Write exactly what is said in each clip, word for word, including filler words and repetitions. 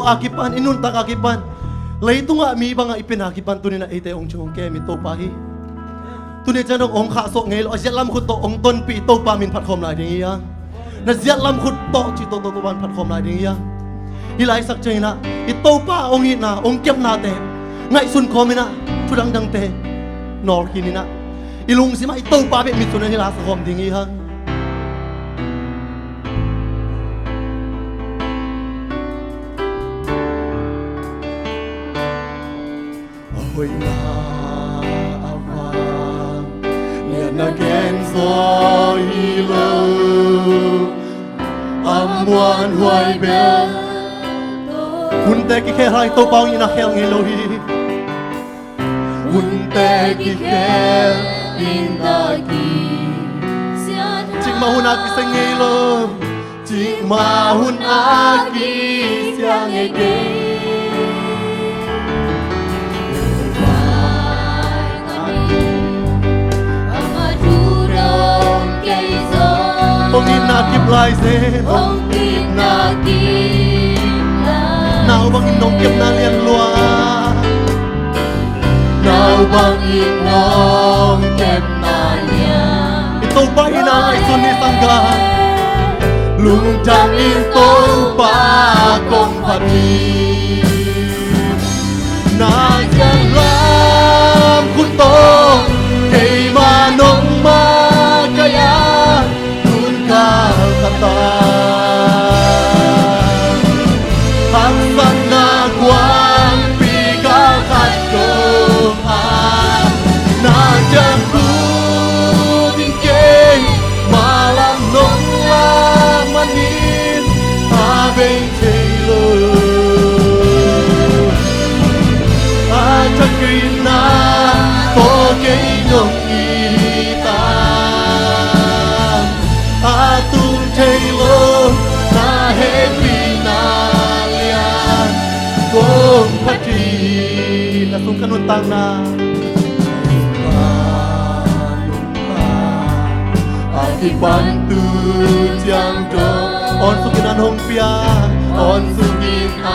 a kipan, i nuntak a kipan, leitungah mi bangah i pen a kipan tuni-in ah eite hong thu hong kem i Topa hi. Tuni ciang dong hong khahsuah ngei lo, a ziatlam khut tawh hong tonpih i Topa min phat khawm lai ding hi hang. Na ziatlam khut tawh cih tawh Topa min phat khawm lai ding hi hang. Hih laitak ciangin ah i Topa hong itna, hong kepnate ngaihsun kawmin ah thu dangdangte nawlkhin in ah, i lungsim ah i Topa bek mitsunin hih la sa khawm ding hi hang. A hoihna a vang lian a gen zaw hi lo, a muanhuai bel. Hunte kikhel hang i Topa hong itna khel ngei lo hi. Hunte kikhel, itna kisia, cikmah hun a kisia ngei lo. Cikmah hun a kisia ngei kei. Hong itna kip lai zen. Hong itna kip lai. Nau bangin nong kepna lian lua. Nau bangin nong kepna lian. I Topa itna ngaihsun ni, sanggam. Lungtang in Topa kong phat hi. Na ziatlam khut tawh keimah nong makaih a, tun kal khat a, haksatna kuangpi kal khat dong a, na ciang khut in keimah lam nong lak manin a bei thei lo. A thakitna tawh kei nong it a, a tung thei lo na hehpihna lian kong phat hi. Na sung ka nuntakna a kipan tu ciang dong, awn sukin an hong pia, awn sukin an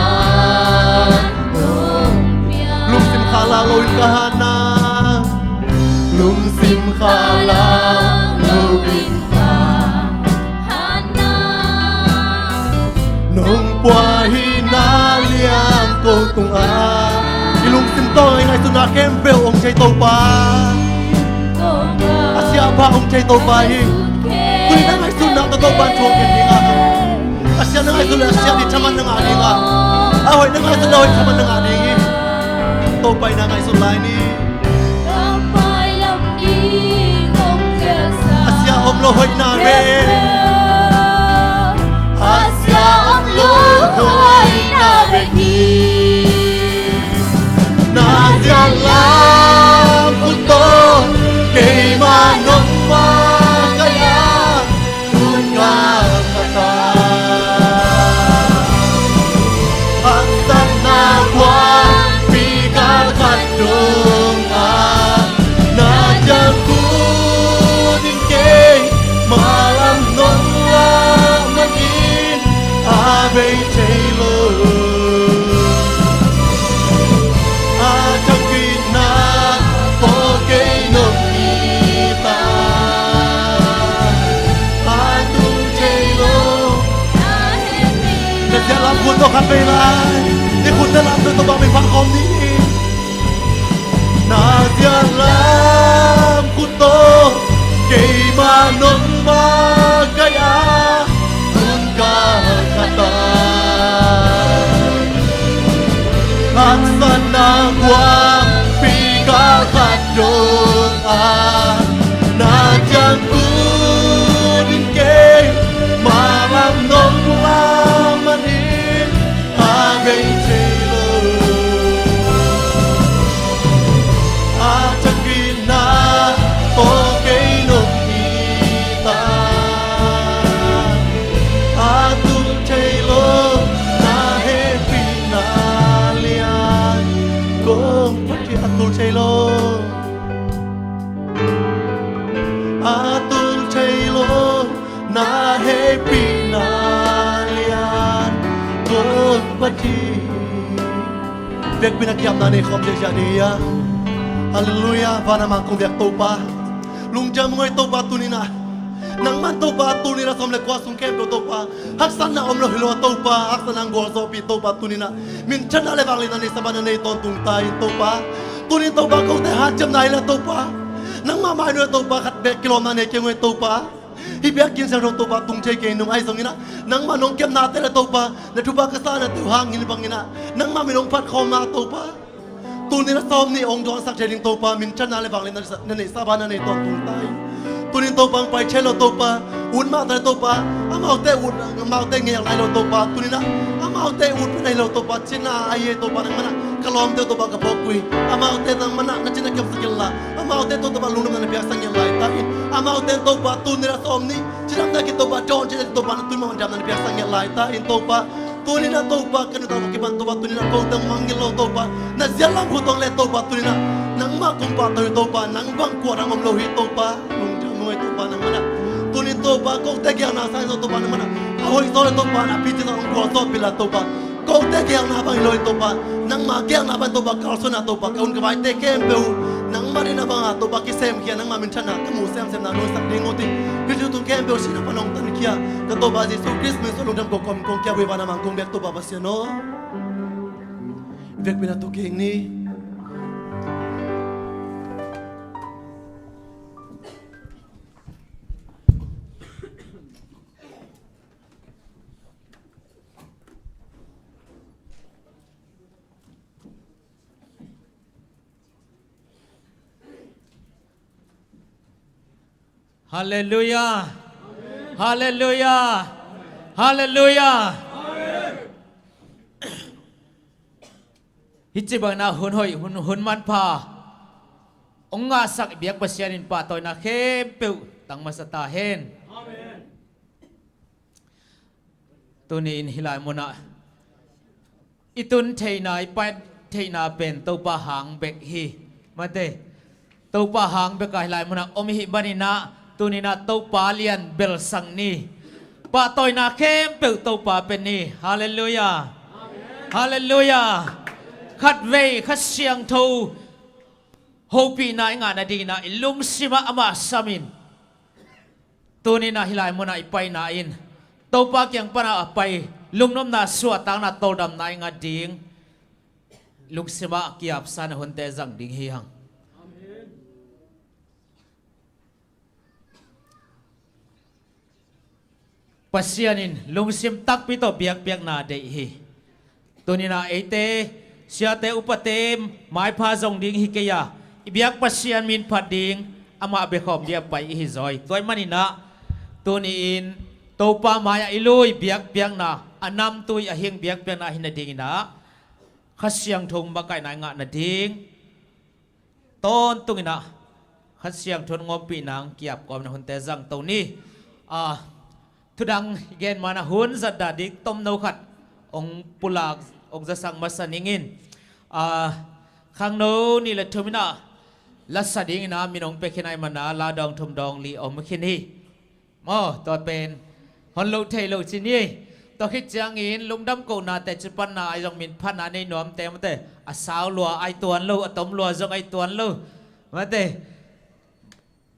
hong pia. Lungsim khalah loin ka hatna, lungsim khalah loin ka hatna, nong pua hi na lian ko tungah. I lungsim tawh i ngaihsutna khempeuh hong thei Topa. A sia a pha hong thei Topa hi. Tuni na ngaihsutna tawh Topa in thu hong kem ding a. A sia na ngaihsut leh a sia ding thaman na ngah ding a. A hoih na ngaihsut leh a hoih thaman na ngah ding hi. Topa in na ngaihsut lai ni. A sia om lo hoihna bek. A sia om lo hoihna bek hi. Na ziat lam khut tawh keimah nong makaih a, tun kal khat a, haksatna kuangpi kal khat dong a, na ciang khut in keimah lam nong lak manin a bei thei lo. A thakitna tawh kei nong it a, a tung thei lo. Na ziat lam khut tawh khat vei lai, i khut na lam tawh Topa min phat khawm ni. Na ziat lam khut tawh keimah nong makaih a, tun kal khat a, haksatna kuangpi kal khat dong a, na ciang khut in keimah lam nong lak manin a bei thei lo. A thakitna tawh kei nong it a, a tung thei lo na hehpihna lian kong Vekpi-in a kiamna nei khawm ziahziah ding hi a. Halleluiah. Van a mangkong biak Topa, lungdam ngoi Topa, tuni-in ah nangman Topa, tuni-in ah sawm le kua sung khempeuh Topa, haksatna om lo hi lo a Topa, haksatna hong gualzawhpih Topa, tuni-in ah minthanna le vangliatna neihsa banah nei tawntung ta in Topa. Tuni-in Topa, kote hanciamna hi leh Topa, nangmah mai-ah Topa, khat beek kilawmna nei kei ngoi Topa. Hih biakinn siangtho Topa, tung thei kei nung ahi zongin ah, nangmah nong kepnate le Topa, na thupha ka sa na teu hangin bangin ah, nangmah min hong phat khawm a Topa, tuni-in a sawm nih hong dawnsak thei ding Topa, minthanna le vangliatna na neihsa banah nei tawntung ta in. Tuni-in Topa hong pai thei lo Topa, ut mah ta le Topa, amaute ut, amaute ngek nai lo Topa, tuni-in ah amaute ut pen ahi lo Topa, cina ahi e Topa, nangmah in ah ka lawmte uh Topa ka phawk uh hi. Amaute nangmah in ah na cina kepsak in la, amaute tawh Topa lungdamna na piaksak in lai ta in. Amaute Topa tuni-in a sawm nih cidamna ki Topa, dawn cina Topa, na tun mah damna na piaksak in lai ta in Topa. Tuni-in ah Topa ka nuntak kipan Topa, tuni-in ah kote hong mangngilh lo Topa, na ziat lam khut hong let Topa, tuni-in ah nangmah kong pahtawi Topa, nang bang kua dang om lo hi Topa. Lungdam ngoi Topa, nangmah in ah tuni-in Topa kote kiangna sa in Topa, nangmah in ah a hoih zaw le Topa, na pite zaw hong gualzawhpih la Topa. Kote kiangna bang hi lo in Topa, nangmah kiangna bang Topa, kalsuanna Topa, ka hun ka vaite khempeuh nangmah ding na bang a Topa kisemkhia, nangmah minthanna ka muh semsemna nuaisak ding uh hi. Hih thu tun khempeuh sihna pan hong tankhia ka Topa Jesu Khrist min suang lungdam ko kawm kong kiap uh hi. Van a mangkong biak Topa Pasian aw, vekpi-in ah tu kik ni. Halleluiah. Halleluiah. Halleluiah. Hih ci bangin ah hun hoih, hun, hun manpha hong ngahsak i biak Pasian in pahtawina khempeuh tang masa ta hen. Amen. Tuni-in hih lai munah i tun theihna, i pai theihna pen Topa hang bek hi. Mate, Topa hang bek a hih lai munah om i hih manin ah, tuni-in ah Topa lian belsang ni. Pahtawina khempeuh Topa pen ni. Halleluiah. Halleluiah. Khatvei Kha Siangtho hopihna i ngah nadingin ah i lungsim ah amah sam in. Tuni-in ah hih lai munah i paina in Topa kiang pana a pai lungnopna, suahtakna, tawldamna i ngah ding, lungsim ah kiapsa na hunte zang ding hi hang. Pasian in lungsim takpi tawh biakpiakna deih hi. Tuni-in ah eite, siate, upate maipha zong ding hi kei a, i biak Pasian min phat ding amah bek khawm biakpa i hi zaw hi. Tua ahih manin ah tuni-in Topa mai-ah i lui biakpiakna, a namtui a hing biakpiakna hi nadingin ah Kha Siangtho makaihna i ngah nading, tawntungin ah Kha Siangtho in hong ompih nang kiap kawmna hunte zang to ni. A, thudang i gen manah hun zatdah ding tomno khat hong pulak, hong zasak masa ning in. A, khangno nih le thum in ah lasa dingin ah min hong pia khin ahih manin ah la dawng thum dawng li om khin hi. Maw, tua pen hon loh theih loh ci ni. Tua khit ciangin lungdam kohna teci panna ahi zong min phatna nei nuamte mate, a sau lua ahi tuan lo, a tom lua zong ahi tuan lo. Mate,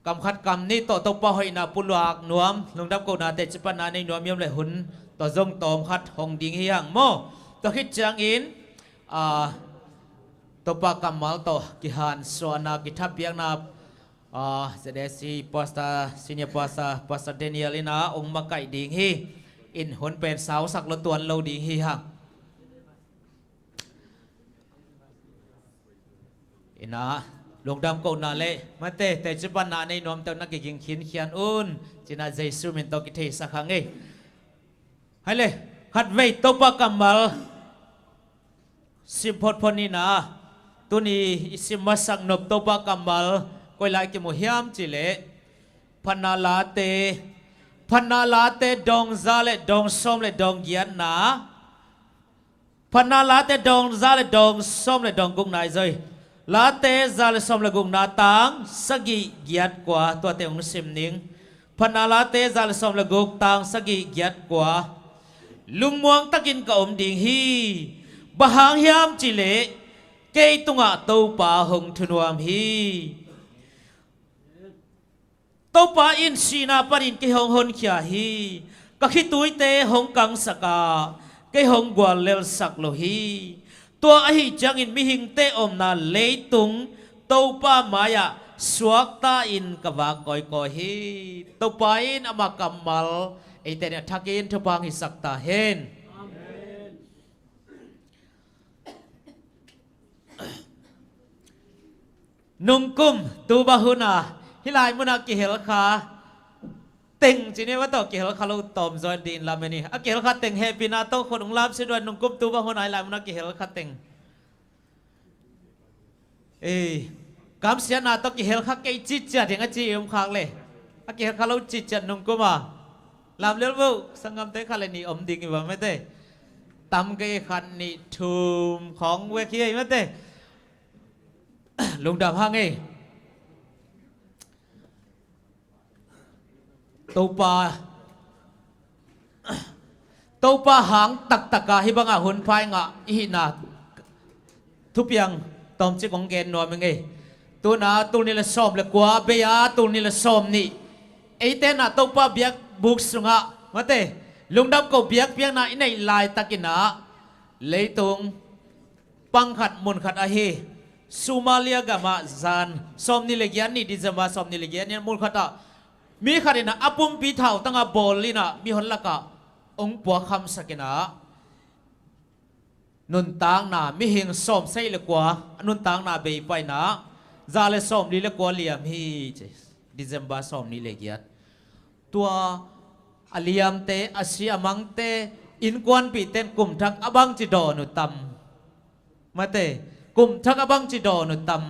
kam khat kam nih tawh Topa hoihna pulak nuam, lungdam kohna teci panna nei nuam hiam le hun tua zong tawm khat hong ding hi hang maw. Tua khit ciangin, ah, Topa kammal tawh kihansuahna, kithapiakna, ah, Z S C Pastor, Senior Pastor, Pastor Daniel in ah hong makaih ding hi. In hun pen sausak lo tuan lo ding hi hang. In ah lungdam kohna le mate, teci panna nei nuamte uh na kiging khinkhian un, ci-in ah Jesu min tawh kitheisak hang ei. Hai le, khatvei Topa kammal sim photphot ni in ah, tuni i sim masak nop Topa kammal koi lai kimu hiam cih leh, Phatna Late, Phatna Late dawng za le dawng sawm le dawng giatna. Phatna Late dawng za le dawng sawm le dawng gukna ahi zaw hi. Late za le sawm le gukna, tang sagih, giat, kua, tuate hong sim ning. Phatna Late za le sawm le guk, tang sagih, giat, kua. lungmuang takin ka om ding hi. Bang hang hiam cih leh kei tungah Topa hong thunuam hi. Topa in sihna panin kei hong honkhia hi. Ka khituite hong kangsak a, kei hong guallelsak lo hi. Tua ahih ciangin mihingte omna leitung Topa mai-ah suakta-in ka vak kawikawi hi. Topa in ama kammal eite adingin a thakin thupha hong hisak ta hen. Amen. Nungkum tu bang hun a hih lai munah kihel kha teng ci ni, va tawh kihel kha lo tawm zaw ding in lam e ni. A kihel kha teng hehpihna tawh khut hong lamsak un. Nungkum tu bang hun a hih lai munah kihel kha teng, ei, kamsiatna tawh kihel kha kei citciat ding a ci i om khak leh, a kihel kha lo citciat nungkum a lam lel vo. Sanggamte khat le nih om ding hi va, mate. Tam kei, khat, nih, thum khawng vek hi ei, mate. Lungdam hang ei. Topa, Topa hang taktak a hih bangah hun pha i ngah i hihna thupiang tawmcik hong gen nuam ing ei. Tu-in ah tul nih le sawm le kua bei-a tul nih le sawm nih, eite in ah Topa biakbuk sungah, mate, Lungdamkoh biakpiakna i neih laitakin ah leitung pang khat, mun khat ahi Somalia gamah zan sawmnih le giat ni, December sawmnih le giat ni, mun khatah mi khat in ah a pumpi thautang a bawl in ah mihon lakah hong puakkhamsak in ah nuntakna, mihing sawmsagih le kua a nuntakna bei pah in ah za le sawmli le kua liam hi ci. December sawmnih le giat. Tua a liamte, a si a mangte innkuanpihte in kum thak a bangci dawn uh tam? Mate, kum thak a bangci dawn uh tam?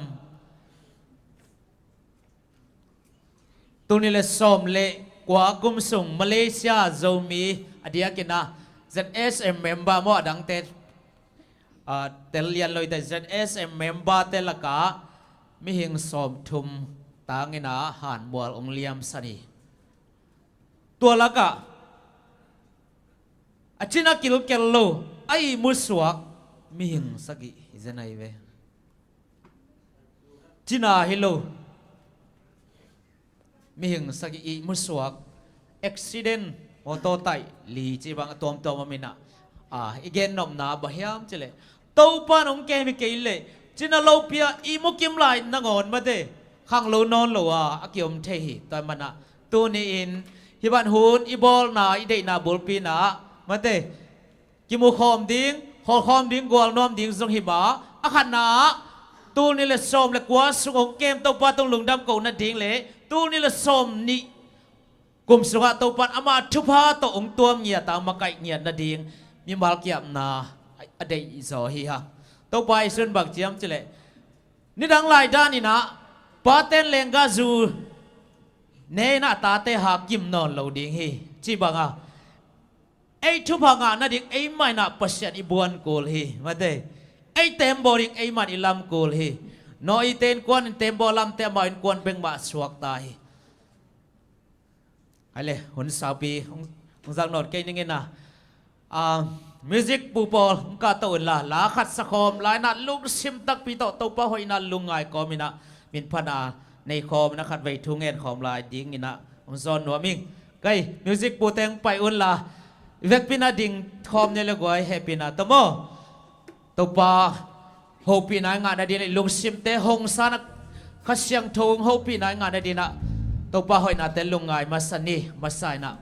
Tul nih le sawm le kua kum sung Malaysia Zomi, a diakin ah Z S M member maw, a dangte, ah, tel lian lo hi ta, Z S M member te lakah mihing sawmthum tangin ah hanmual hong liamsak hi. Tua lakah a cina kilkel lo, a ihmu suak mihing sagih hi zen ahi ve. Cina hi lo, mihing sagih ihmu suak, accident, mawtaw taih li ci bang a tuamtuam om in ah, a, i gennopna bang hiam cih leh Topa in hong kem hi kei leh cina lopi-a ihmu kim lai nangawn, mate, khanglo nawn lo a a kiom thei hi. Tua ahih manin ah tuni-in hih bang hun i bawlna, i deihna bulpi in ah, mate, kimu khawm ding, khawl khawm ding, gualnuam ding zong hi mah. A khatna ah tul nih le sawm le kua sung hong kem Topa tung lungdamkoh nading le tul nih le sawmnih kum sungah Topa in ama thupha tawh hong tuam ngiat a, makaih ngiat nading mimal kiapna a deih zaw hi hang. Topa Jesu in bang ci hiam cih leh, nidang lai danin ah pate'n leenggahzu ne in ah a tate hakim nawn lo ding hi, ci bang a, ei thupha ngah nading ei mah in ah Pasian i buan kul hi, mate. Ei tembaw ding ei mah in i lam kul hi. Noah-te innkuan in tembaw lamte, amau innkuan bek mah suakta hi. Ai le, hun saupi hong, hong zang nawn kei ning in ah, ah, music pu pawl hong kahto un la, la khat sa khawm lai in ah lungsim takpi tawh Topa hoihna lungngai kawm in ah, min phatna nei khawm in ah khatvei thu ngen khawm lai ding in ah hong zawn nuam ing. Kei, music pute hong pai un la, i vekpi in ah ding khawm ni le guai, hehpihna tawh maw. Topa hopihna i ngah nading le i lungsimte hong san a, Kha Siangtho hong hopihna i ngah nading ah Topa hoihnate lungngai masa ni. Masa in ah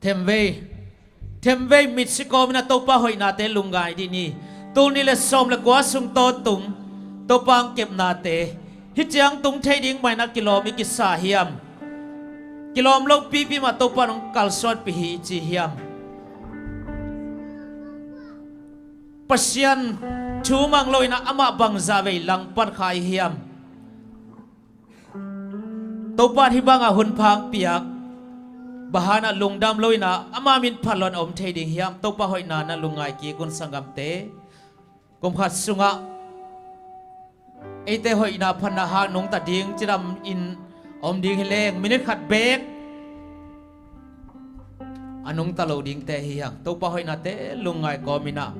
themvei, themvei mitsi kawm in ah Topa hoihnate lungngai dih ni. Tul nih le sawm le kua sung tawntung Topa hong kepnate hih ciang tung thei ding mah in ah kilawm i kisa hiam? Kilawm lopipi mah Topa in hong kalsuanpih hi i ci hiam? Pasian thu mang lo in ah amah bangzah vei langpan kha i hiam? Topa in hih bangah hun pha hong piak, bang hang in ah lungdam lo in ah ama min phat lo in ah om thei ding hiam? Topa hoihna in ah lungngai kik un sanggamte. Kum khat sungah eite hoihna phatna hang nungta ding cidam in om ding hi leng, minute khat beek a nungta lo dingte hi hang. Topa hoihnate lungngai kawm in ah,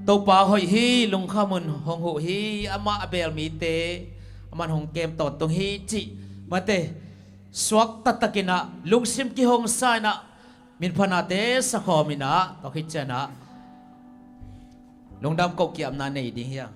Topa hoih hi, lungkham un, hong huh hi, amah a beel mite aman hong kem tawntung hi cih mate, suakta takin ah lungsim kihong sa in ah, minphanate sakhawm in ah, tua khit ciang ah lungdam koh kiamna nei ding hi hang.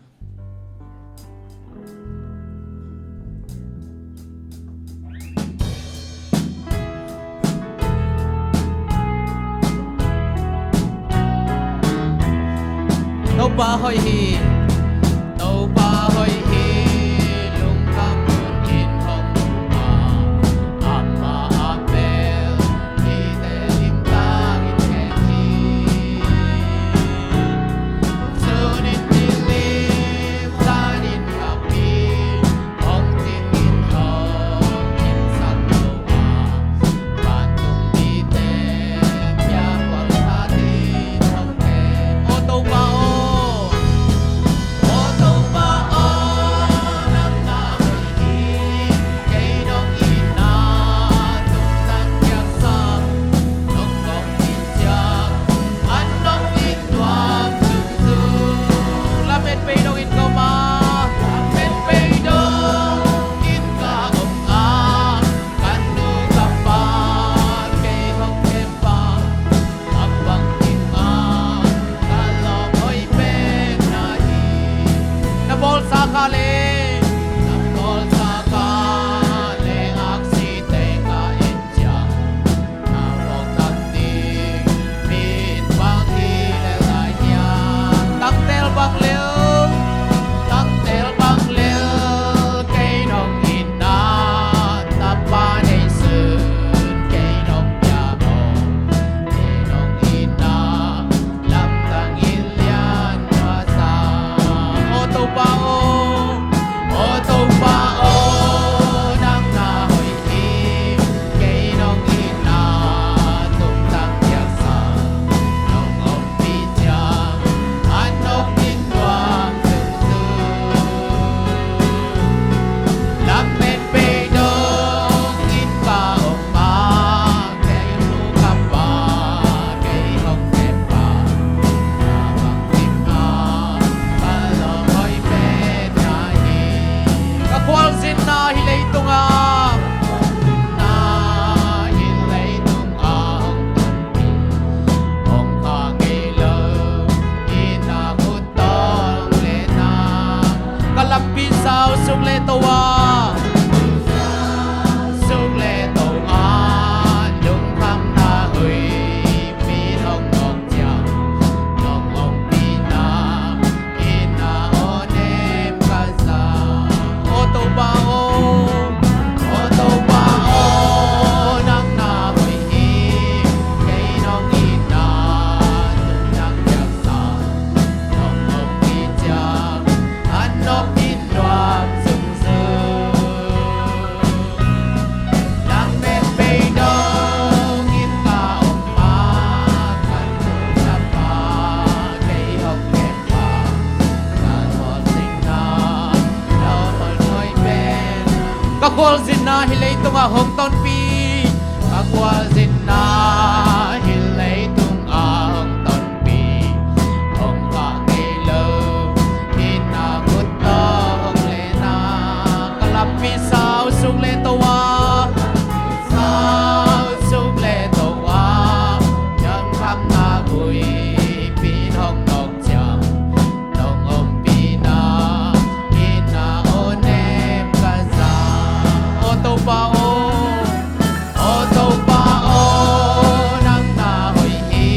Topa hoih hi, Topa hoih hi, lungkham un in hong huh a, amah a beel mite limtak in kem hi. Sun in nilim, tan in khakpi, hong cing in hong kimsak lo a, vantung mite piak pawl khat in hong kem. Aw Topa aw, aw Topa aw, nang na hoih hi, kei nong itna tungtang piaksak, nong kong it ciang an nong it nuam zungzung. Lamet pei dongin ka om a, lamet pei dongin ka om a, ka nu ka pa kei hong kempa, a bangkim a ka lawm hoih pen na hi. Na bawlsa kha le, na bawlsa kha le aksite ka en ciang, na vawk tak ding mi in bang hi le lai hiam? Tangtel bang lel, tangtel bang lel, kei nong itna tapa nei sun, kei nong pia aw, kei nong itna lamdang in lian nuam sa. Aw Topa aw, aw Topa aw, nang na hoih hi, kei nong itna tungtang piaksak, nong ompih ciang an nong it nuam zungzung. Lamet pei dongin ka om a, kei nu ka pa kei hong kempa, a bangkim a ka lawm hoih pen na hi. Ka khualzinna hih leitungah, na hih leitungah hong tonpih, hong khah ngei lo itna khut tawh hong lehna, ka lampi sau suk le to a, suk le to a, lungkhamna huihpi in hong nawk ciang, nong ompihna itna aw nem ka za. Aw Topa aw, aw Topa aw, nang na hoih hi, kei nong itna tungtang piaksak, nong ompih ciang an nong it nuam zungzung. Lamet pei dongin ka om a, ka nu ka pa kei hong kempa, ka khualzinna lawm hoih pen, ka khualzinna hih leitungah hong tonpih, ka khualzinna hih leitungah hong tonpih, hong khah ngei lo itna khut tawh hong lehna, ka lampi sau suk le to a, sau suk le to a, lungkhamna huihpi in hong nawk ciang, nong ompihna itna aw nem ka za. Aw Topa aw, aw Topa aw, nang na hoih hi,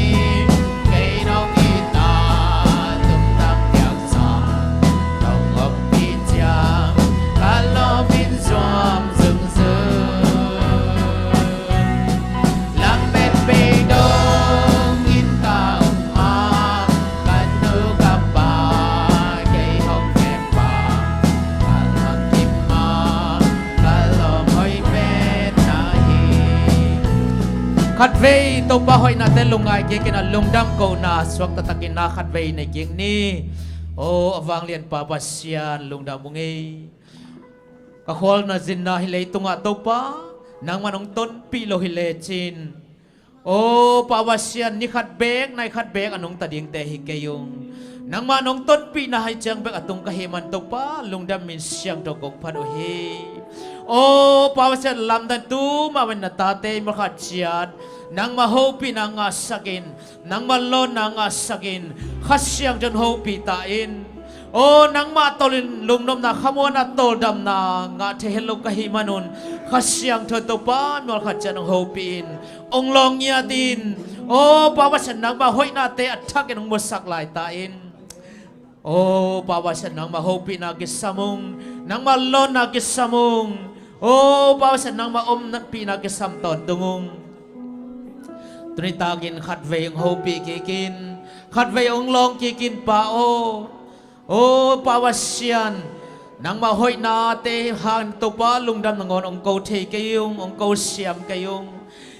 kei nong itna tungtang piaksak, nong ompih ciang ka lawm in zuam zungzung. Lamet pei dongin ka om a, ka nu ka pa kei hong kempa, ka lamkim a ka lawm hoih pen na hi. Khatvei Topa hoihnate lungngai kik in a, lungdam kohna suak taktakin na khatvei nei kik ni. Aw a vanglianpa Pasian, lungdam ung ei. Ka khualzinna hih leitungah Topa, nangman hong tonpih lo hi lecin, Aw Pa Pasian, ni khat beek nai khat beek a nungta dingte hi kei ung. Nangmah nong tonpihna hai ciang bek a tung ka hih man Topa, lungdam in siangtho kong phat uh hi. Aw Pa Pasian, lamdang tu mah bangin na tate i mualkhat ciat nangmah hopihna ngahsak in, nangmah lawnna ngahsak in, Kha Siangtho in hopih ta in. Aw nangmah tawlin lungnopna, khamuanna, tawldamna ngah thei het lo ka hih manun Kha Siangtho Topa mualkhat ciat hong hopih in, hong lawng ngiat in. Aw Pa Pasian, nangmah hoihnate a thakin hong musak lai ta in. Aw Pa Pasian, nangmah hopihna kisam ung, nangmah lawnna kisam ung. Aw Pa Pasian, nangmah ompihna kisam tawntung ung. Tuni takin khatvei hong hopih kik in, khatvei hong lawng kik in Pa aw. Aw Pa Pasian, nangmah hoihnate hang Topa lungdam nangawn hong ko thei kei ung, hong ko siam kei ung.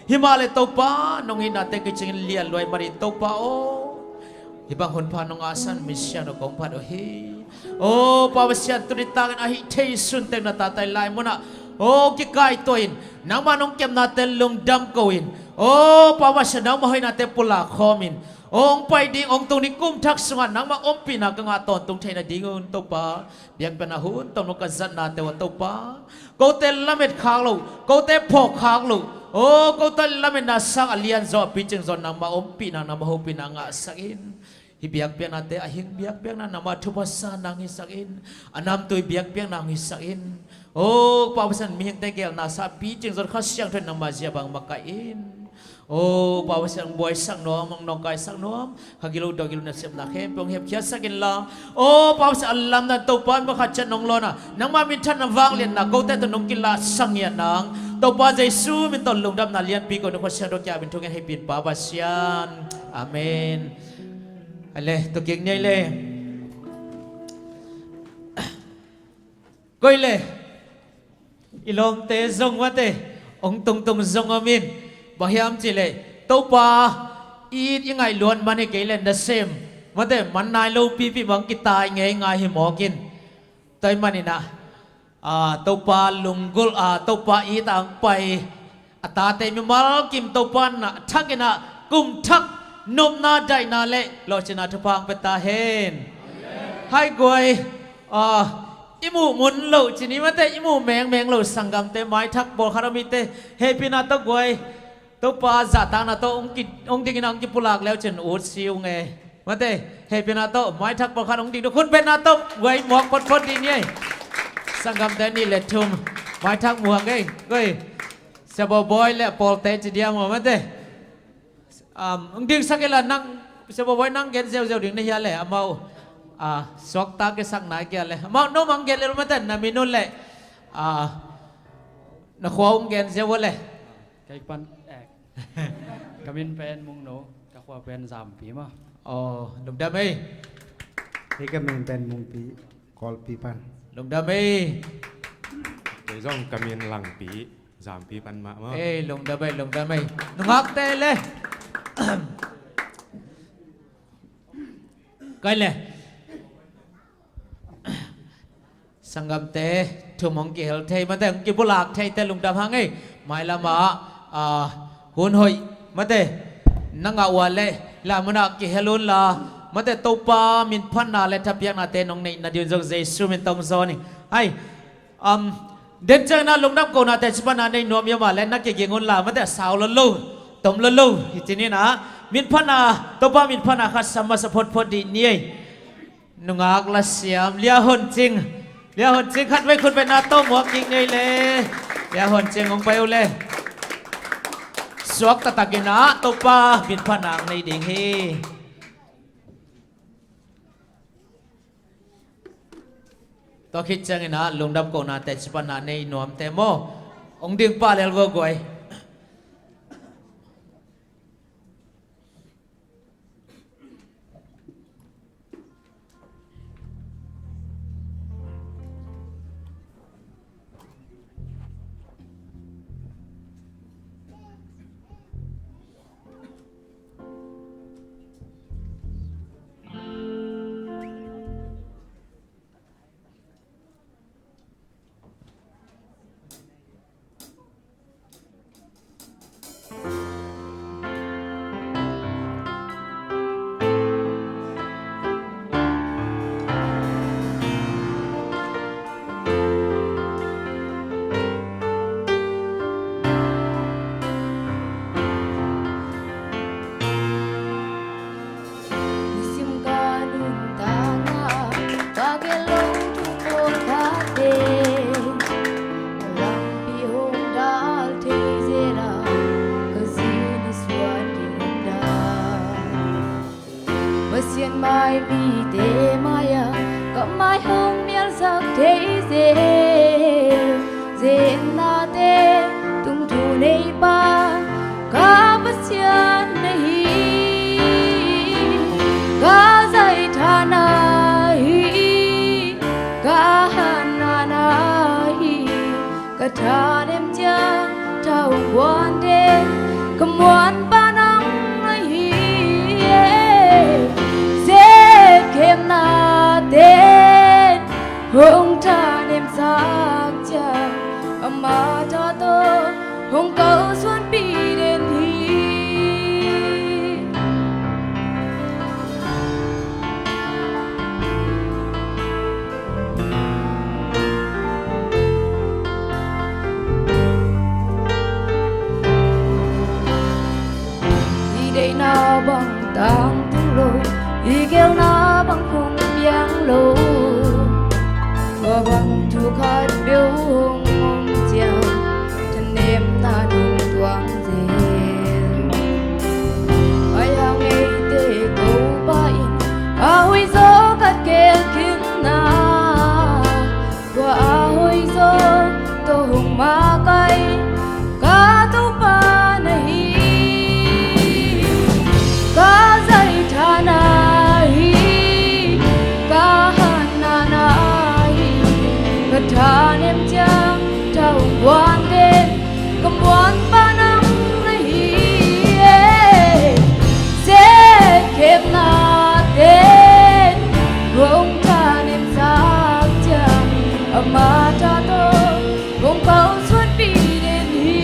Himahleh Topa nong itnate kicingin lianluai mah ding Topa aw. Hih bang hun pha nong ngahsan min siangtho kong phat uh hi. Aw Pa Pasian, tuni takin a hih thei sunte na tate lai munah aw kikaituah in, nangmah nong kepnate lungdam ko in. Aw Pa Pasian, nangmah hoihnate pulak khawm in. Aw hong pai ding, hong tung ding kum thak sungah nangmah ompihna ka ngah tawntung theihna dingun Topa, biakpiakna hun tawm nong ka zatnate uh ah Topa, kote lamet khak loh, kote phawk khak loh, aw kote lametna sang a lianzaw a picing zaw nangmah ompihna, nangmah hopihna ngahsak in. Hih biakpiaknate a hing biakpiakna, nangmah thupha sa nang hisak in. A namtui biakpiakna hong hisak in. Aw Pa Pasian, mihingte geelna sa a picing zaw Kha Siangtho in nangmah zia bang makaih in. Aw Pa Pasian, hong buaisak nuam, hong nawngkaisak nuam, kha gilo dawh gilo nasepna khempeuh hong hepkhiatsak inla. Aw Pa Pasian, a lamdang Topa, mi khat ciat nong lawnna, nangmah minthanna vangliatna kote tawh nong kilahsak ngiat nang Topa Jesu min tawh lungdamna lianpi ko na Kha Siangtho kiangah min thungen hei pin Pa Pasian. Amen. Ale, tu kik ni ei le. Koi le, i lawmte zong mate, hong tungtung zong om in. Bang hiam cih leh Topa it i ngaih luat man hi kei le nasem mate, man nai lo pipi mah hong kitai ngeingai hi mawk in. Tua ahih manin ah, ah, Topa lunggulh, ah, Topa it a hong pai a tate mimal kim Topa na thakin ah kum thak nopna daihna le lawhcinna thupha hong pia ta hen. Hai guai, ah, i muh mun loh ci ni mate, i muh mengmeng loh sanggamte, maithak pawlkhat om hite, hehpihna tawh guai, Topa zahtakna tawh hong ki, hong dingin ah hong kipulak le uh cin ut si ung e. Mate, hehpihna tawh maithak pawlkhat hong ding duk, khutbetna tawh guai mawk photphot dih ni ei. Sanggamte nih le thum maithak muang ei. Koi, Sia Bawi le a pawlte ci diam aw mate. Um, hong dingsak ei la nang, Sia Bawi nang gen ziauziau ding na hia le amau, ah, suakta kisak nai kia le amau no mang gen le mate, na minute le, ah, na khua hong gen ziau le. Kei pan, eh, ka min pen Mung No, ka khua pen Zampi mah. Aw, lungdam ei. Kei ka min pen Mungpi, Kawlpi pan. Lungdam ei. Kei zong ka min Langpi, Zampi pan mah maw. Ei, lungdam ei, lungdam ei. Nungakte le. Kai le. Sanggamte, thum hong kihel thei mate, hong kipulak theite lungdam hang ei. Mailam ah, ah, hun hoih mate, na ngah uh leh lai munah kihel un la mate, Topa min phatna le thapiaknate nong neih nading zong Jesu min tawh hong zawn hi. Hai, um, den ciangin ah lungdam kohnate cipatna nei nuam hi a, mah leh na kiging un la mate, a sau lo lo, tom lo lo hi ci ni in ah, min phatna, Topa min phatna khat sam masa photphot dih ni ei. Nungak lasiam Lia Hon Cing, Lia Hon Cing, khatvei khutbetna tawh muak kik ni ei le. Lia Hon Cing hong pai uh le. Suak taktakin ah Topa min phatna hong nei ding hi. Tua khit ciangin ah lungdam kohnate cipatna nei nuamte maw, hong ding pah lel vo guai. Pasian mai mite mai-ah ka mai hong mialsak thei zel, zen nate tungthu neipa ka Pasian na hi. Ka zaithana hi, ka hanna na hi. Ka thanem ciang thahuan den, ka muanpa nang na hi. Zekhemna ten hong thanemsak ciang, ama tha tawh hong kalsuanpih den hi. I deihna bang tangtung lo, i gelna bang hong piang lo. Tua bang thu khat peuh hong om ciang, thanemna nong tuang zel. Ai hang eite Topa in a hoih zaw ka gen khin na, tua a hoih zaw tawh hong makaih ka Topa na hi. Ka zaithana hi, ka hanna na hi. Ka thanem ciang thahuan den, ka muanpa nang na hi. Zekhemna ten hong thanemsak ciang, ama tha tawh hong kalsuanpih den hi.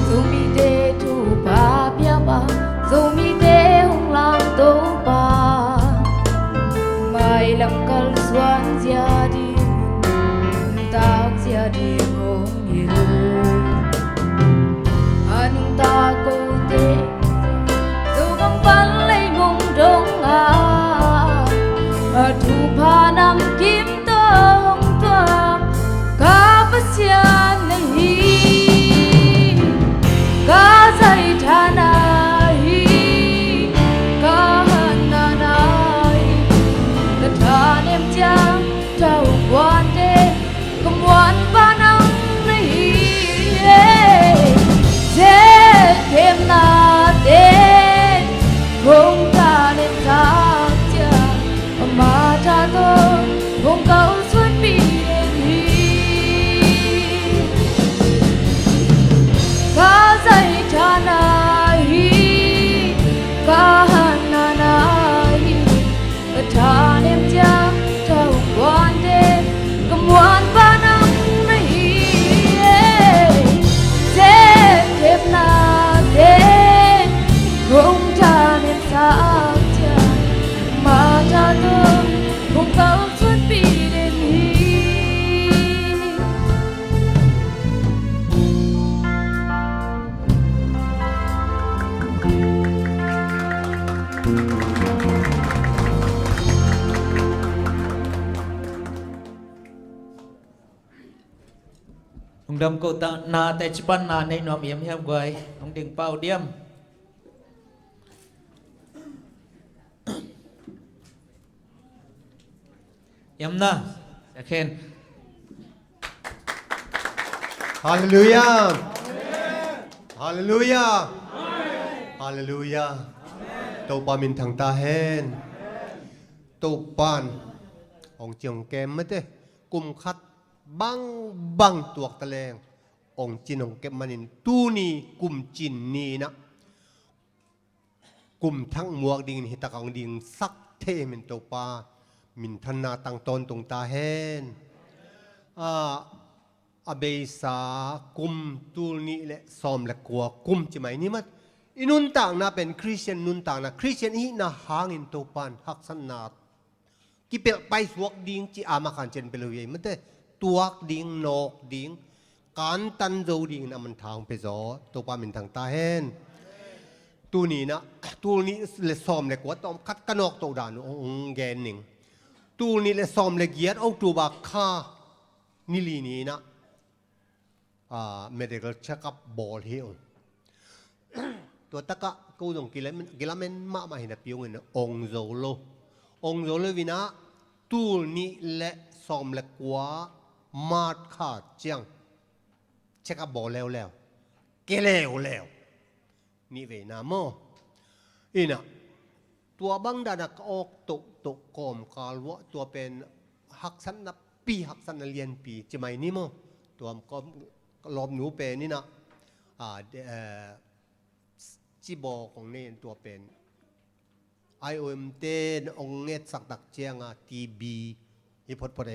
Zomite thupha piapa, Zomite hong lamtopa, mailam kalsuan zia ding, nuntak zia ding hong hilh. A nuntak kote Zogam pan leimong dongah, a thupha namkim tawh hong tuam ka Pasian na hi. Ka zaithana hi, ka hanna na hi. Ka thanem ciang thahuan den, ka muanpa nang na hi. Zekhemna ten hong thanemsak ciang, ama tha tawh hong kalsuanpih den hi. Ka zaithana hi, ka hanna na hi. Ka thanem ciang thahuan den, ka muanpa nang na hi. Zekhemna ten hong thanemsak ciang, ama tha tawh hong kalsuanpih den hi. Lungdam ko ta, nate cipan na nei nuam hiam hiam guai, hong ding pau diam. Yamna. Second. Halleluia. Halleluia. Halleluia. Topa minthang ta hen. Topan hong ci hong kem mate, kum khat bangbang tuak taleng hong cin hong kep manin tuni kum cin ni-in ah kum thak muak dingin hitakah hong dingsak thei min Topa minthanna tang tawntung ta hen. A, a beisa kum tul nih le sawm le kua kum ci mai ni mat. I nuntakna pen Khristian nuntakna, Khristian i hihna hangin Topan haksatna kipelh paisuak ding ci a makhan cian pia lo hi ei mate. Tuak ding, nawk ding, kantan zo dingin a man tha hong pia zaw. Topa min thang ta hen. Tuni in ah, tul nih le sawm le kua tawm khat ka nawk toh dan uh hong gen ning. Tul nih le sawm le giat October kha ni li ni in ah, ah, medical check-up bawl hi ung. Tua takah ko zong kilamen, kilamen mahmah hi napi ung in ong zo lo. Ong zo lo in ah tul nih le sawm le kua March kha ciang check-up bawl leuleu. Ke leuleu. Nih veina maw. In ah tua bang dan a ka awk tohtoh kawmkal uah tua pen haksatna pi, haksatna lianpi ci mai ni maw. Tua kawm, lawmnu pen in ah, a, de, eh, ci baw kong nei in tua pen I O M te ong ngetsak tak ciang a T B hi photphot a,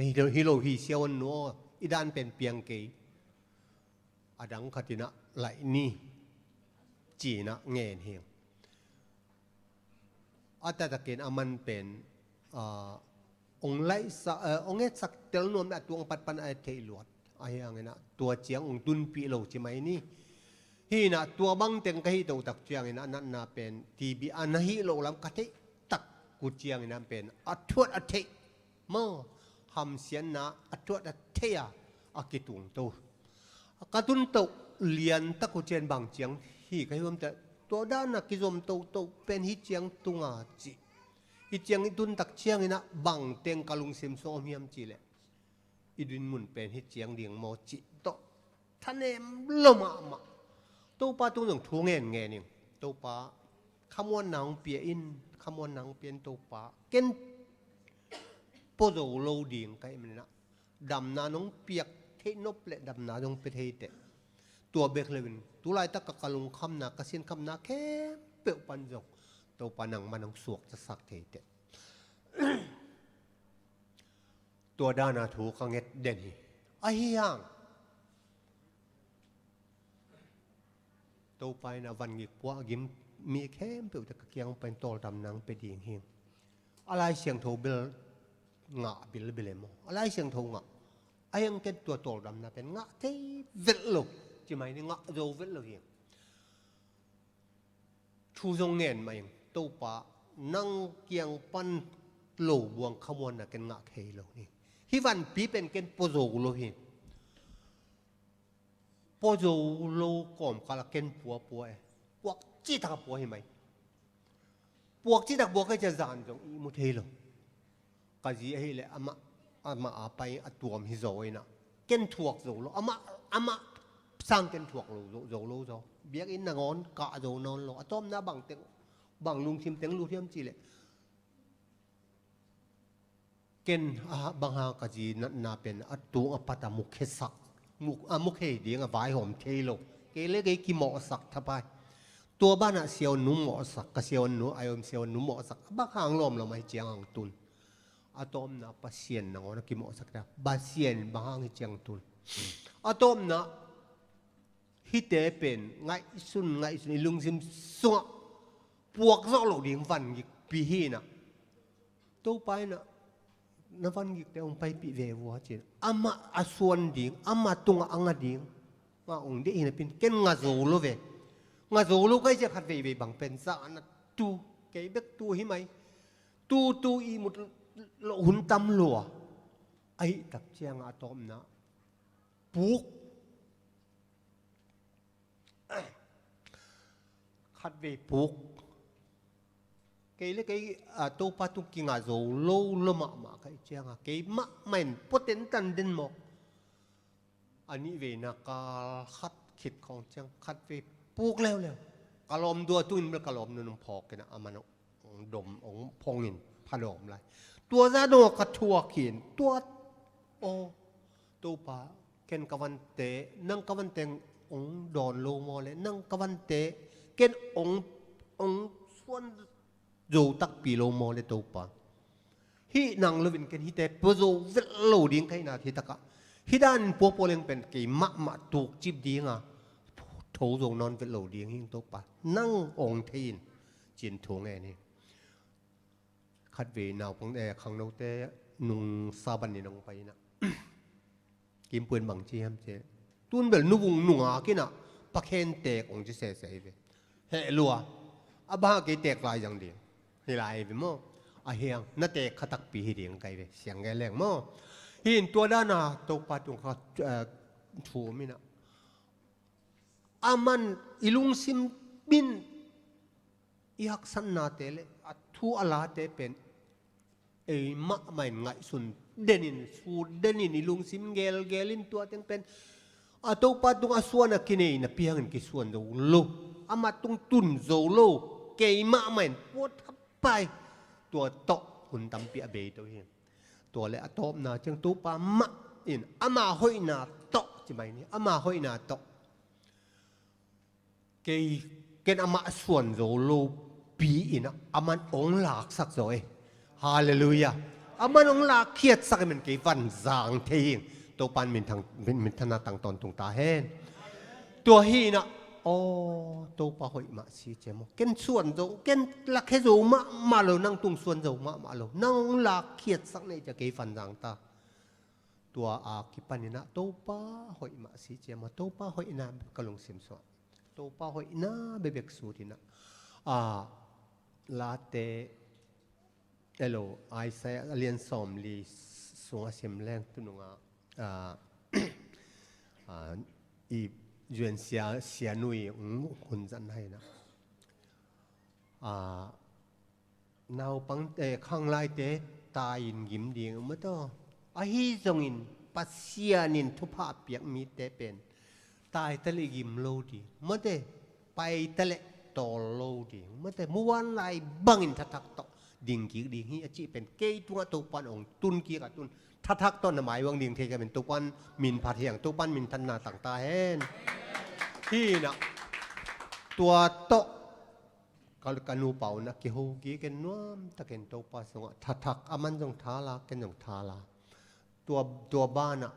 hi lo, hi lo hi siavuan nu aw, i dan pen piang kei. A dang khat in ah laih ni ci in ah ngen hi. A taktakin a man pen, ah, ong laihsak, eh, ong etsak tel nuam le a tuang patpan a et theih luat. Ahi hangin ah tua ciang ong tunpih lo ci mai ni. Hi in ah tua bang teng ka hih toh tak ciangin ah natna pen T B a na hih loh lam ka theih tak uh ciangin ah pen a thuat a theih maw, hamsiatna a thuat a theih a, a kitungto. Ka tuntoh liantak uh ciang bang ciang hi ka hi uam teh, tua dan a kizom tohtoh pen hi ciang tung a ci. Hi ciang i tuntak ciangin ah bang teng ka lungsim sung om hiam cih leh i dinmun pen hi ciang ding maw cih tawh thanem lo mahmah. Topa tung zong thu ngen ngen ing. Topa, khamuanna hong pia in, khamuanna hong pia in Topa. Ken pua zo lo ding ka hih manin ah damna nong piak theih nop le damna zong pia thei teh. Tua bek lo in tu laitak ka, ka lungkhamna, ka sinkhamna khempeuh pan zong Topa nangman hong suaktasak thei teh. Tua dan a thu ka nget den hi. Ahi hang Topa in a vangik puah a gim mi khempeuh te ka kiang pan tawldamna hong pia ding hi. A Lai Siangtho bel ngah bilbil e maw. A Lai Siangtho ngah. A hiang ken tua tawldamna pen ngah thei velh lo. Ci mai ni, ngah zo velh lo hi. Thu zong ngen mah ing, Topa, nang kiang pan lo buang khamuanna ken ngah thei lo hi. Hih vanpi pen ken pua zo lo hi. Pua zo lo kawmkal a ken puapua e. Puak cihtak a pua hi mai. Puak cihtak pua ka hih ciang zan zong ihmu thei lo. Ka zi ahih leh amah, amah a pai a tuam hi zaw in ah ken thuak zo lo. Amah, amah sang ken thuak lo, zo, zo lo zaw. Biakinn nangawn kah zo nawn lo. A tawpna bang teng, bang lungsim teng lut hiam cih leh ken a bang hang ka zi natna pen a tung a pat a mukhesak, muk, a mukhei ding a vaihawm thei lo. Kei le kei kimawhsak thapai. Tua banah siavuan nu mawhsak, ka siavuan nu, a om siavuan nu mawhsak. A bang hang lawm lawm ahi ciang hong tun. A tawpna Pasian nangawn a kimawhsak ta. Pasian bang hang hi ciang tun. A tawpna hihte pen ngaihsun, ngaihsun i lungsim sungah puak zawh loh ding vangikpi hi in ah. Topa in ah na vangikte hong paipih ve vua ci-in amah a suan ding, amah tungah a nga ding. Nga hong deih hi napi-in ken nga zo lo ve. Nga zo lo ka hih ciang khat veivei bang pen zan a tu, kei bek tu hi mai. Tu tu ihmut loh hun tam lua. Ahih tak ciangah a tawpna puk. Khatvei puk. Kei le kei, a, Topa tung kingah zo lo lo mahmah ka hih ciangah kei mahmah in pua tentan den mawk. A nihveina kal khat khit khawng ciang khatvei puk leuleu. Ka lawmdua tungin bel ka lawmnu in hong phawk in ah, a man hong dom, hong phong in phalawm lai. Tua zah dong a ka thuak hi in, tua, aw, Topa, ken ka vante, nang ka vante hong dawn lo maw le, nang ka vante ken hong, hong suan zo takpi lo maw le Topa. Hih nang loin ken hihte pua zo velh lo ding ka hihna hi takah. Hih danin puapua leng pen kei mahmah tukcip dinga tho zo nawn velh lo ding hi ing Topa. Nang hong thei in ci-in thu ngen hi. Khatvei naupang, eh, khangnote nung Sabbath ni nong pai in ah. Kimpuin bang ci hiam cih leh, Tun bel nuvung nungak in ah, Pa khen teek hong ci sese hi ve. Heh lua. A bang kei teek lai zang ding hi lai hi ve maw? A hiang na teek kha takpi hi ding kai ve, siang gen leng maw? Hi in tua dan a Topa tung kha, eh, thu om in ah, aman i lungsim in i haksatnate le a thu a late pen ei mahmah in ngaihsun den in, sut den in, i lungsim gelgel in tua teng pen a Topa tung a suan a kinei napi hangin kisuan zo lo, amah tung tun zo lo, kei mahmah in puat thapai, tua tawh hun tampi a bei to hi. Tua le a tawpna ciang Topa mah in ama hoihna tawh ci mai ni, ama hoihna tawh. Kei, ken amah suan zo lo pi in ah, aman ong laksak zo e. Halleluiah. Aman ong lakkhiatsak e, men kei van zang thei hi. Topan minthang, min, minthanna tang tawntung ta hen. Tua hi in ah, aw, Topa hoih mah si cia maw. Ken suan zo, ken lakhia zo mahmah lo, nang tung suan zo mahmah lo. Nang ong lakkhiatsak nei cia kei van zang ta. Tua a kipan in ah Topa hoih mah si cia maw, Topa hoihna ka lungsim suah. Topa hoihna bebek sut in ah. A, Late, elo, Isaiah a lian sawmli sung a sim leng tu nung ah, a, a, i zuan sia, sia nui, mm, hun zan hai na. A, naupang, eh, khanglaite tai in gim ding, mate. Ahi zongin Pasian in thupha piak mite pen tai ta le gim lo ding, mate, pai ta le tawl lo ding, mate, muan lai bangin thathak tawh ding kik ding hi a cih pen kei tungah Topan ong tun kik a tun thathak tawh na mai uang ding thei ka men Topan min phat hiang, Topan minthanna tang ta hen. Hi in ah tua tawh ka, ka nupa un a kiho kik in nuam takin Topa sungah thathak, aman zong thala, ken zong thala. Tua, tua banah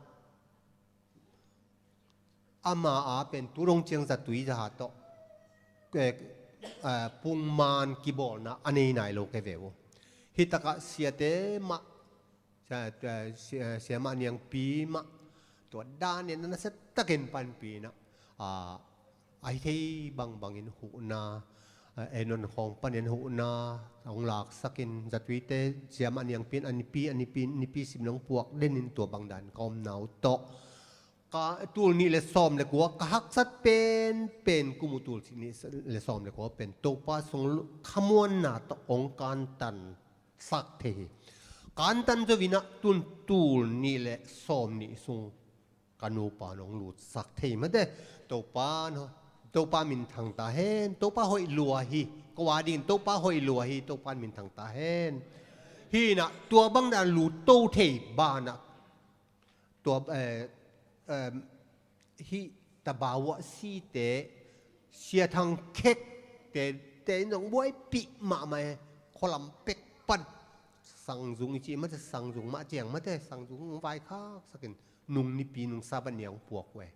ama a pen tu dong ciang zatui zaha tawh, eh, eh, pungman kibawlna a nei nai lo kei ve uh. Hi takah siate mah, sia, sia, sia mah niangpi mah, tua dan in a nasa takin panpih in ah, a, a hi thei bangbangin huhna, a, ei non khawng panin huhna hong laksakin zatuite siamah niangpi in a nipi, a nipi, nipi sim nong puak denin tua bang dan ka omna uh tawh. Ka tul nih le sawm le kua ka haksat penpen kum uh tul nih le sawm le kua pen Topa sung khamuanna tawh hong kantan sak thei hi. Kantan zo in ah tun tul nih le sawm nih sung ka nupa nong lutsak thei mate. Topa no, Topa minthang ta hen. Topa hoih lua hi. Ko a dingin Topa hoih lua hi. Topa minthang ta hen. Hi in ah tua bang dan lut to thei banah tua, eh, em, hih Tabawa site, Sia Thang Khek te, te in zong buaipih mahmah e. Khualam pek pan Sangzung i cih mate, Sangzung mah ciang mate, Sangzung vaikhak sakin nung nipi nung Sabbath ni a hong puak uh e.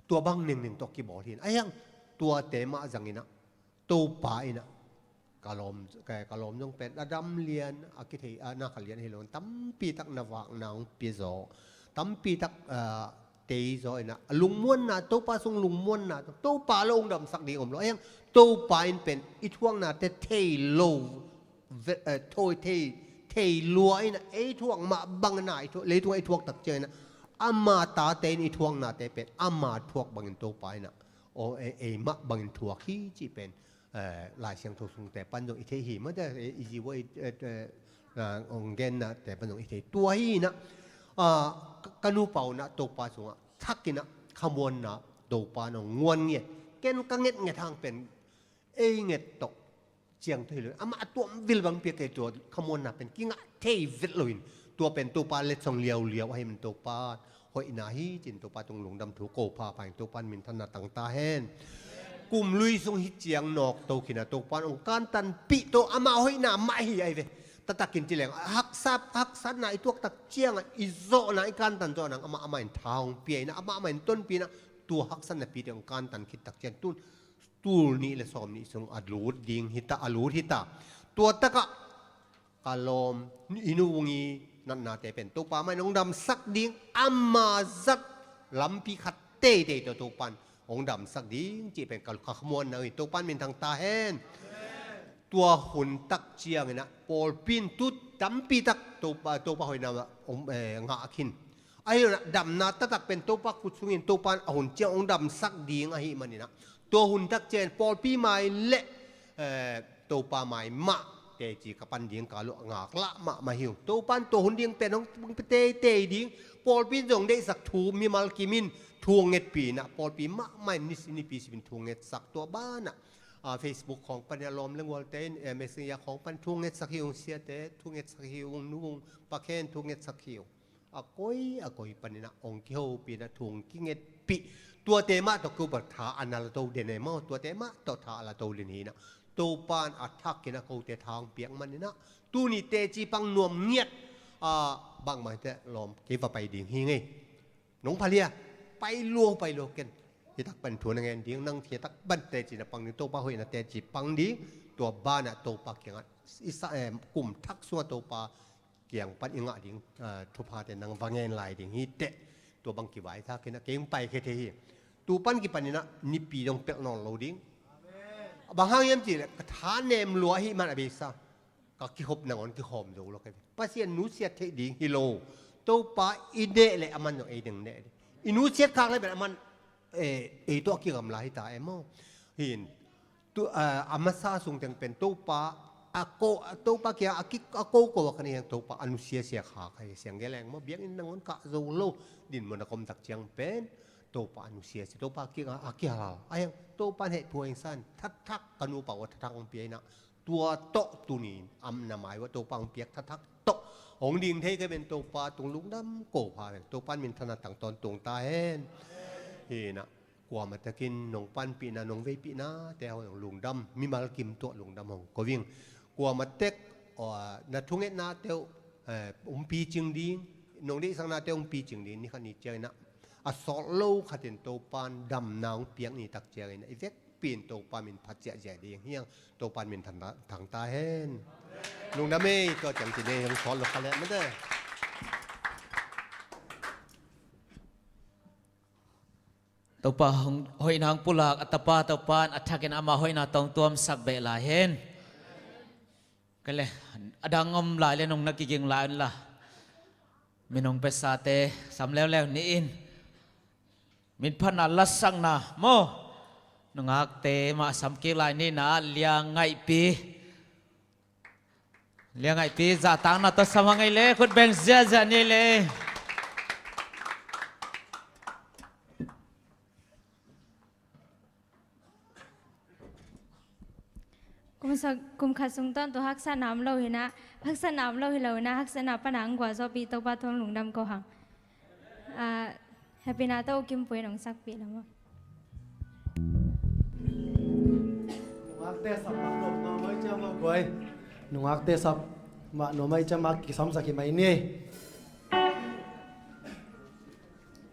Tua bang nengneng tawh kibawl hi in a hiang, tuate mah zang in ah Topa in ah ka lawm, ka, ka lawm zong pen a dam lian a kithei, a na kha lian hi lo, tampi tak na vakna hong pia zaw, tampi tak, ah, tei zaw in ah a lungmuanna, Topa sung lungmuanna, Topa lo hong damsak ding om lo. A hiang Topa in pen i thuaknate thei lo, ve-, eh, thoi thei, thei lua in ah ei thuak mah bang na i thuak, leitung ei thuak tak ciang in ah ama tate in i thuaknate pen ama thuak bangin Topa in ah, aw, ei, ei mah bangin thuak hi cih pen, eh, Lai Siangtho sungte pan zong i thei hi mate, eh, i ziwa i, eh, eh, ah, hong gennate pan zong i thei. Tua hi in ah, ah, ka, ka nupa un ah Topa sungah thak in ah khamuanna Topa in hong nguan ngiat. Ken ka ngetnget hang pen ei nget tawh ciang tawh hi lo. Amah a tuam vil bang pia kei tua khamuanna pen kingah thei vet lo in. Tua pen Topa letsong liauliau ahi man Topa hoihna hi cin Topa tung lungdam thu ko pha pha in Topa in minthanna tang ta hen. Kum lui sung hi ciang nawk to khin a Topa in hong kantanpih to, ama hoihna mah hi ahi ve. Taktakin ci leng haksat, haksatna i tuak tak ciangah i zawhna i kantan zawhna amah, amah in tha hong pia in ah, amah, amah in tonpih in ah tua haksatna pite hong kantan khit tak ciang tun tul nih le sawm nih sung a lut ding hi ta, a lut hi ta. Tua takah ka lawm, i nu vung i natnate pen Topa mah in hong damsak ding, ama zat lampi khat teitei tawh Topan hong damsak ding cih pen ka, ka khamuanna uh hi. Topan min thang ta hen. Tua hun tak ciangin ah pawlpi in tu tampi tak Topa, Topa hoihna om, eh, ngah khin. Ahi zongin ah damna taktak pen Topa khut sungin Topan a hun ciang hong damsak ding ahih manin ah, tua hun tak ciangin pawlpi mai le, eh, Topa mai mah teci ka pan ding ka lawh ngaklah mahmah hi ung. Topan tua hun ding pen hong teitei ding, pawlpi in zong deihsak thu mimal kim in thu hong ngetpih in ah, pawlpi mahmah in nisim nipi simin thu hong ngetsak. Tua banah, ah, Facebook khawng panin ah lawm le gualte in, eh, Messenger khawng pan thu hong ngetsak hi ung, siate thu hong ngetsak hi ung, nu ung, Pa Khen thu hong ngetsak hi ung. A koi a koi panin ah hong kihopih in ah thu hong kingetpih. Tuate mah tawh Topa tha a na la to den e maw, tuate mah tawh tha a la to den hi in ah, Topan a thakin ah kote tha hong piak manin ah, tuni teci pang nuam ngiat, ah, bangmah hi teh lawm, kei va pai ding hi ing ei. Nong pha lia, pai lua, pai lua ken. Hi tak pan thu na ngen ding, nang hi tak pan teci na pang ding, Topa hoihna teci pang ding. Tua banah Topa kiangah i sa, eh, kum thak sungah Topa kiang pan i ngah ding, ah, thuphate nang va ngen lai ding hi teh. Tua bang kivaisak in ah kei hong pai khia thei hi. Tu pan kipanin ah nipi dong pelh nawn lo ding. Bang hang hiam cih leh ka tha nem lua ahih man a beisa, ka kihop nangawn kikhawm zo lo ka hi. Pasian nusiat theih ding hi lo. Topa i neh leh aman zong ei ding neh ding. I nusiat khak leh pen aman, eh, ei tawh a kigamla hi ta e maw. Hi in, tu, ah, a masa sung teng pen Topa a ko, Topa kiang a ki, a koko a ka nei hiang, Topa a nusiasia kha ka hi. Siang geleng maw, biakinn nangawn kah zo lo, dinmun a ka om tak ciang pen Topa a nusiasia, Topa kiang a, a kihalhal a hiang, Topa in hehpih hong san, thathak ka nupa uh a thathak hong pia in ah, tua tawh tuni in a na mai uh ah Topa hong piak thathak tawh hong ding thei ka hi ven. Topa tung lungdam ko pha ven. Topa in minthanna tang tawntung ta hen. Hi in ah, kuamah tekin nong panpihna, nong veipihnate hong lungdam, mimal kim tawh lungdam hong ko ing. Kuamah tek, aw, na thungetnate uh, eh, hong picing ding, nong deihsaknate hong picing ding, ni khat ni ciangin ah, a sawt lo khatin Topa in damna hong piak ni tak ciangin ah, i vekpi in Topa min phat ziahziah ding hi hang. Topa in min thang ta, thang ta hen. Lungdam ei, tua ciang ci ni, hong sawt lo kha leh mate. Topa hong, hoihna hong pulak a Tapa, Topa in a thakin ama hoihna tawh hong tuamsak beh lai hen. Ka le, a dang om lai le nong na kiging lai un la. Min hong piasate sam leuleu ni in. Min phatna lasakna maw. Nungakte mah sam kik lai ni in ah, Lia Ngaihpi. Lia Ngaihpi zahtakna tawh sam hang ei le, khut beng ziahziah ni le. Kum sa, kum khat sung tawntung haksatna om lo hi in ah, haksatna om lo hi lo in ah, haksatna pan a hong gualzawhpih Topa tungah lungdam ko hang. Ah, happy na tawh U Kim Puai nong sakpih la maw. Nungakte sap mah nuam nuam ai ciang mah guai. Nungakte sap mah nuam ai ciang mah kisamsak hi mai ni.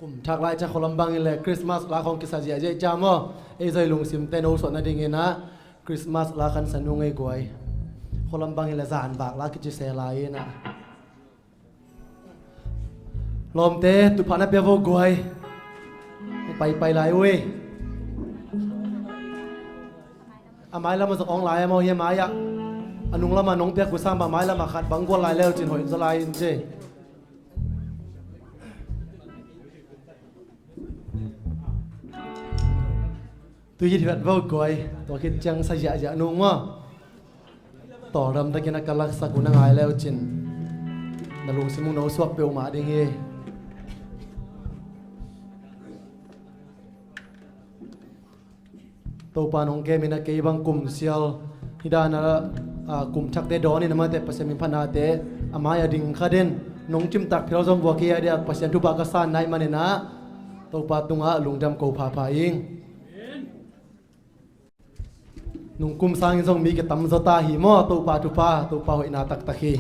Kum thak lai ciang khualam bangin le Christmas la khawng kisa ziahziah ciang maw. Ei zoi lungsimte no suah nadingin ah Christmas la khansa nung ei guai. Khualam bangin le zan bak la kici se lai in ah. Lawmte, tutphah na pia vo guai. Paipai lai ui. A mailam a zong ong lai a maw hi a mai ah. A nunglam a nong piak gu sang bang mailam a khat bang gual lai leu cin hoih zaw lai in ci. Tui hi thiat vo guai, tua khit ciang sa ziahziah nung maw. Tawldam takin a ka laksak uh na ngai leu cin. Na lungsim uh no suak peuhmah ding hi. Topa nong kem in a kei bang kum sial hi dan a, a, kum thakte dawn in a mate Pasian min phatnate a mai a ding kha den. Nong cimtak phial zong vua kei a dia Pasian thupha ka san nai manin ah Topa tungah lungdam ko phapha ing. Nung kum sangin zong mi kitam zaw ta hi maw, Topa thupha, Topa hoihna taktak hi.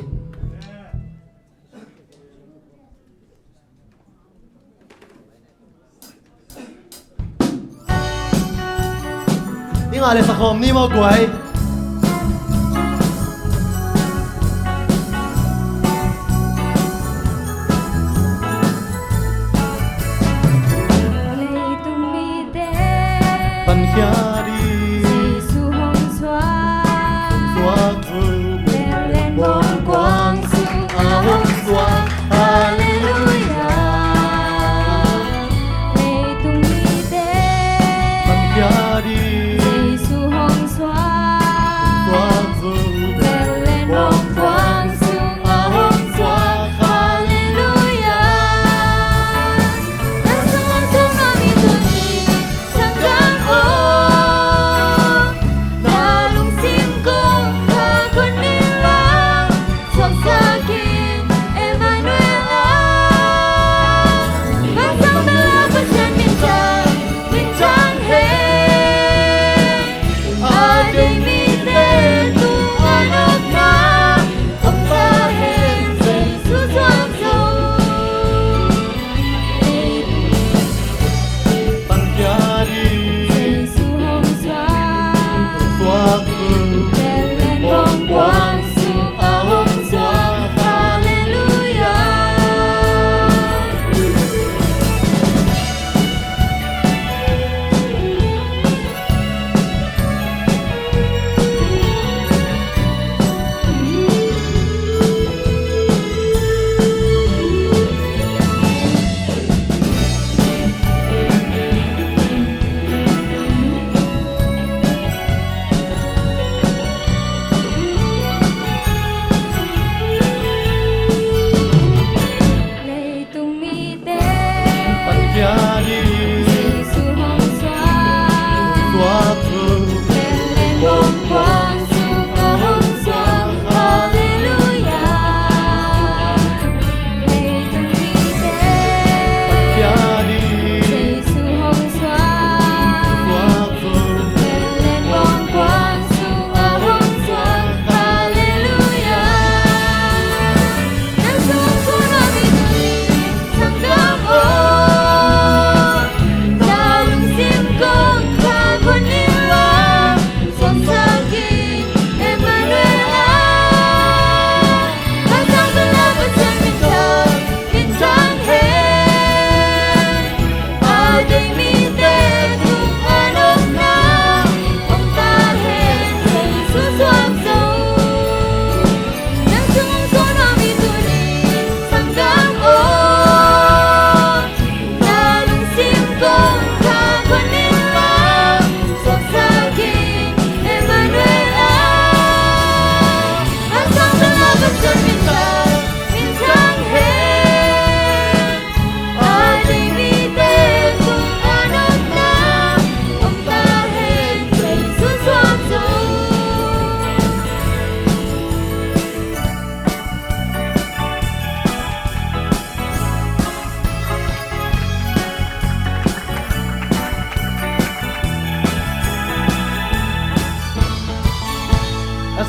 I ngah le sakhawm ni maw guai.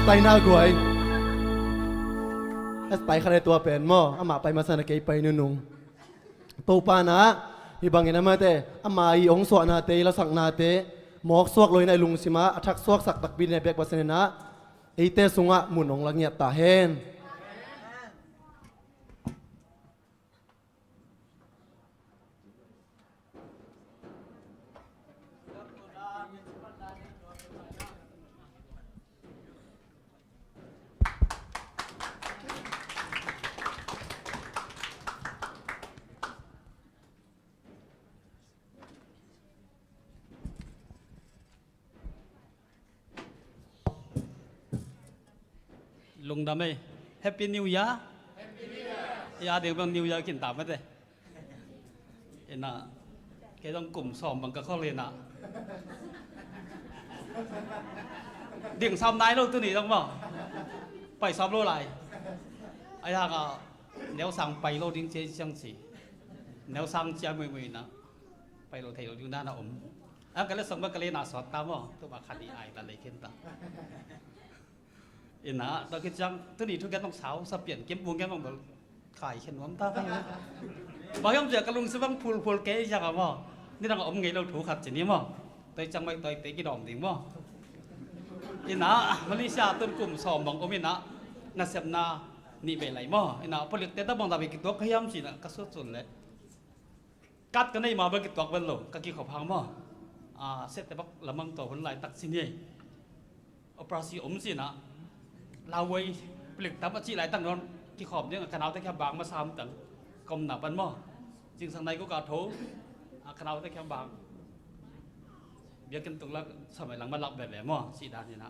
Paina guai. As pai khat e tua pen maw, amah pai masa na kei pai nunung. Topa na, hi bangin amate, ama i ong suahnate, i lasaknate, mawk suak loina i lungsima, a thak suaksak takpi ne bek Pasian ina, eite sungah mun ong la ngiat ta hen. Lungdam ei. Happy New Year. Happy New Year. Ya ding bang New Year kin ta mate. Ina, kei dong kum sawm bang ka khol ina. Ding sawm nai lo tuni dong maw. Pai sawm lo lai. Ai hang a, neu sang pai lo ding cia ciang ci. Neu sang cia mui mui na. Pai lo thei lo ding dan a om. Ang ka le song ba ka le na sawt ta maw. Tu ba khat i ai ta le khen ta. Ina, ta ki ciang, tuni thu gen nong sau, sa pian kim bung gen nong bel. Khai khen nuam ta kai na. Ba hiam cia ka lungsim bang phul phul kei ciang a maw. Ni dang a om ngei lo thu khat ci ni maw. Toi ciang mai toi te ki dawm ding maw. Ina, Malaysia tun kum sawm bang om ina, nasepna nih vei lai maw. Ina, palik te ta bang da vei ki tuak ka hiam ci na, ka sut sun le. Kat ka nei ma bel kituak bel lo, ka kikhop hang maw. A, sette bak lamang tawh hun laitak sin hi. Operasi om sin ah. Lauhuai palik tam a cih laitak nawn kikhawm ding a ka naute kia bang masa hamtang. Ka omna pan maw. Zingsang nai ko ka tho. A, ka naute kia bang. Biakinn tung lak samai lang ma lak veve maw, cih dan hi na.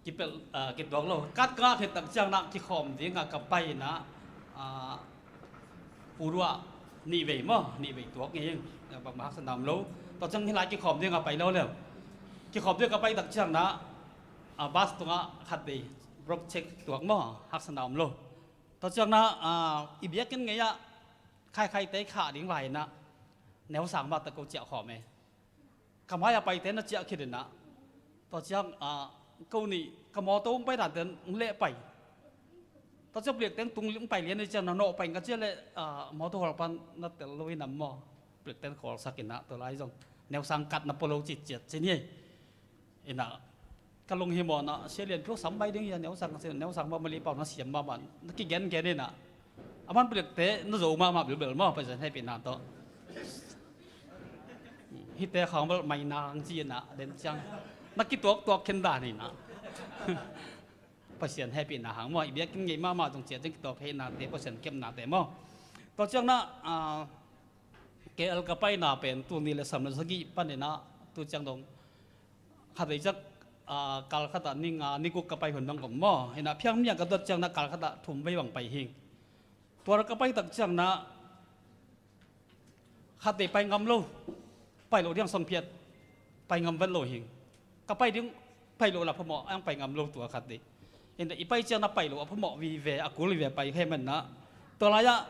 Kipelh, ah, kituak lo. Kat ka ngah khit tak ciang na kikhawm ding a ka pai na, ah, pu ruah nih vei maw, nih vei tuak ngei ing. Bangmah haksa na om lo. Tua ciang hi lai kikhawm ding a pai lo leu. Kikhawm ding a ka pai tak ciang na, ah, bus tungah khat vei brok check tuak maw, haksa na om lo. Tua ciang na, ah, i biakinn ngei ah khaikhaite khah ding lai na, neu sang mah tak ko ciah khawm e. Ka mai a paite na ciah khit in ah. Tua ciang, ah, ko nih ka mawtaw hong pai dante hong leh pai. Tua ciang pliakte hong tung hong pai lian i ciang na nawh pai ka ciah leh, ah, mawtaw hawl pan na tel lo in ah maw. Pliakte hong khawlsak in ah tua lai zong. Neu sang kat na pua lo citciat ci ni. In ah. Ka lunghimawhna, Sia Lian Phu sam bai ding hi a, neu sang, neu sang mah Mali pau na siam mahmah. Na kigengen in ah. A man pliakte, na zo mahmah bilbel maw, Pasian hehpihna tawh. Hihte khawng bel mai nang ci in ah, den ciang. Na kituaktuak khin dan in ah. Pasian hehpihna hang maw, i biakinn ngei mahmah zong ciat ciang kituak theihnate, Pasian kepnate maw. Tua ciang na, ah, K L ka paina pen tul nih le sawm le sagih pan in ah, tu ciang dong. Khat vei ciang, ah, kal khat ah ni nga, ni guk ka pai hun bang om maw. Hi na phiang miang ka tuat ciang na kal khat ah thum vei bang pai hing. Tua ka pai tak ciang na khat vei pai ngam lo. Pai lo diang song phiat. Pai ngam vet lo hing. Ka pai ding pai lo la phamawh, ang pai ngam lo tua khat vei. Hi na i pai ciang na pai lo a phamawh vive, a kul vive pai khe man na. Tua lai ah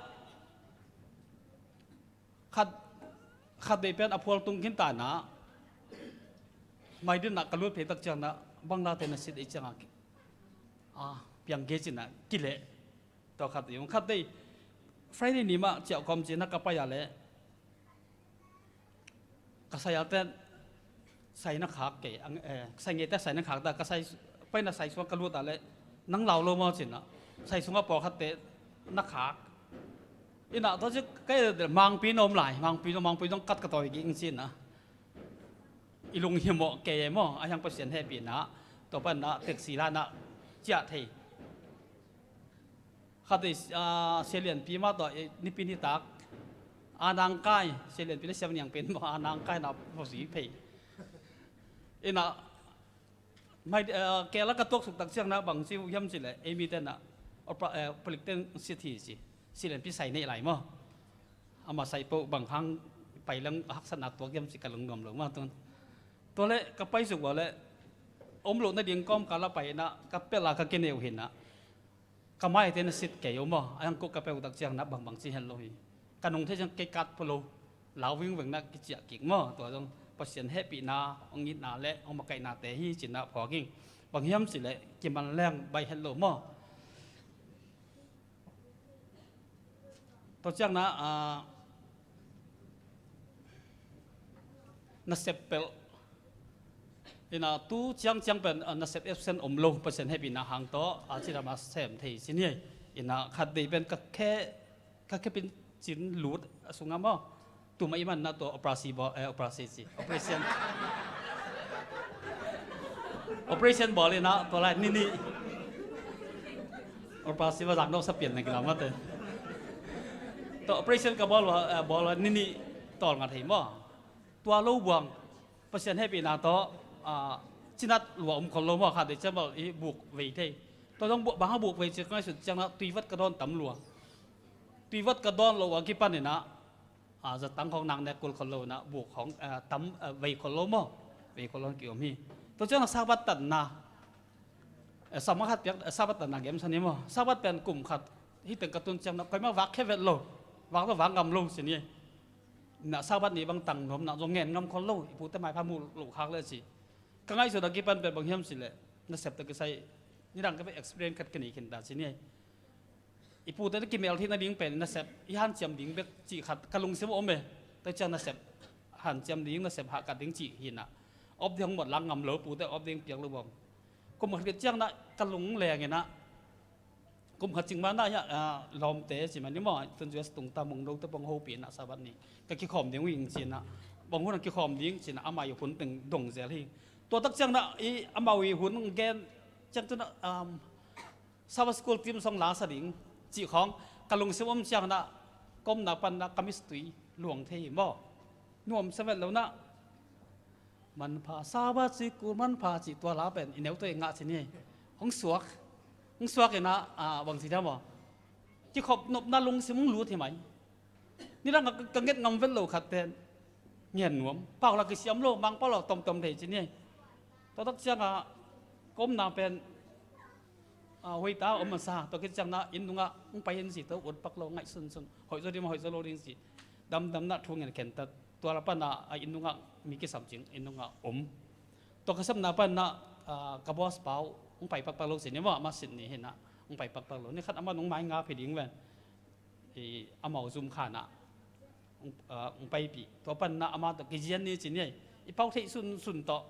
Khat, khat vei pen a phual tung khin ta na, mai din ah ka lut phei tak ciang na, bang la te na sit ei ciang a, a, piang ge cin ah, kileh. Tua khat vei, khat vei, Friday ni mah ciah kawm cin ah ka pai a leh, ka sai a ten, sai na khak kei, ang, eh, sai ngei te sai na khak ta, ka sai, pai na sai suang ka lut a leh, nang lau lo maw cin ah, sai sungah pawlkhat te na khak. In ah, tua ci, kei mangpi na om lai, mangpi na, mangpi dong kat ka tawi ging cin ah. I lunghimawh kei e maw, a hiang Pasian hehpihna, tua pan na, taxi la na, ciah thei. Khat ei, ah, Sia Lianpi mah tawh, eh, nipi nitak. A nang kai, Sia Lianpi le Siam Niang pen maw, a nang kai na, maw si phei. In ah, mai, eh, K L ah ka tuak suk tak ciang na bang ci uh hiam ci leh, ei mi ten na, opera, eh, palik ten sit hi ci. Sia Lianpi sai neih lai maw. Ama sai poh bang hang pai lang haksatna tuak hiam ci ka lungnuam lo maw tun. Tua leh ka pai suk uh a leh, om loh nading kawmkal ah pai na, ka pelh a ka kineu hi na. Ka maite na sit kei uh maw, a hiang kuk ka peuh tak ciang na bangbang ci hen lo hi. Ka nung thei ciang kei kat pua lo, lau vingveng na kiciah kik maw, tua zong Pasian hehpihna, hong itna le hong makaihnate hi cin na phawk ing. Bang hiam cih leh kiman leng baih het lo maw? Tua ciangin ah, nasep pelh in ah tu ciangciang pen, ah, nasep absent om lo, Pasian hehpihna hang tawh, ah, cidam a sem thei ci ni. In ah khat vei pen ka khe, ka khe pincin lut a sungah maw, tu mah i man na tua operasi bawl, eh, operasi ci, operation. Operation bawl in ah tua lai ni nih. Operasi va zak dawh sa pian na kilam mate. Tua operation ka bawl va, eh, bawl va ni nih tawlnga thei maw. Tua lo buang, Pasian hehpihna tawh, ah, cinat lua om khol lo maw, khat vei ciang bel i buk vei thei. Tua zong buk, bang hang buk vei ci ka ngaihsut ciangin ah tuivat ka dawn tam lua. Tuivat ka dawn lo a kipan in ah, ah, zatang khawng nak nek kul khol lo in ah buk khawng, ah, tam, ah, vei khol lo maw. Vei khol lo ki om hi. Tua ciangin ah Sabbath tanna, eh, sawm khat piak, eh, Sabbath tanna gemsa ni maw. Sabbath pen kum khat hi teng ka tun ciangin ah koimah vak khia vet lo. Vak lo vak ngam lo ci ni. Na Sabbath ni bang tang nuam na zong ngen ngam khol lo, i pute maipha mu lo khak le ci. Ka ngaihsut a kipan pen bang hiam cih leh, nasep tawh kisai nidang ka pe experience khat ka nei khin ta ci ni. I pute na kimel theih nading pen nasep i hanciam ding bek cih khat ka lungsim a om e. Tua ciang nasep hanciam ding, nasep hahkat ding cih hi in ah, off day hong mawk lak ngam lo, pute off day piak lo bawm. Kum khat ciangin ah ka lung leng in ah, kum khat cing mah na, ah, lawmte ci mah ni maw, tun U S tung ta, Mungno te pong hopih in ah Sabbath ni ka kikhawm ding uh ing ci in ah, bang hun ah kikhawm ding ci in ah, amau i hun teng dong zel hi. Tua tak ciangin ah i amau i hun gen ciang tun ah, um, Sabbath school team song la sa ding cih khawng ka lungsim om ciangin ah, ka omna pan ah ka mittui luang thei hi maw. Nuam sa vet lo in ah, manpha Sabbath school, manpha cih tua la pen i neu tawh i ngah ci ni. Hong suak, hong suak in ah, ah, bang ci diam maw, kikhop nopna lungsim hong lut hi mai. Nidang ka, ka nget ngam vet lo khat pen ngen nuam. Pau la kisiam lo, Mangpau la tomtom thei ci ni. Tua tak ciangin ah ka omna pen, ah, hoih ta om masa, tua khit ciangin ah inn nungah hong pai in ci, tua ut pak lo, ngaih sunsun, hoih zaw ding maw, hoih zaw lo ding ci. Damdam in ah thu ngen khen ta, tua la pan ah, ah, inn nungah mi kisam cing, inn nungah om. Tua ka sepna pan ah, ah, ka boss pau hong pai pakpak lo ci ni maw, amah Sydney hi in ah hong pai pakpak lo. Ni khat amah nong mai nga phi ding ven. I, amau zum khan ah hong, ah, hong paipih. Tua pan ah amah tawh kizian ni ci ni. I pau theih sunsun tawh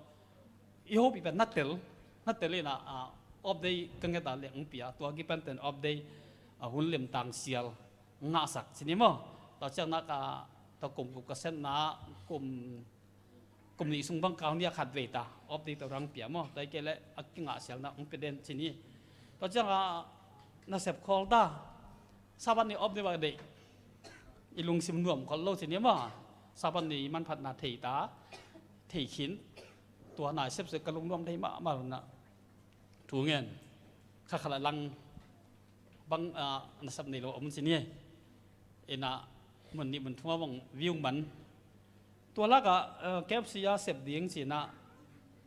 i hopih pen na tel, na tel in ah, ah, off day ka nget a leh hong pia. Tua kipan pen off day, ah, hun limtang sial ngahsak ci ni maw. Tua ciangin ah ka, tua kum, kum ka sepna, kum kum nih sung bang kau ni a khat vei ta, off day tawh rang pia maw, tua hi kei leh a kingah sialna hong pia den ci ni. Tua ciangin ah nasep khawl ta, Sabbath ni off day va deih, i lungsim nuam khol lo ci ni maw. Sabbath ni manphatna thei ta, thei khin, tua na sepsep ka lungnuam thei mahmah lo in ah thu ngen. Kha kha la lang bang, ah, nasep nei lo om ci ni. In ah mun nih mun thum a bang view man. Tua lak ah, ah, K F C a sep ding ci in ah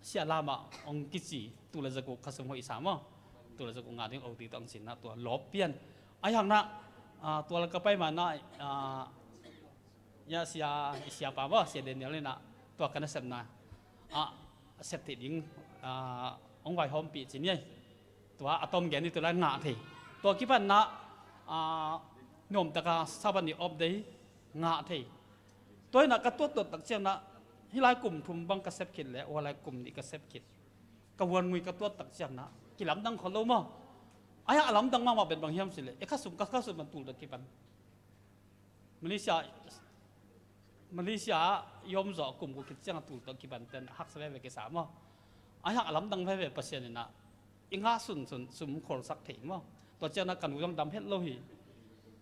Sia Lam ah hong kici, tul le za guk kha sum hoih sa maw. Tul le za guk ngah ding O T tawh hong ci in ah tua lawp pian. Ahi hang in ah, ah, tua lak ka pai ma in ah, ah, ya sia, i siapa maw, Sia Daniel in ah tua ka nasepna, ah, sep theih ding, ah, hong vaihawmpih ci ni. Tua a tom gen ni, tua lai ngah thei. Tua kipan in ah, ah, nuam tak a Sabbath ni off day ngah thei. Tua hi in ah ka tuat tuat tak ciangin ah, hih lai kum thum bang ka sep khit leh hua lai kum nih ka sep khit, ka huan ngui ka tuat tak ciangin ah kilamdang khol lo maw. Ahi hang a lamdang mahmah pen bang hiam cih leh, e, kha sum, ka kha sum man tul tawh kipan. Malaysia, Malaysia ah i om zawh kum guk khit ciang a tul tawh kipan ten haksa veve kisa maw. Ahi hang a lamdang veve, Pasian in ah i ngah sunsun sum kholsak thei maw. Tua ciangin ah ka nu zong dam het lo hi.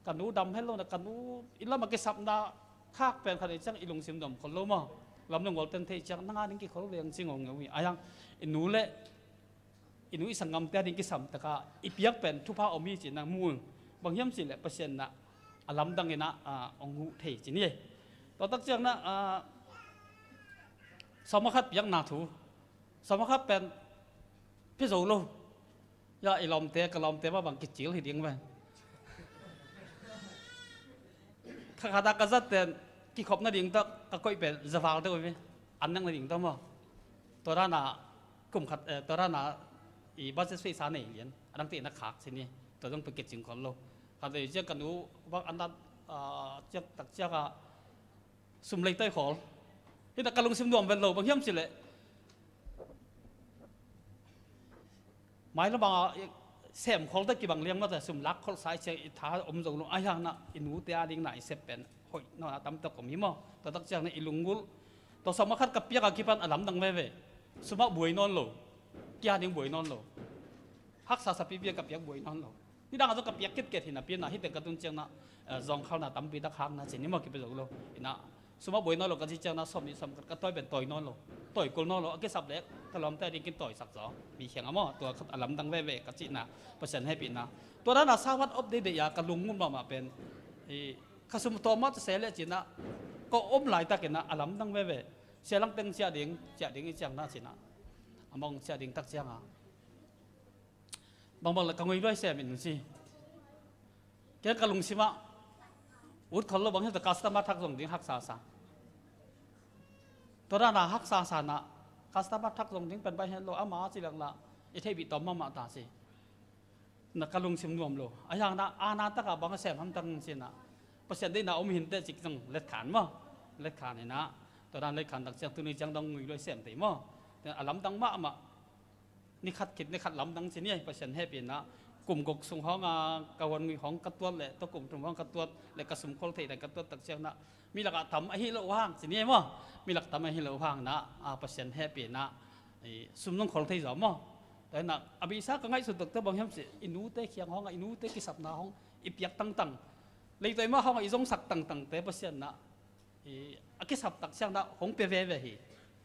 Ka nu dam het lo in ah, ka nu i lam a kisapna khak pen khat ei ciang i lungsim nuam khol lo maw. Lamdang gual ten thei ciang na ngah ding kikhol leng ci ngongeu hi. Ahi hang i nu le i nu i sanggamte a ding kisam tak a i piak pen thupha om hi ci in ah mu. Bang hiam cih leh Pasian in ah a lamdang in ah, ah, hong huh thei ci ni. Tua tak ciangin ah, ah, sawm a khat piakna thu. Sawm a khat pen pia zo lo. Ya, i lawmte, ka lawmte mah bang kicil hi ding ven. Kha khat a ka zat ten kikhop nading tawh ka koih pen za val deuh hi ve. An nang nading tawh maw. Tua dan a kum khat, eh, tua dan a i budget space a nei lian, a dangte na khak si ni, tua zong pekit cing khol lo. Khat vei ciang ka nu bang an dat, ah, ciak tak ciak a sum lei toi khol. Hita ka lungsim nuam vet lo, bang hiam cileh. Mai lo bang a, i sem khol ta kibang liang mata sum lak khol sai ciang i tha om zo lo, a hiang na i nute a ding na i sep pen hoih na tam tak om hi maw. Tua tak ciang na i lunggulh. Tua sawm a khat ka piak a kipan a lamdang veve. Sum a buai nawn lo. Kia ding buai nawn lo. Haksa sapi piak ka piak buai nawn lo. Nidang a zong ka piak kitket hi napi na, hite ka tun ciang na, eh, zawngkhalna tampi tak hang na ci ni maw, kipe zo lo. Ina, sum a buai nawn lo ka ci ciang na, sawm nih sawm khat ka tawi pen tawi nawn lo. Tawi kul nawn lo, a kisap leh ka lawmte a ding kin tawisak zaw. Mi khiang a maw, tua khat a lamdang veve ka cihna, Pasian hehpihna. Tua dan a Sabbath off day deih a ka lungngun mahmah pen, i, ka sum tawm mah se leh ci na, ka om laitak ina a lamdang veve. Sia lang teng ciah ding, ciah ding i ciang na ci na. A mong ciah ding tak ciang a. Bangbang le ka ngui luai sem in si. Kei ka lungsim ah ut khol lo, bang hiam ta customer thak zong ding haksa sa. Tua dan a haksa sa na customer thak zong ding pen bai hen lo, ama ci lak la i theih bih tawm mahmah ta si. Na ka lungsim nuam lo. A hiang na a na tak a bang a sem hamtang si na. Pasian deihna om hinte cik zong letkhan maw. Letkhan hi na. Tua dan letkhan tak ciang tuni ciang dong ngui luai sem tei maw. A lamdang mahmah. Ni khat khit ni khat lamdang ci ni, Pasian hehpihna. Kum guk sung hawng a ka huan ngui hawng ka tuat leh, tua kum thum hawng ka tuat leh, ka sum khol theih dan ka tuat tak ciang na, mi lakah tam ahi lo hang ci ni maw. Mi lak tam ahi lo hang na, a, Pasian hehpihna, i, sum nong khol thei zaw maw. Tua hi na, a bisa ka ngaihsut tak tua bang hiam ci, i nute khiang hawng a, i nute kisapna hawng i piak tangtang, leitoi mah hawng a i zongsak tangtangte Pasian na, i, a kisap tak ciang na hong pia veve hi,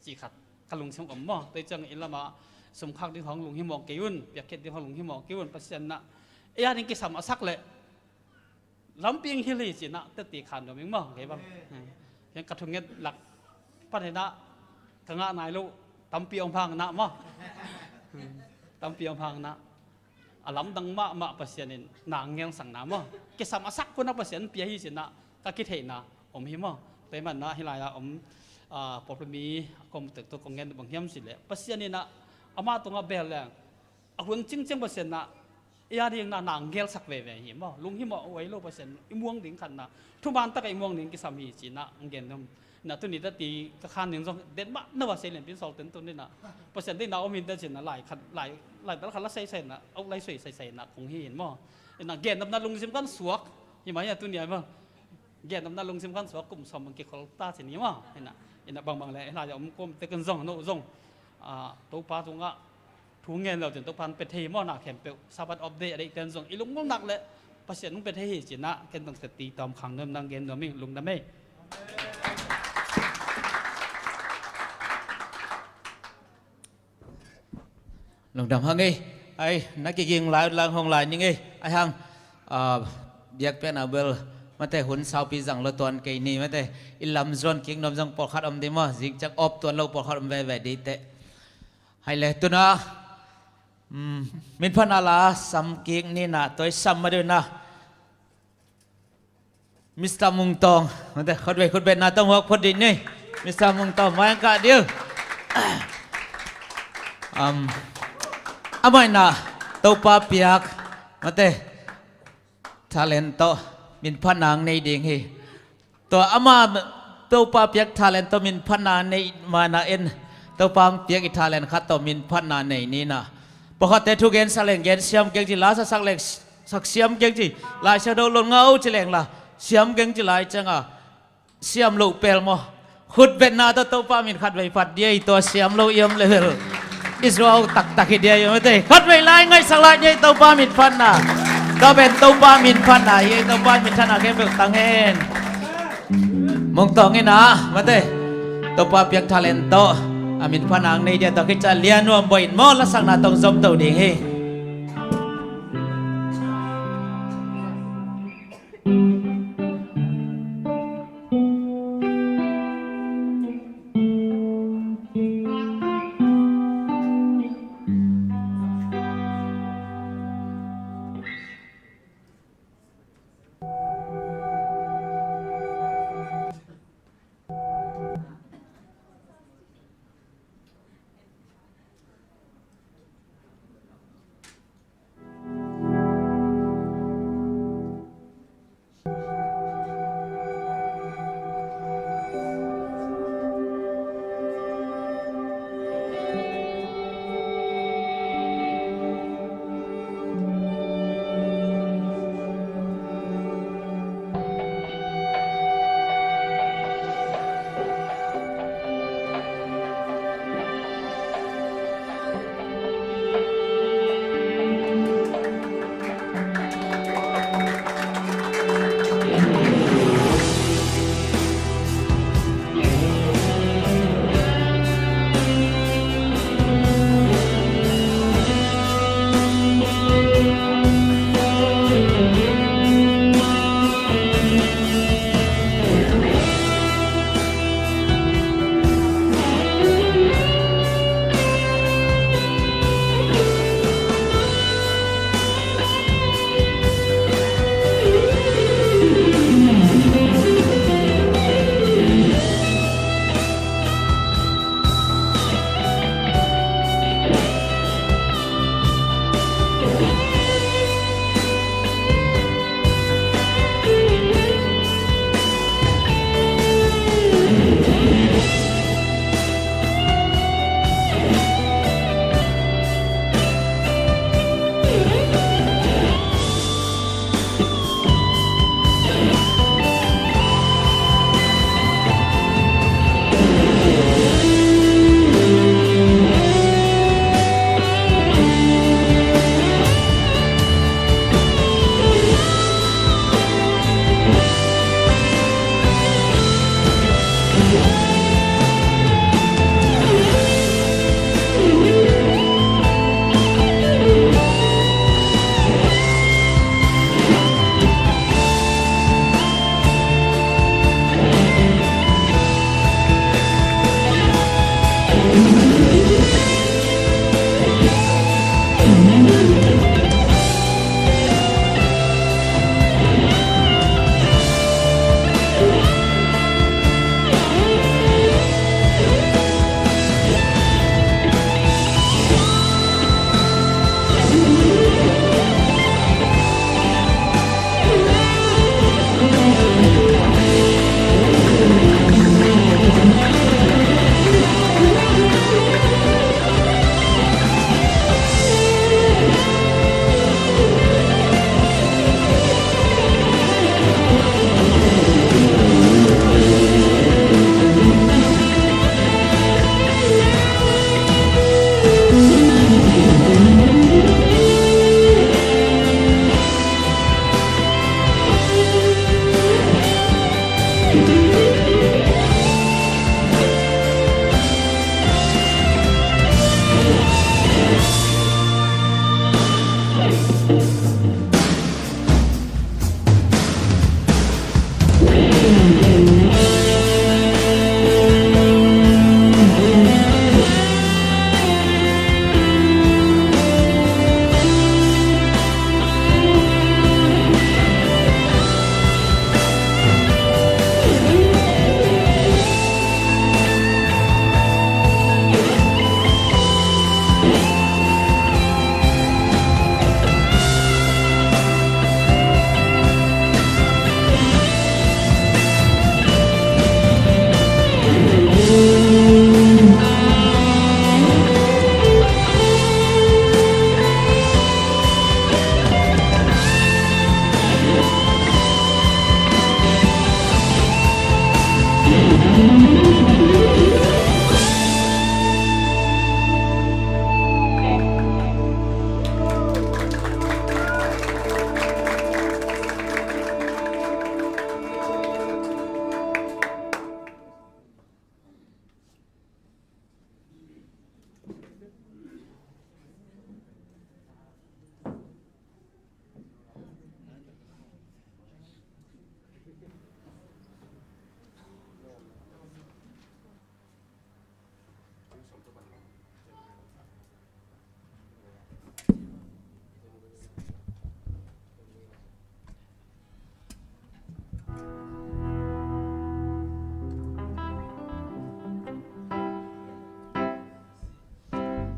ci khat ka lungsim om maw. Tua ciang i lam a sum khak ding hong lunghimawh kei un, piakkhiat ding hong lunghimawh kei un, Pasian na ei a ding kisam a sak leh lampi ing hil hi ci na, teti khan dom ing maw, kei bang. Hiang ka thunget lak pan hi na, ka ngah nai lo, tampi om hang na maw. Tampi om hang na. A lamdang mahmah Pasian in na ngelsak na maw. Kisam a sak hun a Pasian pia hi ci na ka kitheihna om hi maw. Tua hi man na hih lai a om, ah, pawlpi mi a kom tek tua kong gen bang hiam ci leh, Pasian in a ama tungah bel leng a hun cingciang Pasian na i a ding na na ngelsak veve hi maw. Lunghimawh huai lo Pasian i muang ding khat na, thuman tak a i muang ding kisam hi ci na gen dom. Na tuni tati ka khan ning zong den mah na va sei lianpi in sawlten tun ding na. Pasian deihna om hinte ci na lai khat, lai, lai tal khat la seisei na, auk lai sui seisei na kong hi in maw. Na gen nop na lungsim kan suak hi mai a tuni a maw. Gen nop na lungsim kan suak, kum sawm bang kikhol ta ci ni maw. Ina, ina bangbang le, ina om kom te kan zong, no zong, a, Topa tungah thu ngen lo cin Topa in pe thei hi maw, na khempeuh Sabbath off day a deih ten zong i lungngaih nak leh Pasian hong pe thei hi ci na, ken tong teti tawm khang nuam nang gen nuam ing, lungdam ei. Lungdam hang ei. Ai, na kiging lai, lang hong lai ning ei. Ai hang, ah, biakpiakna bel mate hun saupi zang lo tuan kei ni mate. I lam zuan kik nuam zang pawlkhat om di maw, zing ciang op tuan lo pawlkhat om veve di te. Hai le tuna, mm, min phan a la sam kik ni na, toi sam ma deu na. Mister Mung Tawng, mate, khut vei khut beng na tawh muak phot dih ni. Mister Mung Tawng, mai ang kah dih. Um, amah in a Topa piak, mate, talent tawh min phatna ang nei ding hi. Tua ama Topa piak talent tawh min phatna nei mana en, Topa ang piak i talent khat tawh min phatna nei ni na. Pawlkhatte thu gen sa leng gen siam keng ci, la sa sak leng sak siam keng ci, Lai Siangtho lon ngau ci leng la siam keng ci lai ciang a, siam loh pel maw? Khut betna tawh Topa min khat vei phat dia i tua siam lo i om level. I zuau taktak hi dia i om ate. Khat vei lai ngaihsak lai dia i Topa min phatna. Tua pen Topa min phatna hi, Topa min phatna khempeuh tang hen. Mung Tawng in a, mate, Topa piak talent tawh a min phatna ang nei dia tawh khit ciang lian nuam buai in maw, lasakna tawh zom to ding hi.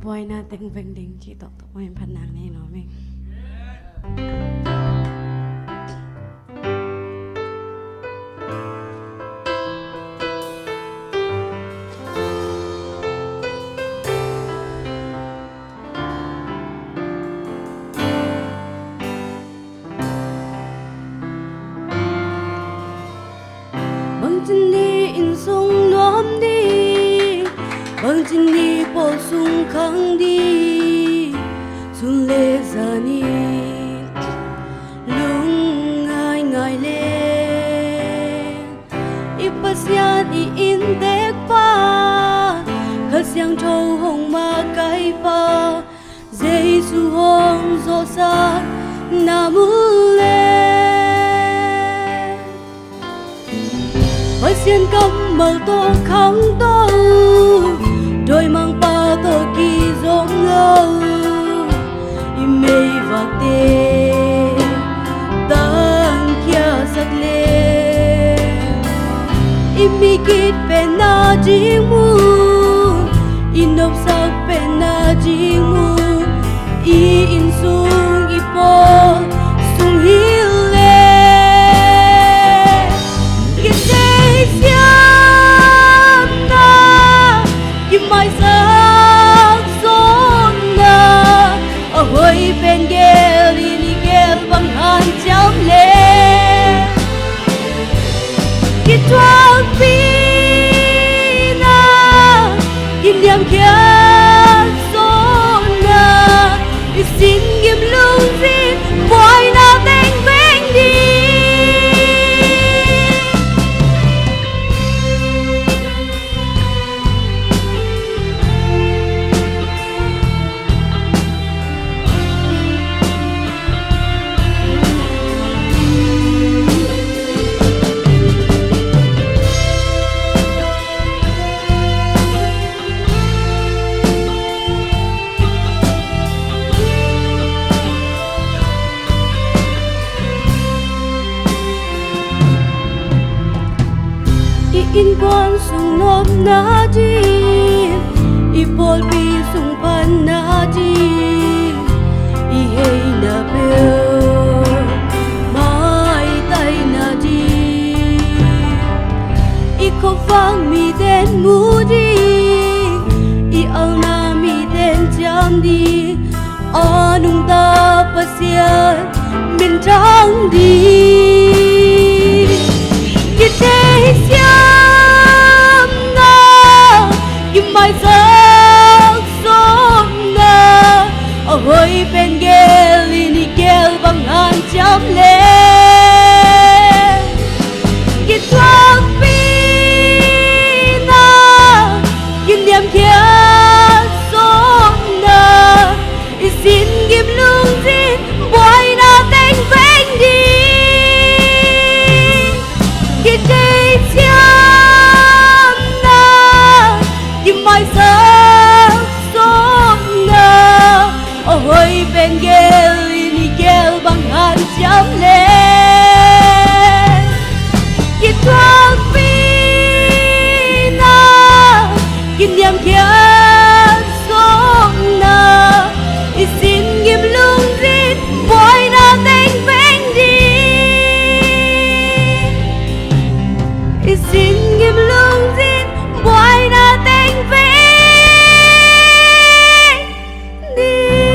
Buaina teng veng ding cih tawh tawh in phatna nei nuam ing. Bangci ni inn sung nuam ding, bangci ni pawl sung khang ding, sun le zan in lungngaingai le i Pasian i inntek pa, Kha Siangtho hong makaipa Jesu hong zawhsak na mu le, Pasian kammal tawh khangto, dawimangpa tawh kizom lo i meivakte tangkhiasak le, i mi kit penna ding mu, i nopsak penna ding mu, i inn sung i pawl sung hi le, kithei siamna, kimaisak zawhna, a hoih pen gel in i gel bang hanciam le, kithuakpihna, kiniamkhiat zawhna, i sin gim lungzin buaina teng veng ding. I innkuan sung nopna ding, i pawlpi sung phatna ding, i heina peuh maitaina ding, i khuavak miten mu ding, i alna miten ciam ding, a nungta Pasian minthang ding. Kithei siamna, kimaisak zawhna, a hoih pen gel in i gel bang hanciam le, kithuakpihna, kiniamkhiat zawhna, i sin gim lungzin buaina teng veng ding. Kithei siamna, kimaisak zawhna, a hoih pen gel in i gel bang hanciam le, kithuakpihna, kiniamkhiat zawhna, i sin gim lungzin buaina teng veng ding. I sin gim lungzin buaina teng veng ding.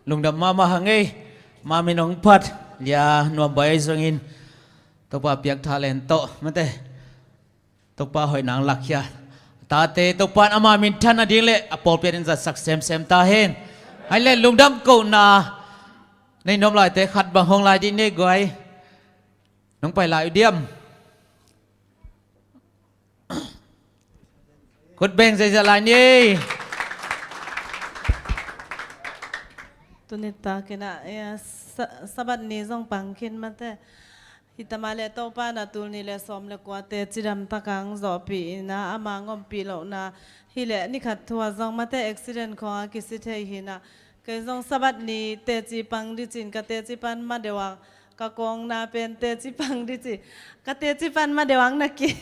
Lungdam mahmah hang ei. Mamin hong phat lia nuam bai zongin Topa piak tha len tawh mate, Topa hoih nang lakkhia. Tate Topa in ama minthan a ding le a pawlpi in zatsak semsem ta hen. Hai le lungdam kohna nei nuam laite khat bang hong lai dih nei guai. Nong pai lai uh diam? Khut beng zeizat lai ni. Tuni takin ah, eh, sa-, Sabbath ni zong pang khin mate. Hi ta mah le Topa in ah tul nih le sawm le kuate cidam tak hong zawhpih in ah, ama hong ompih lohna hi le ni khat thu ah zong mate accident khawng a kisi thei hi in ah, Kei zong Sabbath ni teci pang dih ci-in ka teci pan ma deuh a, ka kawngna pen teci pang dih ci. Ka teci pan ma deuh a hong na kik,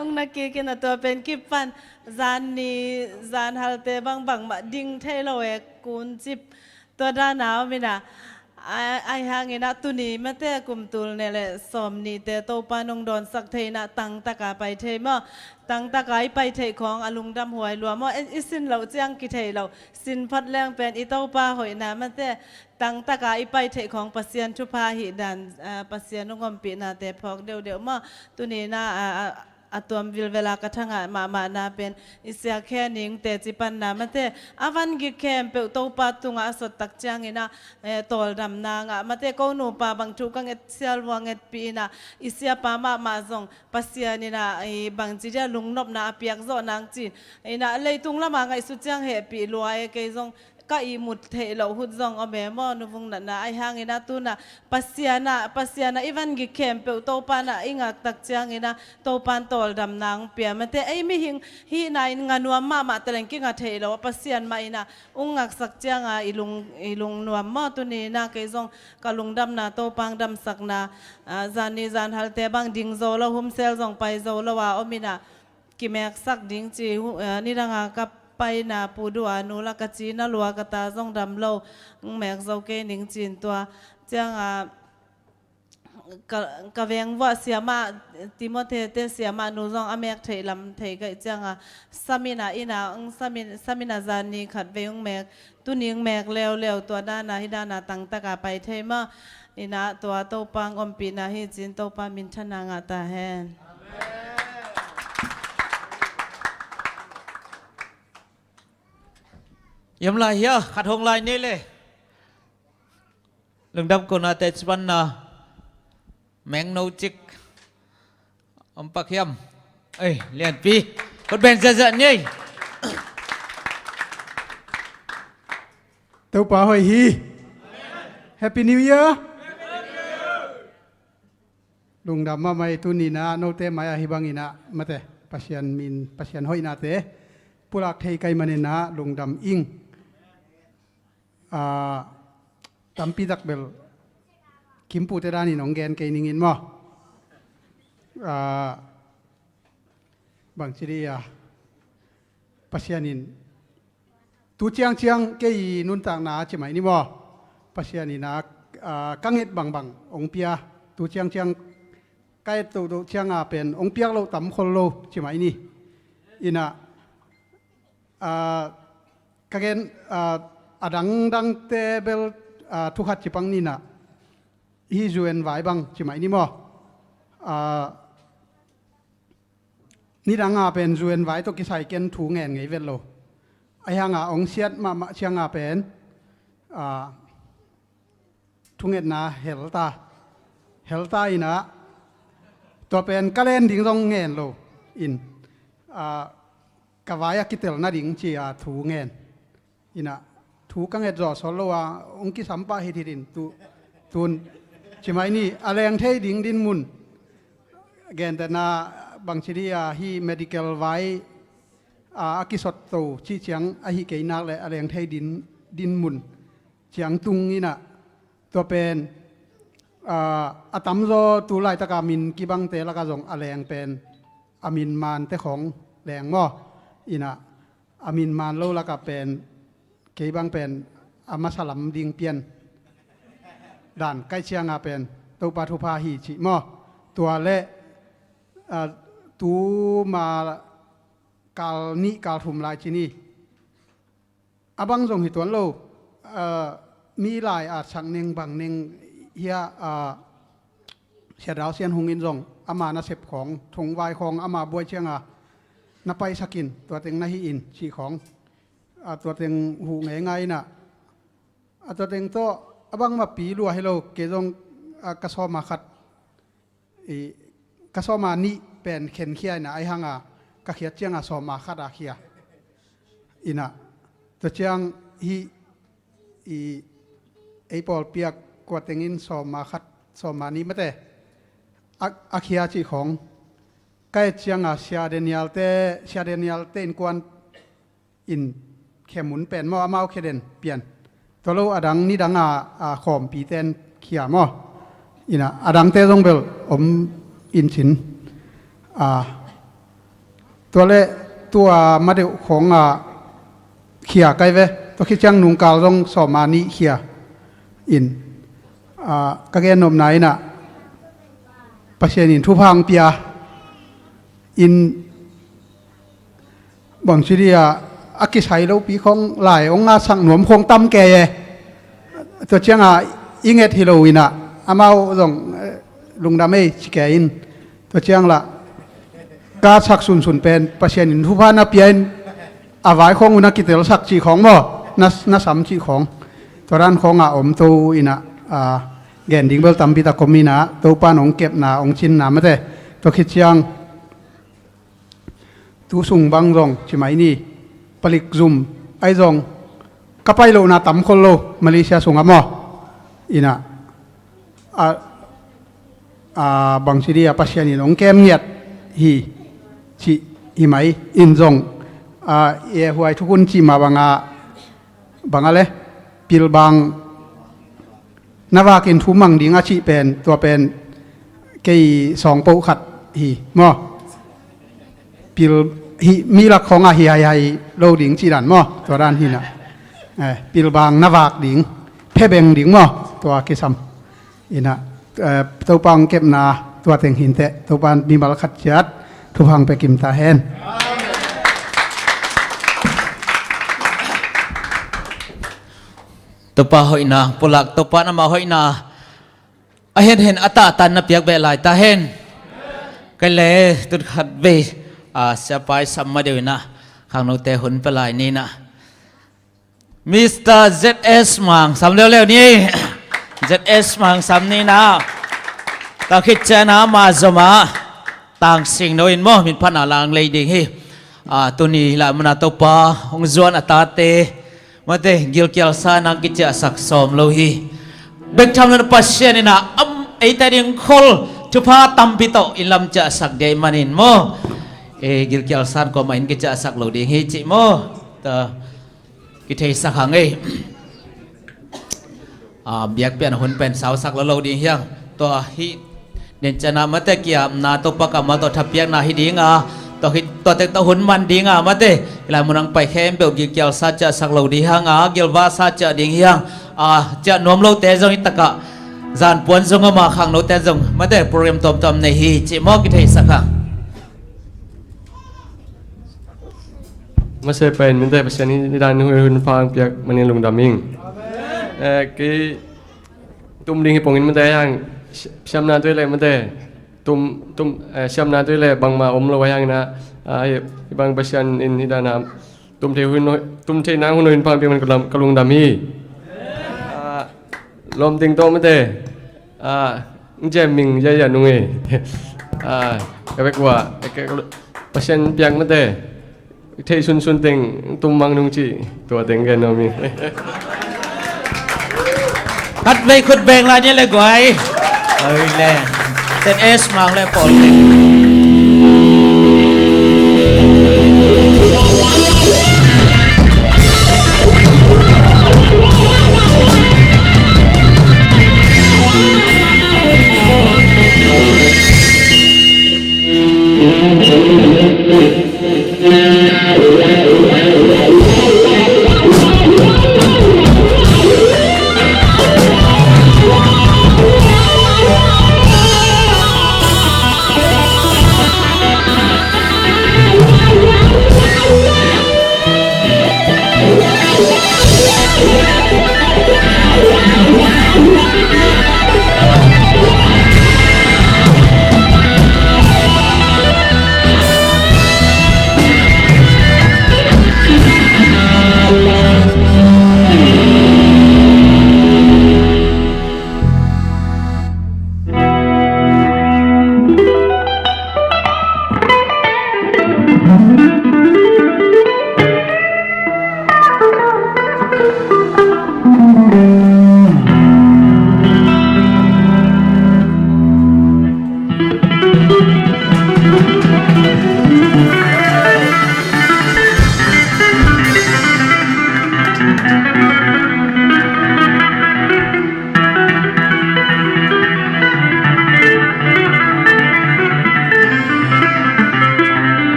hong na kik in a tua pen kipan zan ni, zan halte bangbang mah ding thei lo e, kun cip. Tua dan a om in a, a, ahi hangin a tuni mate kum tul nih le sawm nihte Topa nong dawnsak thei in a tangtaka pai thei maw? Tangtaka i pai theih khawng a lungdam huai lua maw? I, i sin loh ciang kithei lo. Sin phot leng pen i Topa hoihna mate, tangtaka i pai theih khawng Pasian thupha ahih dan, a, Pasian hong ompihnate phawk deuhdeuh maw? Tuni in a, a, a, a tuam vilvel a ka thangah mahmahna pen i Sia Khe Ning teci panna mate, a van gik khempeuh Topa tungah a sot tak ciangin a, eh, tawldamna ngah mate, ko nupa bang thu ka nget, sialvua ngetpih in a, i siapa mahmah zong Pasian in a, i bangci dia lungnopna a piak zawh nang ci-in, in a leitung lamah ngaihsut ciang hehpih lua e, kei zong ka ihmut theih loh hut zong om e maw, nu vung natna. Ahi hangin a tu in a Pasian a, Pasian a i van gik khempeuh Topa in a i ngak tak ciangin a Topa in tawldamna hong pia mate, ei mihing hihna in nga nuam mahmah taleng kinga theih loh a Pasian mah in a hong ngaksak ciang a i lung, i lungnuam maw? Tuni in a kei zong ka lungdamna Topa hong damsakna, a, zan ni zan halte bang ding zo lo, humsel zong pai zo lo a om in a, kimeksak ding ci, hu-, eh, nidang a ka paina Pu Du a nu la ka ci na lua ka ta zong dam lo, hong mek zo kei ning ci-in tua ciang a, ka, ka veng vuah siamah, Timothy te siamah nu zong a mek theih lam thei kaih ciang a, sam in a, in a, hong sam in, sam in a zan ni khat vei hong mek, tuni hong mek leuleu, tua dan a, hih dan a tangtaka pai thei maw? In a tua Topa hong ompihna hi ci-in Topa minthanna ngah ta hen. Yam lai hia, khat hong lai ni le. Lungdam kona teci panna. Meng no cik. Om pak hiam. Ei, lianpi. Khut beng ziahziah ni. Topa hoih hi. Happy New Year. Lungdam mahmah hi. Tuni in a note mai ah hih bangin a mate, Pasian min, Pasian hoihnate pulak thei ka hih manin a lungdam ing. Ah, tampi tak bel Kim Pu te danin hong gen kei ning in maw? Ah, bangci dih a, Pasian in tu ciangciang kei nuntakna ci mai ni maw? Pasian in a, ah, ka nget bangbang hong pia. Tu ciangciang ka et toto ciang a pen hong piak loh tam khol lo ci mai ni. In a, ah, ka gen, ah, a dangdangte bel, ah, thu khat ci pang ni in a, hih U N vai bang ci mai ni maw? Ah, nidang a pen U N vai tawh kisai ken thu ngen ngei vet lo. Ahi hang a hong siat mahmah ciang a pen, ah, thungetna hel ta, hel ta in a, tua pen ka len ding zong ngen lo in, ah, ka vai a kitel nading ci a thu ngen. In a, thu ka nget zawh sawt lo a, hong kisam pah hithitin tu, tun ci mai ni. A leng thei ding dinmun, gentehna bangci dih a, hih medical vai a, a kisot to cih ciang ahi kei nak leh a leng thei din, dinmun ciang tung in a, tua pen, ah, a tamzaw tu laitaka min kibangte laka zong a leng pen a min mante khawng leng maw? In a, a min man lo laka pen kei bang pen a masa lam ding pian dan kaih ciang a pen Topa thupha hi cih maw? Tua leh, ah, tuma kal nih kal thum lai ci ni. A bang zong hi tuan lo, ah, mi lai-at sak neng bang neng hia, ah, Sia Dau Sian Hung in zong ama nasep khawng, thongvai khawng ama buai ciang a na paisak in, tua teng na hih in cih khawng, ah, tua teng huh ngeingai in a, ah, tua teng tawh a bang mah pi lua hi lo, kei zong, ah, ka sawm a khat, i, ka sawm a nih pen khenkhia in a, ahi hang a ka khiat ciang a sawm a khat a khia. In a, tua ciang hih, i, ei pawlpi a kua teng in sawm a khat, sawm a nih mate a, a khia cih khawng. Ka et ciang a Sia Daniel te, Sia Daniel te innkuan in khe mun pen maw, amau khe den pian. Tua lo a dang nidang a, a khawmpi ten khia maw? Ina a dangte zong bel om in cin. A, tua le tua ma deuh khawng a khia kai ve. Tua khit ciang nungkal zong sawm a nih khia in. A, ka gen nopna ina Pasian in thupha hong pia in bangci dia a kisai lopi khawng lai hong ngasak nuam khawng tam kei e. Tua cianga i nget hi lo ina amau zong, eh, lungdam ei ci kei in. Tua ciang la ka sak sunsun pen Pasian in thupha na pia in a vai khawng un a kitelsak cih khawng maw, na, na sam cih khawng. Tua dan khawng a om to ina, a, gen ding bel tampi tak om ina Topa in hong kepna hong cinna mate. Tua khit ciang tu sung bang zong ci mai ni, palik zum ai zong ka pai lohna tam khol lo Malaysia sungah maw? Ina a, a, bangci dia Pasian in hong kem ngiat hi, cih hi mai in zong, a, e huai thukun cih mah banga, banga le pilbang na vakin thu mang ding a cih pen, tua pen kei sawngpoh khat hi maw? Pil hi, mi lak khawngah hi haihai lo ding cih dan maw? Tua dan hi na. Eh, pilbang na vak ding, phe beng ding maw? Tua kisam ina, eh, Topa hong kepna tua teng hinteh, Topa mimal khat ciat thupha hong pia kim ta hen. Topa hoihna pulak, Topa in ama hoihna a henhen a tahtan na piak beh lai ta hen. Kei le tut khat vei, a, siapa i sam ma deuh ina khangnote hun pia lai ni na. Mister Z S Mang sam leuleu ni. Z S Mang sam ni na. Tua khit ciang ama zom a Tang Sing No in maw, min phatna lang lei ding hi. A, tuni lai muna Topa hong zuan a tate mate gilkialsa nang kiciahsak sawm lo hi. Bek tham lo na Pasian ina am eite ding khol thupha tampi tawh in lam ciahsak dei manin maw? E, gilkialsa in kuamah in kiciahsak lo ding hi cih maw? Ta kitheisak hang ei. A, biakpiakna hun pen sausak lo lo ding hiang. Tua hi nen ciang a mate kiamna Topa kammal tawh thapiakna hi ding a, tua hi, tua tek tawh hun man ding a mate. Hilai mun ang pai khempeuh gilkialsa ciahsak lo ding hiang a, gilvasa ciah ding hiang a, ciah nuam lote zong hi takah zan puan zong ama khangnote zong mate program tuamtuam nei hi cih maw, kitheisak hang. Mase pen minte Pasian in i dan hun hun phang piak manin lungdam ing. Eh, kei tum ding hi pongin minte yang siamna tui le minte tum, tum, eh, siamna tui le bangma om lo yang na, ah, hi, hi bang Pasian in hi dan a tum thei hun, tum thei nang hun hun phang piak man ka lam, ka lungdam hi. Ah, lom ding to minte. Ah, njem ming ya ya nung e. Ah, ka bek wa, ka, ka, Pasian piak mate. Thei sun sun teng tum mang nung ci, tua teng gen no mi. Khat vei khut beng lai ni le guai. Oi le. Ten es mang le pol le.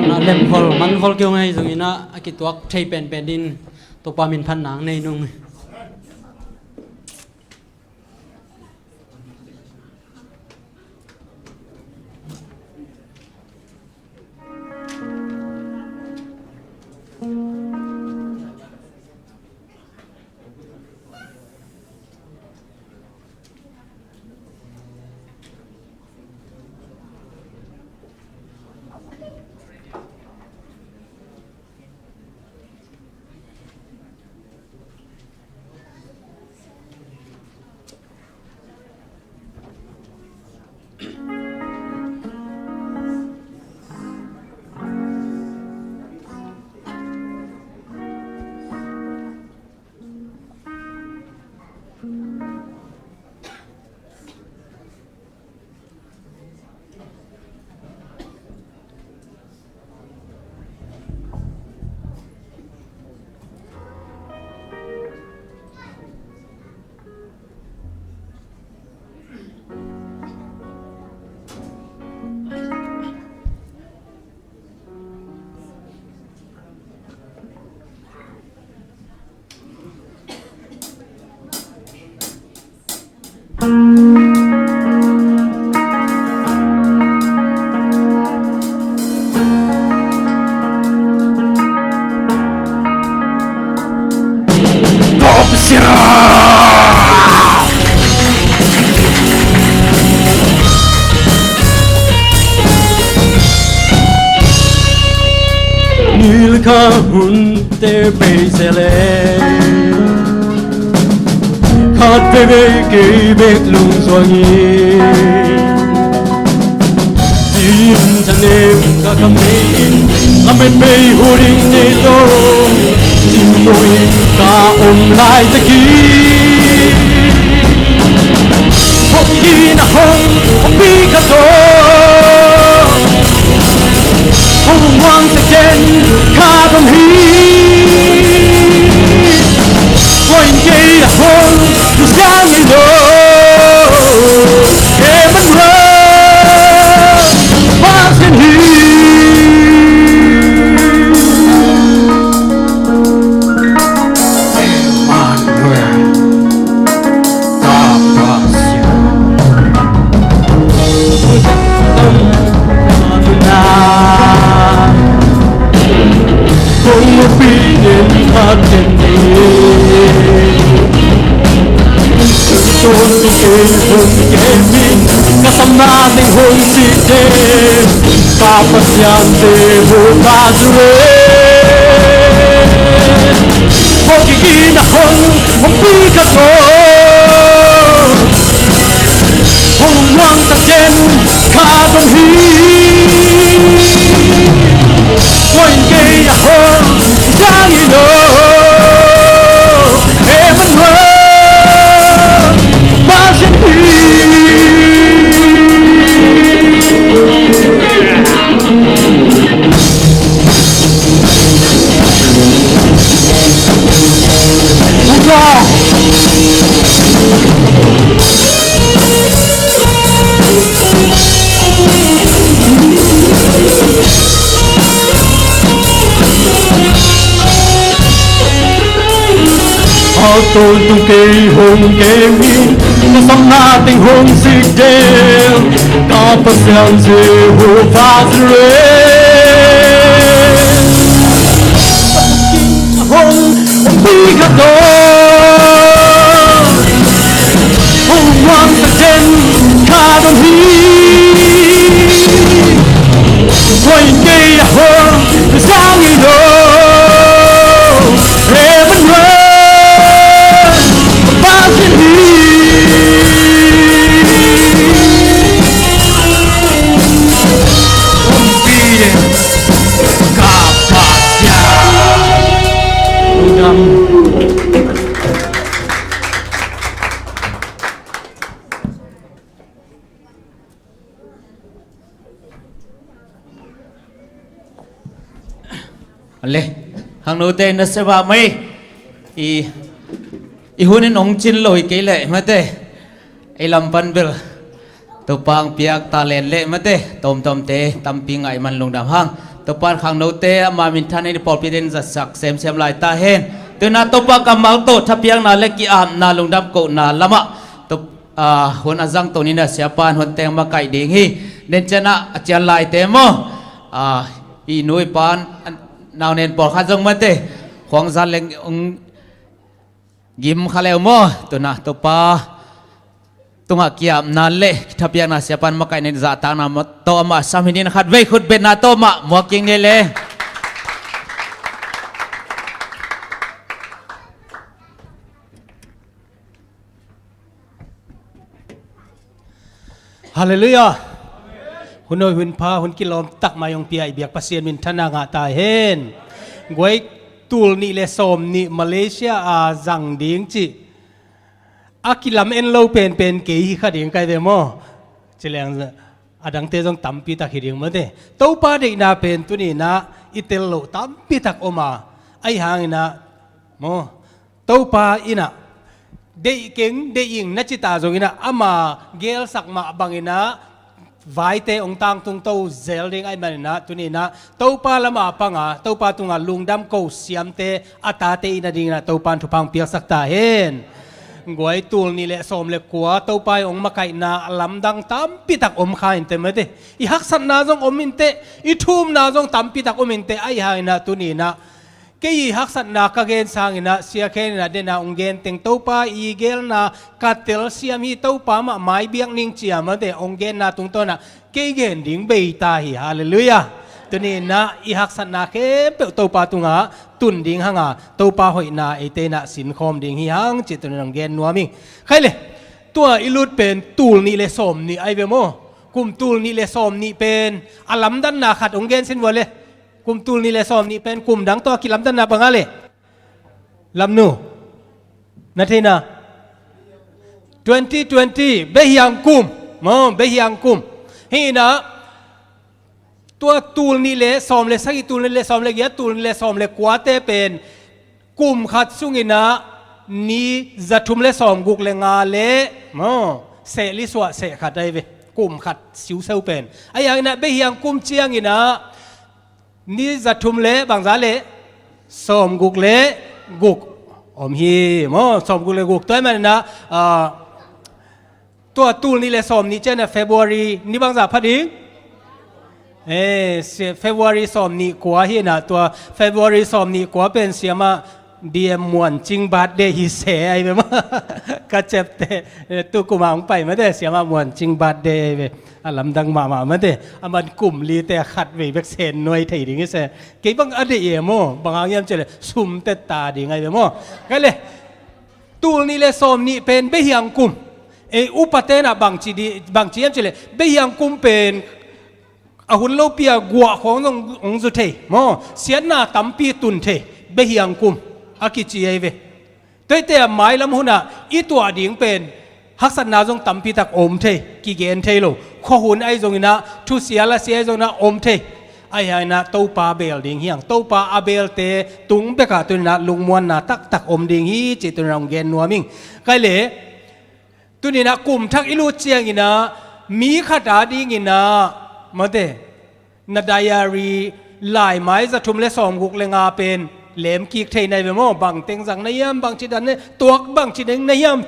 Na lemkhol mankhol keu ngei zongin ah a kituak thei penpen din Topa min phat nang nei nung. Nilkha hunte beisele khat veivei kei bek lungsuangin Tin thanem ka kam nei in lamet bei huling nei lo. Tin muin ka om lai takin Hongkina hong hongpi ka to. Hong huang taken ka dong hi. Wain kei a hong tu siang i lo. Emmanuel Pasian hi. Emmanuel. Ka samna ding hun sik ding, ka Pasian Jehovah Jireh. Hong kikina hong, hong pi ka ko. Hong wang taken ka dong hi. Hong kei a hong sang i lo. Emmanuel, Pasian hi. A tawntung kei hong kem in, ka samna teng hong sik del, ka Pasian Jehovah Jireh. Hong, hong pi ka to. Hong wang taken ka dong hi. Hong kei a hong sang i lo. Emmanuel, Pasian hi. Hong pi den ka Pasian. Lungdam. Ale, hang note na seba mai. I, i hun in ong cin lo i kei le mate. I lam pan bel Topa ang piak talent le mate, tomtomte tampi ngai man lungdam hang. Topan khangnote ama minthan in pawlpi ten zatsak semsem lai ta hen. Tuna Topa kammal tawh thapiakna le ki-apna lungdam kohna lamah to, ah, hun a zang to nina siapan hun teng makaih ding hi. Nen cianah a cian laite maw? Ah, i nu i pan, ah, nau nen pawlkhat zong mate. Khuang zan leng ong gim kha leu maw? Tuna Topa tungah ki-apna le thapiakna siapan makaihna zahtakna tawh amah sam hi nin khat vei khut betna tawh amah muak king ni le. Halleluiah. Hun hoi hun pha hun kilawm tak mai hong pia i biak Pasian minthanna ngah ta hen. Guai, tul nih le sawm nih Malaysia a zang ding cih a kilam en lo penpen kei hi kha ding kai ve maw? Ci leng a dangte zong tampi tak hi ding mate. Topa deihna pen tuninah i tel loh tampi tak om a, ahi hanginah maw? Topa inah deih keng, deih ing na cita zonginah ama gelsak mah banginah vaite ong tangtung to zel ding ahi maninah tuninah Topa lama panga Topa tunga lungdam ko siamte a tate ina dinginah Topan thupha ong piaksak ta hen. Guai, tul nih le sawm le kua Topa i ong makaihna lamdang tampi tak om kha inte mate. I haksatna zong om inte, i thumna zong tampi tak om inte, ahi hanginah tuninah kei i haksatna ka gen sanginah sia kheninah dena ong gen teng Topa i gelna ka telsiam hi, Topa mah mai biak ning cia mate ong genna tungtawnah kei gen ding bei ta hi. Halleluiah. Tuninah i haksatna khempeuh Topa tungah tun ding hanga Topa hoihna eite inah sinkhawm ding hi hang cih tunin ong gen nuam ing. Khai le, tua i lut pen tul nih le sawm nih ahi ve maw? Kum tul nih le sawm nih pen a lamdanna khat ong gen sin vua le. Kum tul nih le sawm nih pen kum dang tawh a kilamdanna banga le. Lamnu. Na theina. Twenty twenty. Behiang kum. Maw, behiang kum. Hinah tua tul nih le sawm le sagih, tul nih le sawm le giat, tul nih le sawm le kuate pen kum khat sunginah ni zathum le sawmguk le nga le maw, seh li suah seh khat ahi ve. Kum khat siuseu pen ahi hanginah behiang kum cianginah ni zathum le bangza le sawmguk le guk om hi maw? Sawmguk le guk. Tua hi maninah, ah, tua tul nih le sawm nih cianah February ni bangza pha ding? Eh, si-, February sawm nih kua hinah tua February sawm nih kua pen siamah D M Muan Cing birthday hi se ahi ve maw? Ka ciapte, eh, tu kuma hong pai mate, siamah Muan Cing birthday ahi ve. A lamdang mahmah mate. A man kum lite a khat vei bek sen nuai thei ding hi se. Kei bang a deih e maw? Bang hang hiam cih le sumte ta ding ahi ve maw? Kai le, tul nih le sawm nih pen behiang kum. Ei upa tenah bangci di, bangci hiam cih le behiang kum pen a hun lopi a guah khawng zong hong zu thei maw? Siatna tampi tun thei behiang kum a kici ahi ve. Tuaite a mailam hunah i tuah ding pen haksatna zong tampi tak om thei, kigen thei lo. Khuahun ahi zonginah, thusia lasia ahi zonginah om thei. Ahi hanginah Topa beel ding hiang. Topa a beelte tung bekah tuninah lungmuanna taktak om ding hi cih tuninah hong gen nuam ing. Kai le, tuninah kum thak i lut cianginah mi khat a dinginah mate, na diary laimai zathum le sawmguk le nga pen lemkik thei nai ve maw? Bang teng zang na hiam, bangci dan ne tuak, bangci deng na hiam?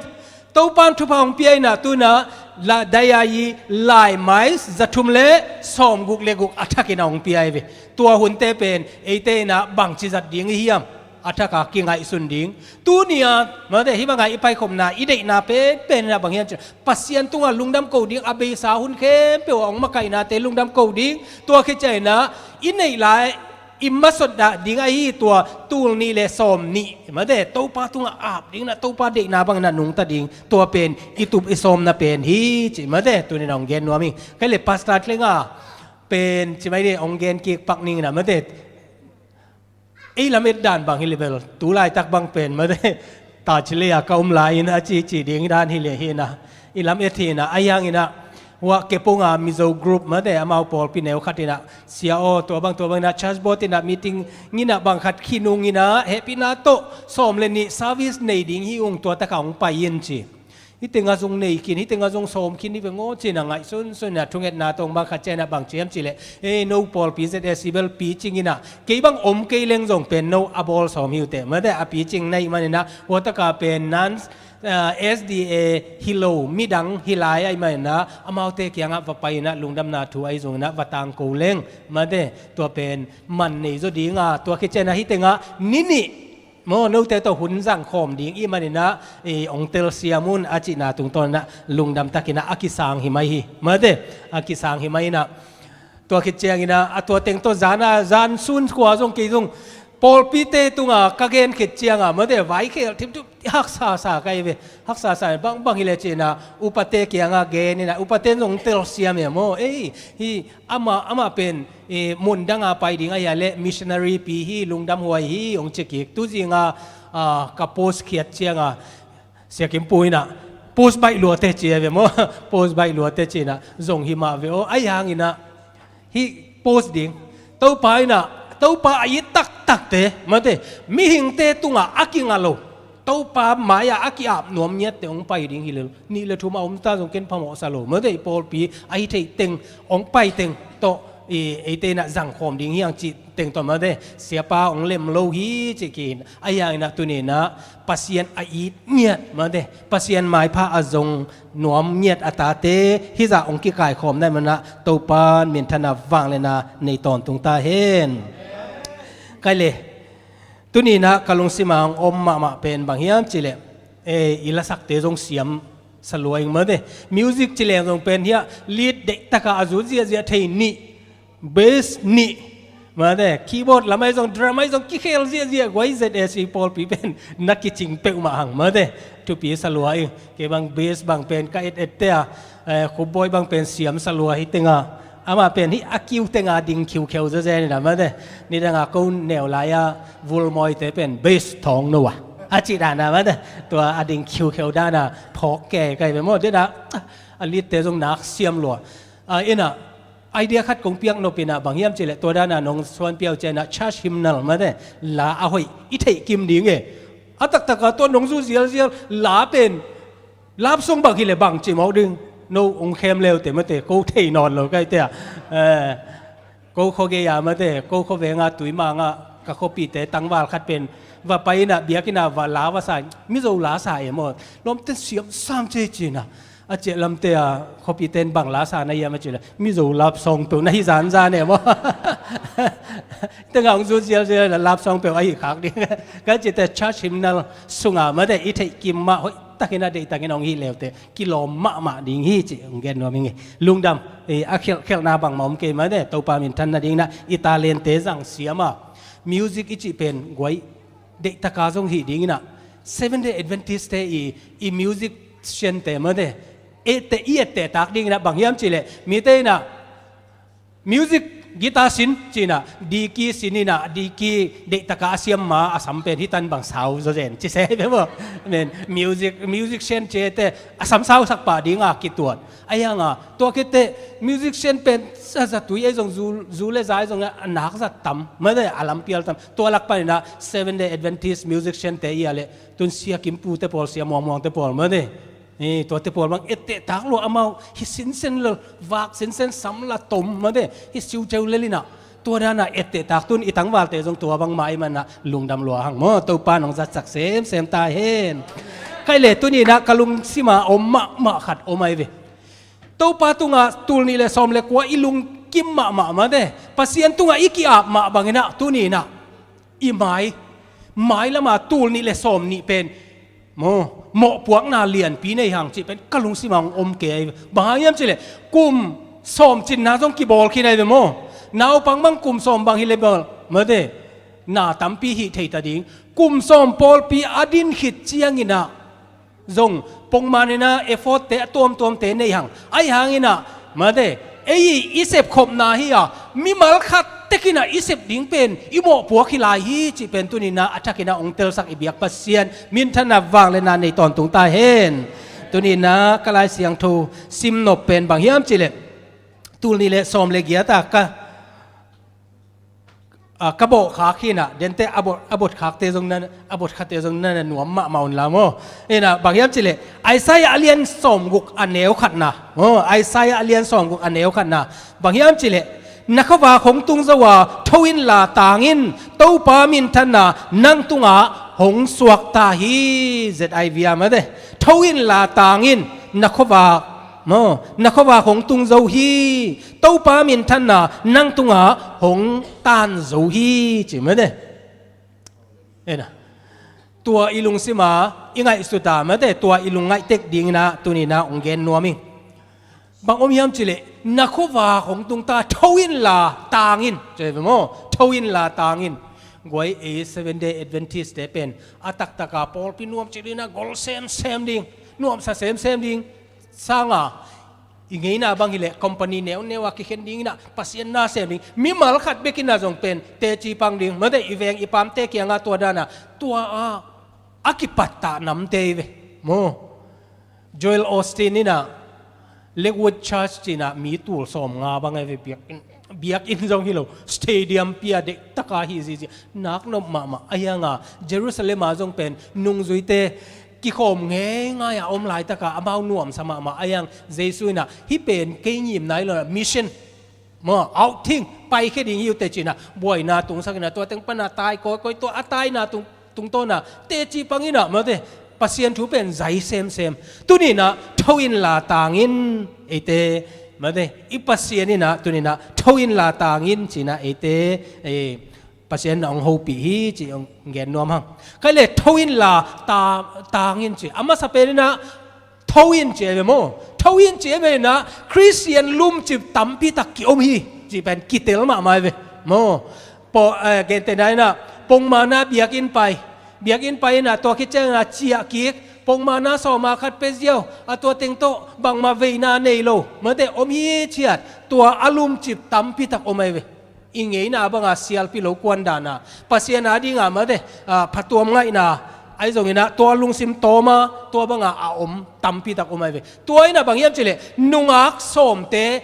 Topan thupha hong pia inah tunah la diary laimai zathum le sawmguk le guk a thakin a hong pia hi ve. Tua hunte pen eite inah bangci zat ding i hiam? A thaka kingaihsun ding. Tunia mate, hih banga i paikhopna i deihna penpen inah bang hiam cih Pasian tungah lungdam ko ding, a beisa hun khempeuh a hong makaihnate lungdam ko ding. Tua khit cianginah i neih lai i masotna ding ahi tua tul nih le sawm nih mate, Topa tungah ap dinginah Topa deihna banginah nungta ding. Tua pen i tup i sawmna pen hi cih mate, tuninah hong gen nuam ing. Kai le, Pastor Tlenga pen ci mai dih, hong gen kik pak ninginah mate. Ei lam et dan bang hi le bel, tu laitak bang pen mate, ta ci le a ka um lai-in a cici ding dan hi le hinah, i lam et hinah, ahi hanginah, hua kepunga Mizo group mate, amau pawlpi neu khat inah, sia aw, tua bang, tua bang inah, church board inah, meeting inah bang khat khinung inah, hehpihna tawh sawm le nih service nei ding hi ung, tua taka hong pai in ci. Hih tengah zong nei khin, hih tengah zong sawm khin hi ve ngaw ci-in a ngaihsunsun in a thungetna tawh bang khat ciangin a bang ci hiam cih leh, ei, no pawlpi Z A C bel picing in a, kei bang om kei leng zong pen no a bawl sawm hi uh teh. Mate, a picing na hih manin a, hua tak a pen nan, ah, S D A hi lo, midang hi lai ahih manin a, amaute kiangah va pai in a, lungdamna thu ahi zongin a va tangko leng. Mate, tua pen man nei zaw ding a, tua khit ciangin a hih tengah ni nih maw, note tawh hun zang khawm ding ahih manin a, i, hong telsiam un a cihna tungtawn in a lungdam takin a, a kisang hi mai hi. Mate, a kisang hi mai in a, tua khit ciangin a, a tua teng tawh zan a, zan sun khua zong kei zong pawlpite tungah ka gen khit ciangah, mate, vaikhel thimthim haksa sa ka hi ve. Haksa sa, bang bang hi leh ci-in a, upate kiangah gen in a, upate in zong telsiam e maw. Ei, hih amah, amah pen, eh, mun dang a pai ding ahih leh missionary pi hi, lungdam huai hi, hong ci kik. Tu zing a, ah, ka post khiat ciang a, Sia Kim Pu in a, post baih lua teh ci a ve maw. Post baih lua teh ci-in a, zong hi mah ve aw. Ahih hangin a, hih post ding, Topa in a, Topa a it taktakte, mate, mihingte tungah a kinga lo, Topa mai-ah a ki-ap nuam ngiatte hong pai ding hi lel. Nih le thum a om ta zong ken phamawh sa lo. Mate, i pawlpi a hi theih teng, hong pai teng tawh, i, eite in a zang khawm ding hi hang cih teng tawh, mate, siapa hong lem lo hi cih kik in. Ahih hangin a tuni in a Pasian a it ngiat, mate, Pasian maipha a zong nuam ngiat a tate hih zah hong kikaikhawm na hih manin a, Topa in minthanna vangliatna nei tawntung ta hen. Kai le, tuni in a ka lungsim a hong om mahmah pen bang hiam cih leh, eh, i lasakte zong siam sa lua ing, mate. Music ci leng zong pen hiah lead deihtak a a zut ziahziah thei nih, bass nih, mate, keyboard lam ahi zong, drum ahi zong, kikhel ziahziah guai. Z A C pawlpi pen na kicing peuhmah hang, mate. Thupi sa lua ing. Kei bang bass bang pen ka et et teh a, eh, Khupbawi bang pen siam sa lua hi teng a, amah pen hih a kiu teng a ding khiukheu zazen in a, mate. Nidang a ko neu lai a vulmawite pen bass thawng no a, a cih dan a, mate, tua a ding khiukheu dan a phawk kei ka hi ve maw. Dena a leadte zong nak siam lua. Ah, in a, idea khat kong piak nop in a, bang hiam cih leh tua dan a nong suan pia uh ciangin a, church hymnal, mate, la a hoih i theih kim ding e. A taktak a tua nong zut zialzial, la pen love song bang hi leh bang ci mawk ding. No hong khem le uh teh, mate, ko thei nawn lo ka hi teh a. Eh, ko khuagei a, mate, ko khuaveng a Tuimang ah ka khuapite tangval khat pen va pai in a, biakinn ah va la va sa, Mizo la sa e maw. Lawmte siam sang ci ci in a, a ciah lamte a khuapite in bang la sa na hiam a cih leh, Mizo love song peuh na hi zanzan e maw. Tengah hong zut zialzial in a, love song peuh a hi khak ding. Ka cih teh, church hymnal sung a, mate, i theih kim mah hoih takin a, deih takin a hong hih le uh teh, kilawm mahmah ding hi cih hong gen nuam ing e. Lungdam, eh, a khelh, khelhna bangmah om kei, mate, Topa minthan nading in a i talente zang siam a. Music i cih pen guai, deihtak a zong hih ding in a, Seventh Day Adventist-te i, i musician-te, mate, etteh, i etteh tak ding in a, bang hiam cih leh, mite in a music, guitar sin ci in a, diki sin in a, diki deihtak a a siam ma a sam pen hih tan bang sau zaw zen ci se ve maw. Amen. Music, musician ci etteh, a sam sausak pah ding a kituat. Ahih hang a, tua khit teh, musician pen za, zatui ahi zong, zu, zu le za ahi zong a nak zat tam, mate, a lampial tam. Tua lak panin a Seventh Day Adventist musician-te i a leh, tun Sia Kim Pu-te pawl, Sia Muang Muang-te pawl, mate, eh, tuate pawl bang etteh tak lua, amau hih sinsen lel, vak sinsen, sam la tom, mate, hih siuceu lel in a, tua dan a etteh tak. Tun i tangvalte zong tua bangmah ahih manin a lungdam lua hang maw. Topa in hong zatsak semsem ta hen. Kai le, tuni in a ka lungsim a om mahmah khat om ahi ve. Topa tungah tul nih le sawm le kua i lungkim mahmah, mate, Pasian tungah i ki-ap mah bangin a, tuni in a i mai, mailam a tul nih le sawm nih pen maw, mawhpuakna lianpi nei hang cih pen ka lungsim a hong om kei ahi ve. Bang hang hiam cih leh, kum sawm cinna zong kibawl khin ahi ve maw. Naupang bang kum sawm bang hi leh bel, mate, na tampi hih thei ta ding. Kum sawm pawlpi a din khit ciangin a zong pongman in a effort-te a tuamtuamte nei hang. Ahih hangin a, mate, ei i sepkhopna hi a, mimal khat tek in a i sep ding pen i mawhpuak hi lai hi cih pen tuni in a a thakin a hong telsak i biak Pasian minthanna vangliatna nei tawntung ta hen. Tuni in a ka Lai Siangtho simnop pen bang hiam cih leh, tul nih le sawm le giat a ka a, ka bawh khak hi inah, dente a bawh, a bawh khakte zong na, a bawh khate zong na, na nuam mahmah un la maw. Inah, bang hiam cih leh, Isaiah a lian sawmguk a neu khatna. Maw, Isaiah a lian sawmguk a neu khatna. Bang hiam cih leh, na khuavak hong tung zo a, tho inla tang in, Topa minthanna nang tungah hong suak ta hi, Z I V ah mate. Tho inla tang in, na khuavak, maw, na khuavak hong tung zo hi, Topa minthanna nang tungah hong tan zo hi, ci mate. Ena. Tua i lungsim a, i ngaihsut a, mate, tua i lungngaih tek ding inah, tuni inah hong gen nuam ing. Bang om hiam cih leh, na khuavak hong tung ta, tho inla tang in, ci ve maw, tho inla tang in. Guai ei Seventh Day Adventist te pen, a taktak a, pawlpi nuam cil inah, gol semsem ding, nuamsa semsem ding. Sang a, i ngeina bang hi leh, company neuneu a kikhen ding inah, Pasian na sem ding. Mimal khat bek inah zong pen, teci pang ding. Mate, i veng i pamte kiangah tua dan a, tua a, a kipattah namte hi ve. Maw. Joel Osteen inah, Lakewood Church ci inah, mi tul sawmnga bang hi ve, biakinn, biakinn zong hi lo, stadium pia deihtak a hi zizi. Nak nop mahmah, ahi hang a, Jerusalem ah zong pen, nungzuite, kikhawm ngeingai a om laitak a, amau nuamsa mahmah, ahi hang, Jesu inah, hih pen kei ngimna hi lo, mission, maw, outing, paikhia ding hi uh teh ci inah, buaina tungsak inah, tua teng pan a tai kawikawi, tua a taina tung, tungtawn a, teci pang inah, mate, Pasian thu pen zai semsem. Tuni inah, tho inla tang in, eite, mate, i Pasian inah, tuni inah, tho inla tang in, ci inah, eite, eh, Pasian in hong hopih hi, ci hong gen nuam hang. Kei leh tho inla ta-, tang in ci. A masa pen inah tho in ci hi ve maw. Tho in ci hi ve inah Khristian lumcip tampi tak ki-om hi, ci pen kitel mahmah hi ve. Maw. Paw-, eh, gentehna inah pongmana biakinn pai. Biakinn pai inah tua khit ciang inah ciah kik. Pongmana sawma khat pia ziau. A tua teng tawh bangmah veina nei lo. Mate, om hithiat. Tua a lumcip tampi tak om hi ve. I ngeina bang a sialpi lo kuan dan a, Pasian a ding a, mate, ah, phatuam ngaihna, ahi zong inah, tua lungsim tawm a, tua bang a, a om tampi tak om hi ve. Tua inah bang hiam cih leh, nungak sawmte,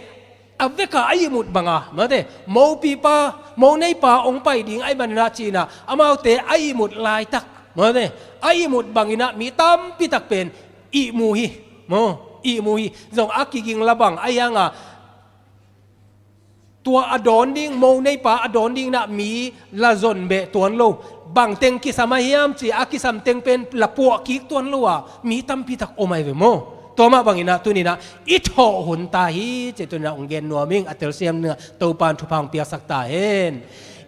a vek a a ihmut bang a, mate, mopipa, moneipa hong pai ding ahih man inah ci inah, amaute a ihmut laitak, mate, a ihmut bang inah mi tampi tak pen ihmu hi, maw, ihmu hi. Zong a kiging la bang, ahi hang a, tua a dawn ding, moneipa a dawn ding inah mi la zon beh tuan lo. Bang teng kisam a hiam ci, a kisam teng pen la puah kik tuan lo a, mi tampi tak om hi ve maw. Tua mah bang inah tuni inah, i thawh hun ta hi, ci tuni inah hong gen nuam ing, a telsiam inah, Topa in thupha hong piaksak ta hen.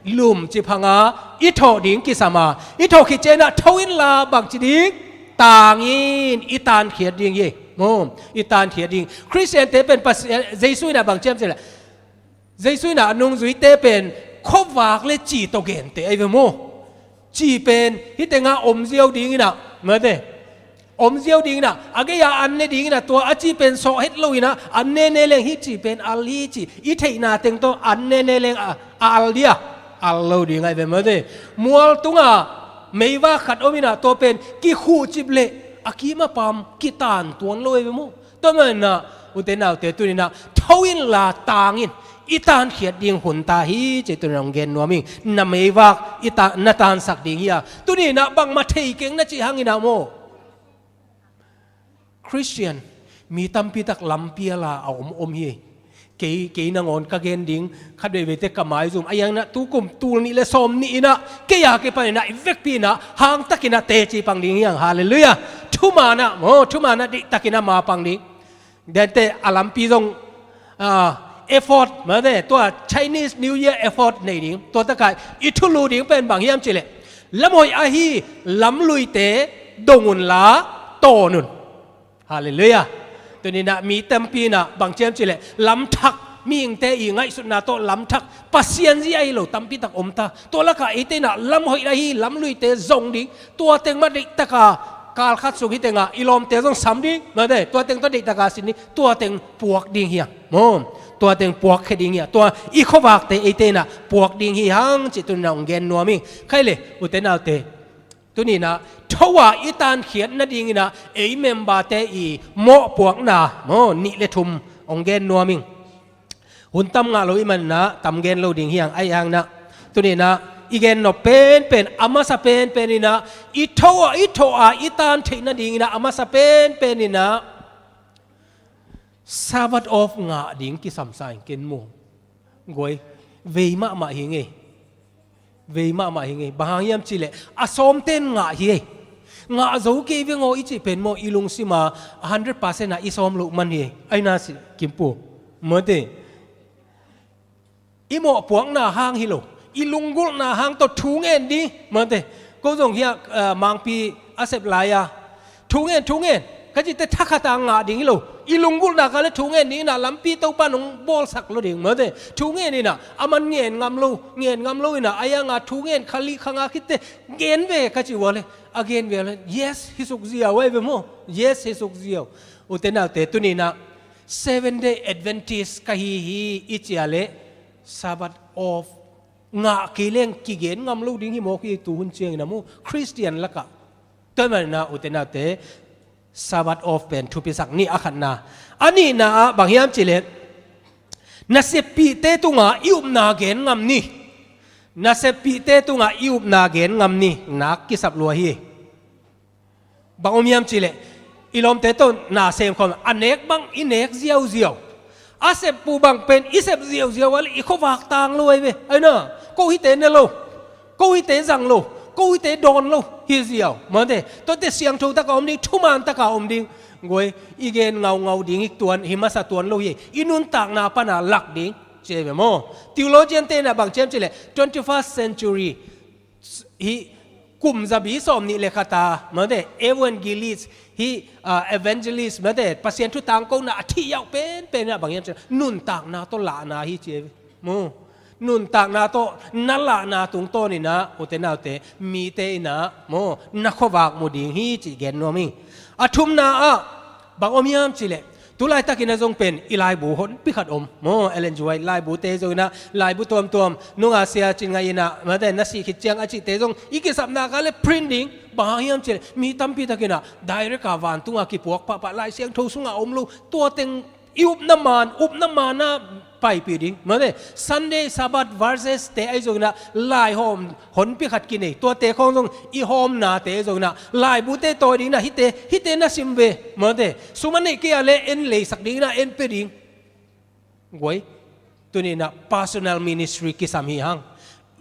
Lumcip hang a, i thawh ding kisam a, i thawh khit ciang inah, tho inla bangci ding, tang in, i tankhiat ding hi, maw, i tankhiat ding. Khristiante pen Pasian, Jesu inah bang ci hiam cih leh, Jesu inah a nungzuite pen khuavak le ci tawh gente ahi ve maw. Ci pen hih tengah om ziau ding inah, mate, om ziau ding inah, a gei a an ne ding inah, tua a ci pen sawh het lo inah, an nene leng hih ci pen al hi ci, i theihna teng tawh an nene leng a, a al dia, al lo ding ahi ve, mate. Mual tungah meivak khat om inah, tua pen kikhuhcip leh a kim a pam kitan tuan lo ahi ve maw. Tua mah inah, ute naute, tuni inah, tho inla tang in, i tankhiat ding hun ta hi, ci tuni inah hong gen nuam ing, na meivak, i ta-, na tansak ding hi a. Tuni inah, bangmah thei keng na cih hang inah maw. Khristian, mi tampi tak lampi a la a om om hi. Kei, kei nangawn ka gen ding, khat veiveite ka maizum, ahi hang inah tukum tul nih le sawm nih inah, kei a kipan inah, i vekpi inah, hangtak inah teci pang ding hi hang, halleluiah. Thuman ah, maw, thuman ah deihtak inah ma pang ding. Dente a lampi zong, ah, effort, mate, tua Chinese New Year effort nei ding. Tua tak a i thulu ding pen bang hiam cih leh, lamhoih ahi lamluite dong unla, tawn un. Halleluiah. Tuni inah mi tampi inah bang ci hiam cih leh, lamthak, mihingte i ngaihsutna tawh lamthak, Pasian zi ahi lo tampi tak om ta. Tua lak a eite inah lamhoih ahi lamluite zong ding. Tua teng mah deihtak a, kal khat sung hih teng a, i lawmte zong sam ding, mate, tua teng tawh deihtak a sin ding, tua teng puak ding hi hang, maw. Tua teng puakkhia ding hi hang, tua i khuavakte eite inah puak ding hi hang, ci tuni inah hong gen nuam ing. Kei leh, ute naute, tuni inah, tho a i tankhiat nading inah, ei memberte i mawhpuakna, maw, nih le thum hong gen nuam ing. Hun tam ngah lo i hih man inah, tam gen lo ding hi hang, ahi hang inah, Tuni-in ah i gen nop penpen, a masa penpen in ah i tho a, i tho a i tan theih nadingin ah a masa penpen in ah Sabbath off ngah ding kisam sa ing. Ken mu guai, vei mahmah hi ngei. Vei mahmah hi ngei. Bang hang hiam cih leh a sawmten ngah hi ei. Ngah zo kei veng aw i cih pen maw, i lungsim a hundred percent ah i sawm loh man hi ei. Ai na si kimpu. Mate. I mawhpuakna hang hi lo, i lunggulhna hang tawh thu ngen ding. Mate, ko zong hiah, ah, mangpi a sep lai-a thu ngen, thu ngen ka cihte thakhat a ngah ding hi lo. I lunggulhna kah le thu ngen ding in ah lampi Topa nong bawlsak lo ding. Mate, thu ngen in ah a man ngen ngam lo, ngen ngam lo in ah a yang a thu ngen kha li kha nga khitte ngen ve ka cih ua le, a gen ve le, yes, hi suk ziau ai ve maw. Yes, hi suk ziau. Ute naute, tuni-in ah Seven Day Adventist ka hi hi i ci a leh Sabbath off ngah kei leng kigen ngam lo ding hi mawk hi tu hun ciangin a mu, Khristian lakah. Tua manin ah ute naute, Sabbath off pen thupisak ni a khatna. A nihna ah bang hiam cih leh, naseppihte tungah i upna gen ngam ni. Naseppihte tungah i upna gen ngam ni. Nak kisap lua hi. Bang om hiam cih leh, i lawmte tawh na sem khawm a, nek bang i nek ziauziau, a sep uh bang pen i sep ziauziau a leh i khuavak tang lo ai ve. Ai na, ko hihte ne lo, ko hihte zang lo, ko hihte dawn lo hi ziau. Mate, tuate siangtho taka om ding, thuman taka om ding. Guai, i gen ngaungau ding hi tuan, hi masa tuan lo hi. I nuntakna pana lak ding ci ai ve maw. Theologian-te in ah bang ci hiam cih leh twenty-first century hi kum zabi sawm nih le khat a, mate, evangelist hi, ah, evangelist, mate, Pasian thu tangkona a thih yauh penpen in ah bang hiam cih leh nuntakna tawh lahna hi ci ai ve. Mu. Nuntakna tawh na lahna tungtawnin ah ute naute, mite in ah maw, na khuavak mu ding hi cih gen nuam hi. A thumna ah bang om hiam cih leh, tu laitakin ah zong pen i laibu honpi khat om maw, Ellen G. White laibute zongin ah, laibu tuamtuam, nunga Sia Cin Ngaih in ah, mate, na sih khit ciang a cihte zong i kisapna kah le print ding. Bang hang hiam cih leh mi tampi takin ah direct a vantung a kipuak pahpah, Lai Siangtho sungah om lo, tua teng i upna man, upna man ah paipih ding. Mate, Sunday Sabbath verses-te ahi zongin ah laihawm honpi khat kinei. Tuate khawng zong i hawmnate ahi zongin ah laibute tawi dingin ah hihte, hihte na sim ve. Mate, sum a neih kei a leh en leisak dingin ah en pia ding. Guai, tuni-in ah personal ministry kisam hi hang.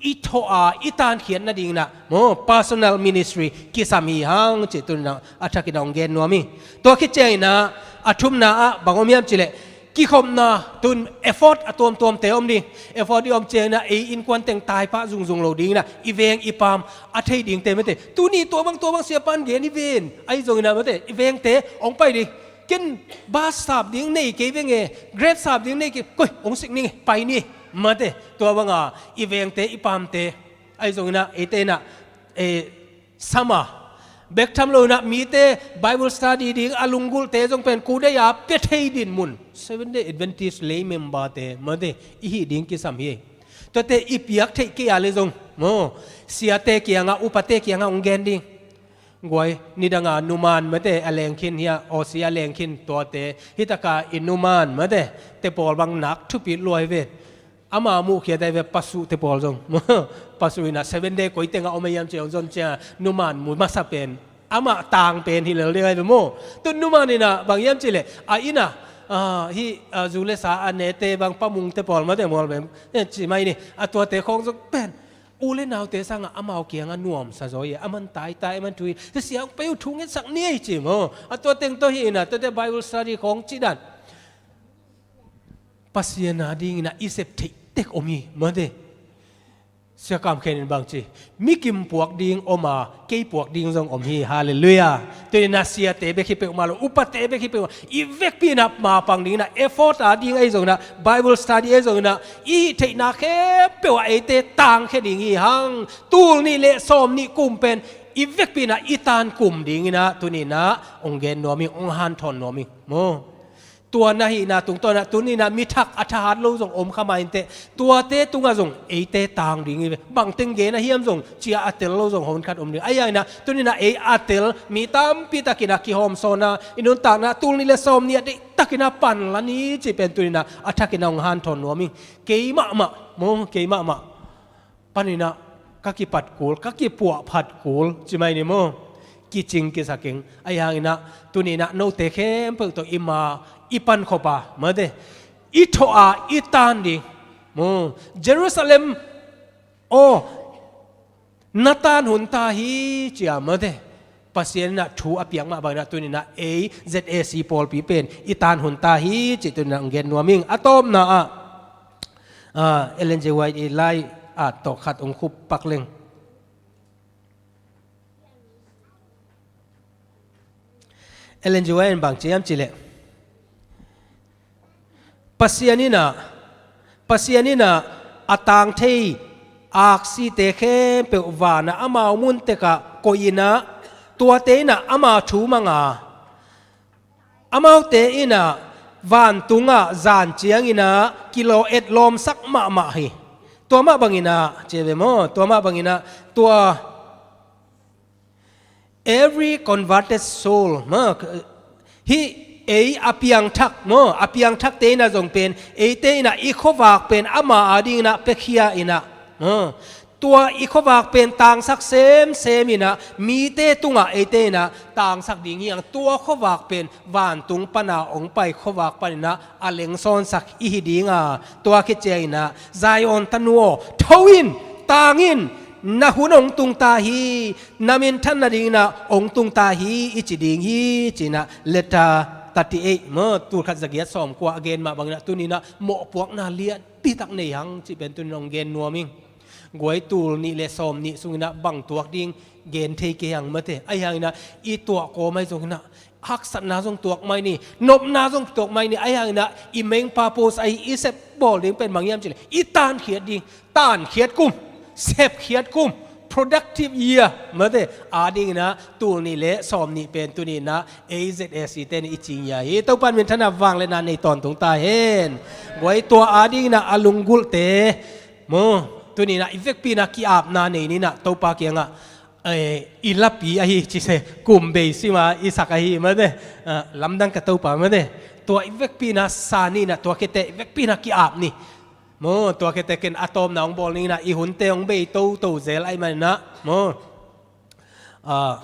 I thaw a i tankhiat nadingin ah maw, personal ministry kisam hi hang cih tuni-in ah a thakin ah hong gen nuam hi. Tua khit ciangin ah a thumna ah bang om hiam cih leh, kikhopna, tun effort a tuamtuamte om ding. Effort i om ciangin ah ei innkuan teng taipah zungzung lo dingin ah i veng i paam a thei dingte, mate, tuni tua bang tua bang siapa'n gen hi ven ahi zongin ah, mate, i vengte hong pai ding. Ken bus sap ding nei kei veng e, Grab sap ding nei kei, koi, hong sik ning e, pai ni, mate. Tua banga i vengte, i paamte ahi zongin ah, eite in ah, eh, sama bek tham lo in ah mite Bible study ding a lunggulhte zong pen kudei a pia thei dinmun, Seven Day Adventist lay member-te, mate, i hih ding kisam hi. Tuate i piak theih kei a leh zong maw, siate kiangah, upate kiangah hong gen ding. Guai, nidanga numan, mate, a lengkhin hiah, awsia a lengkhin tuate, hitaka i numan, mate, te pawl bang nak thupi lua hi ve. Ama muhkhiat ai ve, pasuh te pawl zong. Pasuh in ah Seven Day koi tengah om a hiam ci-a hong zon ciang, numan mu masa pen, amah tang pen hi lel ding ai ve maw. Tun numan in ah bang hiam cih leh, a inn ah, ah, hih, ah, zu le sa a nete bang, pamungte pawl, mate, mual bem, eh, ci mai ni, a tuate khawng zong pen u le naute sangah amau kiangah nuamsa zaw hi, a man taitai, a man thu hi, sia siang pei uh thu ngetsak ni ei ci maw. A tua teng tawh hi in ah, tuate Bible study khawng cih dan. Pasian a dingin ah i sep theih tek om hi, mate. Sia Kam Khen in bang ci, mi kim puak ding om a, kei puak ding zong om hi. Halleluiah. Tuni-in ah siate bek hi peuhmah lo, upate bek hi peuhmah, i vekpi in ah mapang dingin ah, effort a ding ahi zongin ah, Bible study ahi zongin ah, i hih theihna khempeuh ah eite tangkhia ding hi hang. Tul nih le sawm nih kum pen i vekpi in ah i tan kum dingin ah tuni-in ah hong gen nuam hi, hong hanthawn nuam hi maw. Tua na hihna tungtawn ah tuni-in ah mi thak a thahat lo zong om kha mah inteh, tuate tungah zong eite tang ding hi ve. Bang teng gen a hiam zong cia a tel lo zong hong khat om ding. Ahi hangin ah tuni-in ah ei a tel mi tampi takin ah kihawmsawn a, i nuntakna tul nih le sawm nih ah deihtakin ah pan la ni cih pen tuni-in ah a thakin ah hong hanthawn nuam hi. Kei mahmah maw, kei mahmah paninah ka kipat kul, ka kipuah phat kul, ci mai ni maw. Kicing kisaking, ahi hanginah tuninah note khempeuh tawh i ma i pankhop a, mate, i thawh a i tan ding. Maw, Jerusalem aw, na tan hun ta hi, ci a, mate. Pasian inah thu a piak mah banginah tuninah ei Z A C pawlpi pen i tan hun ta hi, ci tuninah hong gen nuam ing. A tawpna ah, ah, Ellen G. White i lai ah tawh khat hong khup pak leng. Ellen G. White in bang ci hiam cih leh, Pasian inah, Pasian inah a tang thei aksite khempeuh vanah amau mun tekah koih inah, tuate inah ama thu mang a, amaute inah vantungah zan cianginah kilaw etlawmsak mahmah hi. Tua mah banginah, ci ve maw, tua mah banginah, tua every converted soul, maw, hih ei a piangthak, maw, a piangthakte inah zong pen, eite inah i khuavak pen ama adinginah piakhia inah, maw, tua i khuavak pen tangsak semsem inah, mite tungah eite inah tangsak ding hi hang. Tua khuavak pen vantung pana hong pai khuavak paninah a lengsawnsak i hi dinga, tua khit cianginah, Zion tanu aw, tho in, tang in, na hun hong tung ta hi, na minthan nadinginah hong tung ta hi, i ci ding hi, cinah, letter thirty-eight, maw, tulkhat zagiat sawmkua a gen mah banginah tuninah mawhpuakna lian ditak nei hang, cih pen tunin hong gen nuam ing. Guai, tul nih le sawm nih sunginah bang tuak ding gen thei kei hang, mate. Ahi hanginah i tuah kawm ahi zonginah haksatna zong tuak mai ni, nopna zong tuak mai ni, ahi hanginah i main purpose ahi, i sep bawl ding pen bang hiam cih leh i tankhiat ding, tankhiat kum, sepkhiat kum, productive year, mate, adinginah tul nih le sawm nih pen tuninah ei Z A C te ni i cing ia hi. Topa in minthanna vangliatna nei tawntung ta hen. Guai, tua adinginah a lunggulhte, maw, tuninah i vekpi inah ki-apna nei ninah Topa kiangah, eh, i lapi ahi, ci se, kum bei sima i sak ahi, mate, ah, lamdang ka Topa, mate. Tua i vekpi inah sa ninah, tua khit teh i vekpi inah ki-ap ni. Maw, tua khit teh ken a tawpna hong bawl ninginah i hunte hong bei toto zel ahih maninah, maw, ah,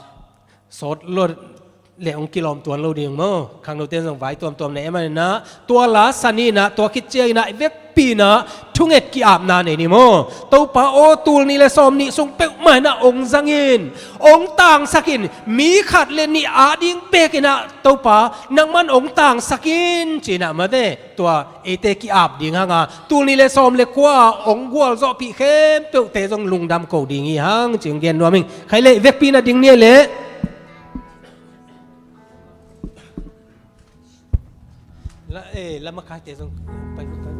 sawt lo le hong kilawm tuan lo ding, maw. Khangnote in zong vai tuamtuam nei ahih maninah, tua la sa ninah, tua khit cianginah i vekpi inah thunget ki-apna nei ni, maw. Topa aw, tul nih le sawm nih sung peuhmah inah hong zang in, hong tangsak in, mi khat le nih ading bekinah Topa nangman hong tangsak in, cinah, mate, tua eite ki-ap ding hanga, tul nih le sawm le kua hong gualzawhpih khempeuhte zong lungdam ko ding hi hang, ci hong gen nuam ing. Khai leh i vekpi inah ding ni leh. La, eh, la makaite zong pai, pai.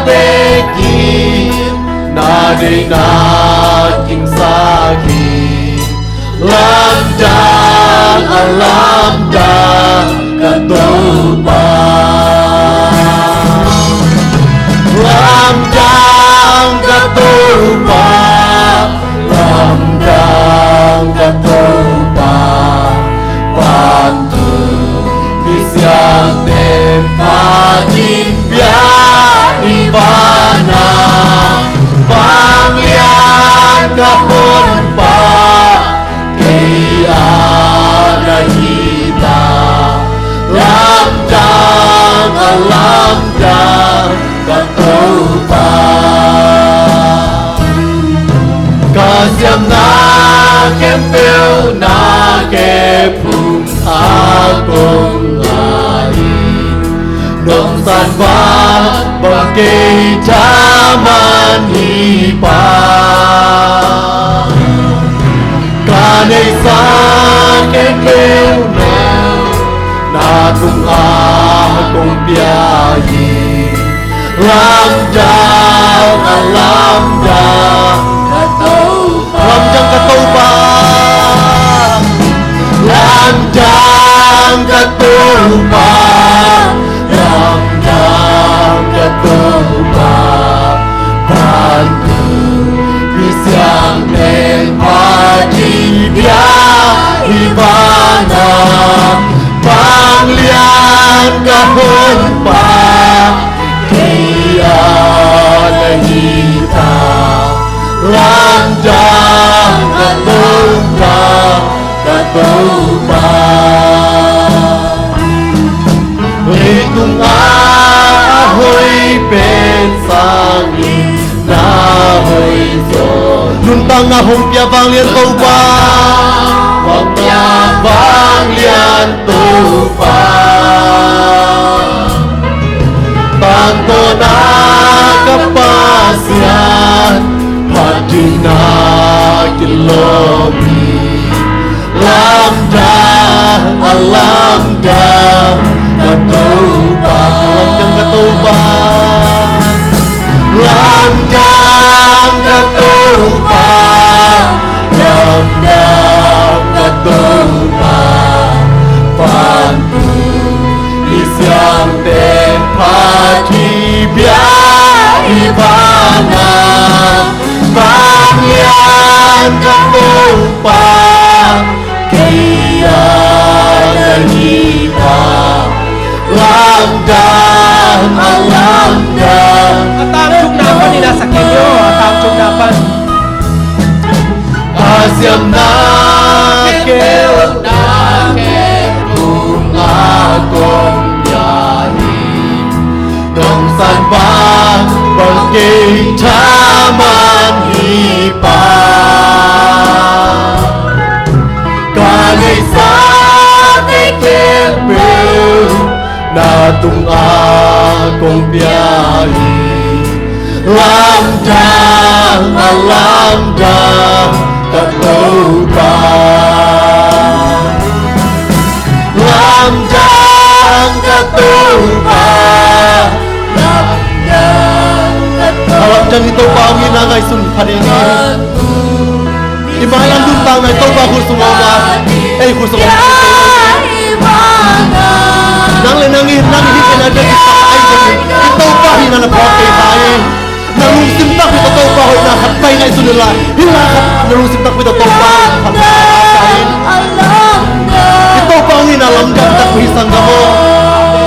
Pekin na deihna kingsak hi. Lamdang a lamdang ka Topa. Lamdang ka Topa. Lamdang ka Topa. Vantung misiangthe phat in pia hi. Vanah vanglian ka Honpa, kei a na hi ta. Lamdang a lamdang ka Topa. Ka siamna khempeuh na kep phung a kong ngai hi. Nong san bang, bang kei thaman hi pah. Ka neihsa khempeuh na tungah kong pia hi. Lamdang a lamdang ka Topa. Lamdang ka Topa. Lamdang ka Topa. Lamdang ka Topa. Vantung misiangthe phat in pia hi. Vanah vanglian ka Honpa, kei a na hi ta. Lamdang a lamdang ka Topa. Leitung a hoih pen sangin na hoih zaw. Nuntakna hong pia vanglian Topa. Hong pia vanglian Topa. Tangtawna ka Pasian, phat dingin kilawm hi. Lamdang a lamdang ka Topa. Lamdang ka Topa. Lamdang ka Topa. Lamdang ka Topa. Vantung misiangthe phat in pia hi. Vanah vanglian ka Topa, kei a na hi ta. Lamdang a lamdang. A tangtungna pan in a sak kei ni aw, a tangtungna pan. Ka siamna khempeuh na kep phung a kong pia hi. Nong san bang, bang kei thaman hi pah. Ka neihsa khempeuh na tungah kong pia hi. Lamdang a lamdang ka Topa. Lamdang ka Topa. Lamdang ka Topa. A lamdang i Topa hong itna ngaihsun kha ding hi. I mailam nuntakna i Topa khut sung a om a, ei khut sung a om a. Nang le nang i, nang i hih pen a bek i sa ai pen i Topa hihna na phawk kei ta hi. Na lungsim takpi tawh Topa hoihna khat pai ngaihsun inla, hih la khat na lungsim takpi tawh Topa hoihna khat pai ngaihsun inla. I Topa hong itna lamdang takpi hi sanggam aw.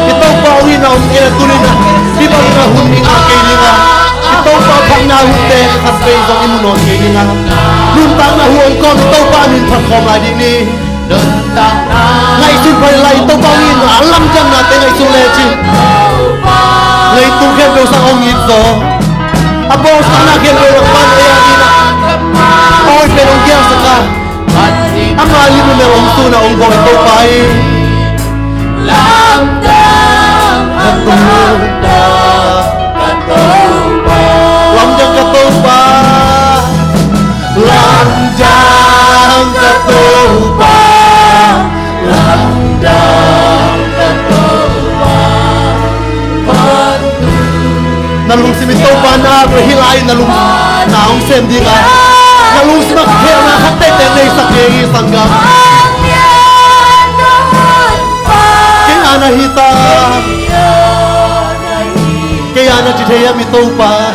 I Topa hong itna om kei a tuni-in a, hih bangin a hun i ngah kei ding a, i Topa phatna hunte khat vei zong i mu nawn kei ding a, nuntakna hu hong kawm i Topa min phat khawm lai ding ni. Ngaihsun pha in la, i Topa hong itna a lamdangnate ngaihsun lecin leitung khempeuh sang hong it zaw. A bawlsakna khempeuh lakpan ei a ding a, a hoih pen hong giangsak a, ama lim a mel hong sun a hong bawl i Topa hi. Lamdang ka Topa. Lamdang ka Topa. Lamdang ka Topa. Lamdang ka Topa. Vantung na Na lungsim i Topa na hih lai-in na lungsim na hong sem ding a, na lungsim ah khelhna khat teitei nei sak ding hi, sanggam. Kei a na hi ta. Kei a na ci thei hiam i Topa?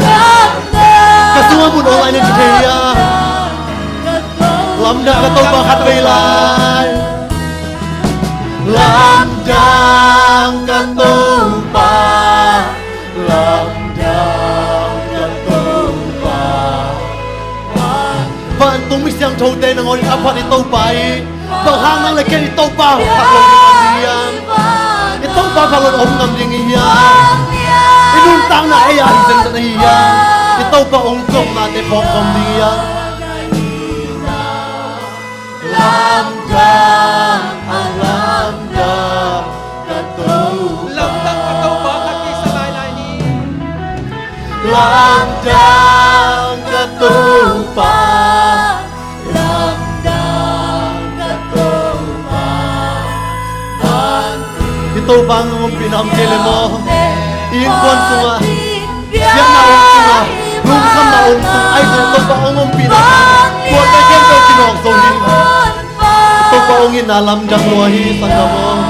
Ka sungah mun aw lai na ci thei hiam? Lamdang ka Topa khat vei lai. Lamdang ka Topa, lamdang ka Topa. Vantung mi siangthote nangawn in a phat i Topa hi. Bang hang nang le ken i Topa khat lo ding om ding hiam? I Topa khat lo om ngam ding hi hiam? I nuntakna ei a hi zenzen ahi hiam? I Topa hong komnate phawk ngam ding hiam? Lamdang, a lamdang ka Topa. Lamdang ka Topa khat vei sa lailai ni. Lamdang ka Topa. Lamdang ka Topa. I Topa hong ompihna om kei le maw? I innkuan sungah siatna om sungah, lungkhamna om sungah, ahi zong Topa hong ompihna, tuate khempeuh kinawk zo hi. Topa hong itna lamdang lua hi, sanggam aw.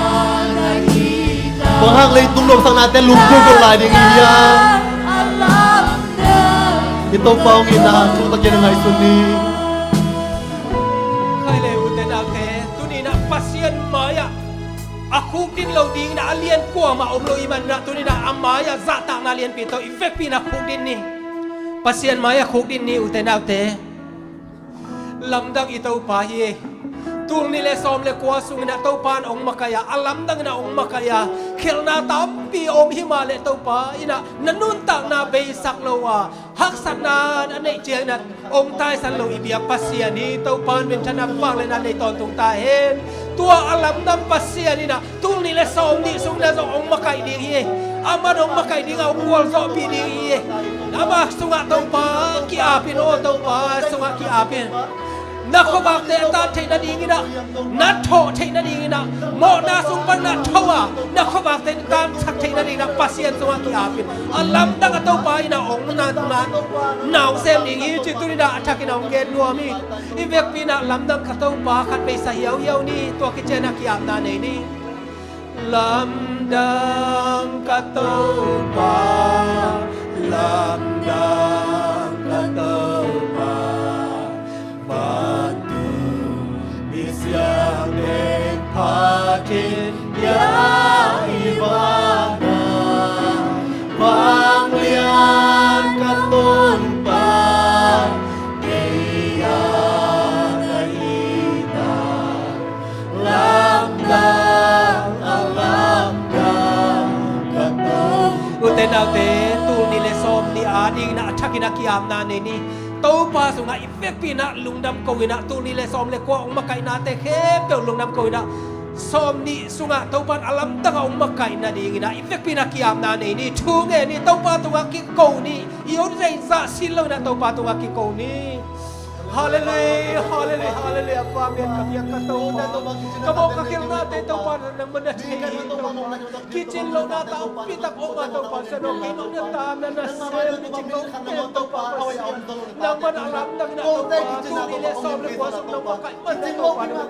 Bang hang leitung nopsaknate lungkul zo lai ding hi hiam? I Topa hong itna thutakin a ngaihsun ni. Khai le ute naute, tuni-in ah Pasian mai-ah a khukdin lo dingin ah a lian kuamah om lo ahih manin ah, tuni-in ah a mai-ah zahtakna lianpi tawh i vekpi-in ah khukdin ni. Pasian mai-ah khukdin ni, ute naute. Lamdang i Topa hi. Tul nih le sawm le kua sungin ah Topa in hong makaih a, a lamdangin ah hong makaih a, khelhna tampi om hi mah leh Topa in ah na nuntakna beisak lo a, haksatna a neih ciangin ah hong taisan lo i biak Pasian hi. Topa in minthanna, vangliatna nei tawntung ta hen. Tua a lamdang Pasian in ah tul nih le sawm nih sung na zong hong makaih ding hi. Aman hong makaih ding a, hong gualzawhpih ding hi. Ama sungah Topa ki-ap in, aw Topa sungah ki-ap in. Na khuavakte a tan theih nadingin ah, na thawh theih nadingin ah, mawhna sung pan na tho a, na khuavakte a tansak theih nadingin ah Pasian sungah ki-ap in. A lamdang a Topa in ah hong na, na, na hong sem ding hi cih tuni-in ah a thakin ah hong gen nuam hi. I vekpi-in ah lamdang ka Topa khat vei sa hiauhiau ni, tua khit ciangin ah ki-apna nei ni. Lamdang ka Topa, lamdang ka Topa, vantung mi siangtho phatin ya i vana, vanglian ka Topa, kei a na hi ta. Lamdang, a lamdang ka Topa. Ute naute, tul nih le sawm nih adingin ah a thakin ah ki-apna nei ni. Topa sungah i vekpi-in ah lungdam ko-in ah, tul nih le sawm le kua hong makaihnate khempeuh lungdam ko-in ah, sawm nih sungah Topa in a lamdang a hong makaih nadingin ah i vekpi-in ah ki-apna nei ni. Thu ngen ni, Topa tungah kiko ni. I hun zeizah sin loin ah Topa tungah kiko ni. Halleluiah, halleluiah, halleluiah. Vanglian ka biak ka Topa, ka mawh ka khelhnate Topa nangmah na thei hi Topa. Kicin lohna tampi tak om a Topa, sano kei mah na tam na na sem, kicin lohna Topa Pasian. Nangmah na lamdang na Topa, tul nih le sawm le kua sung nangmah kaih man na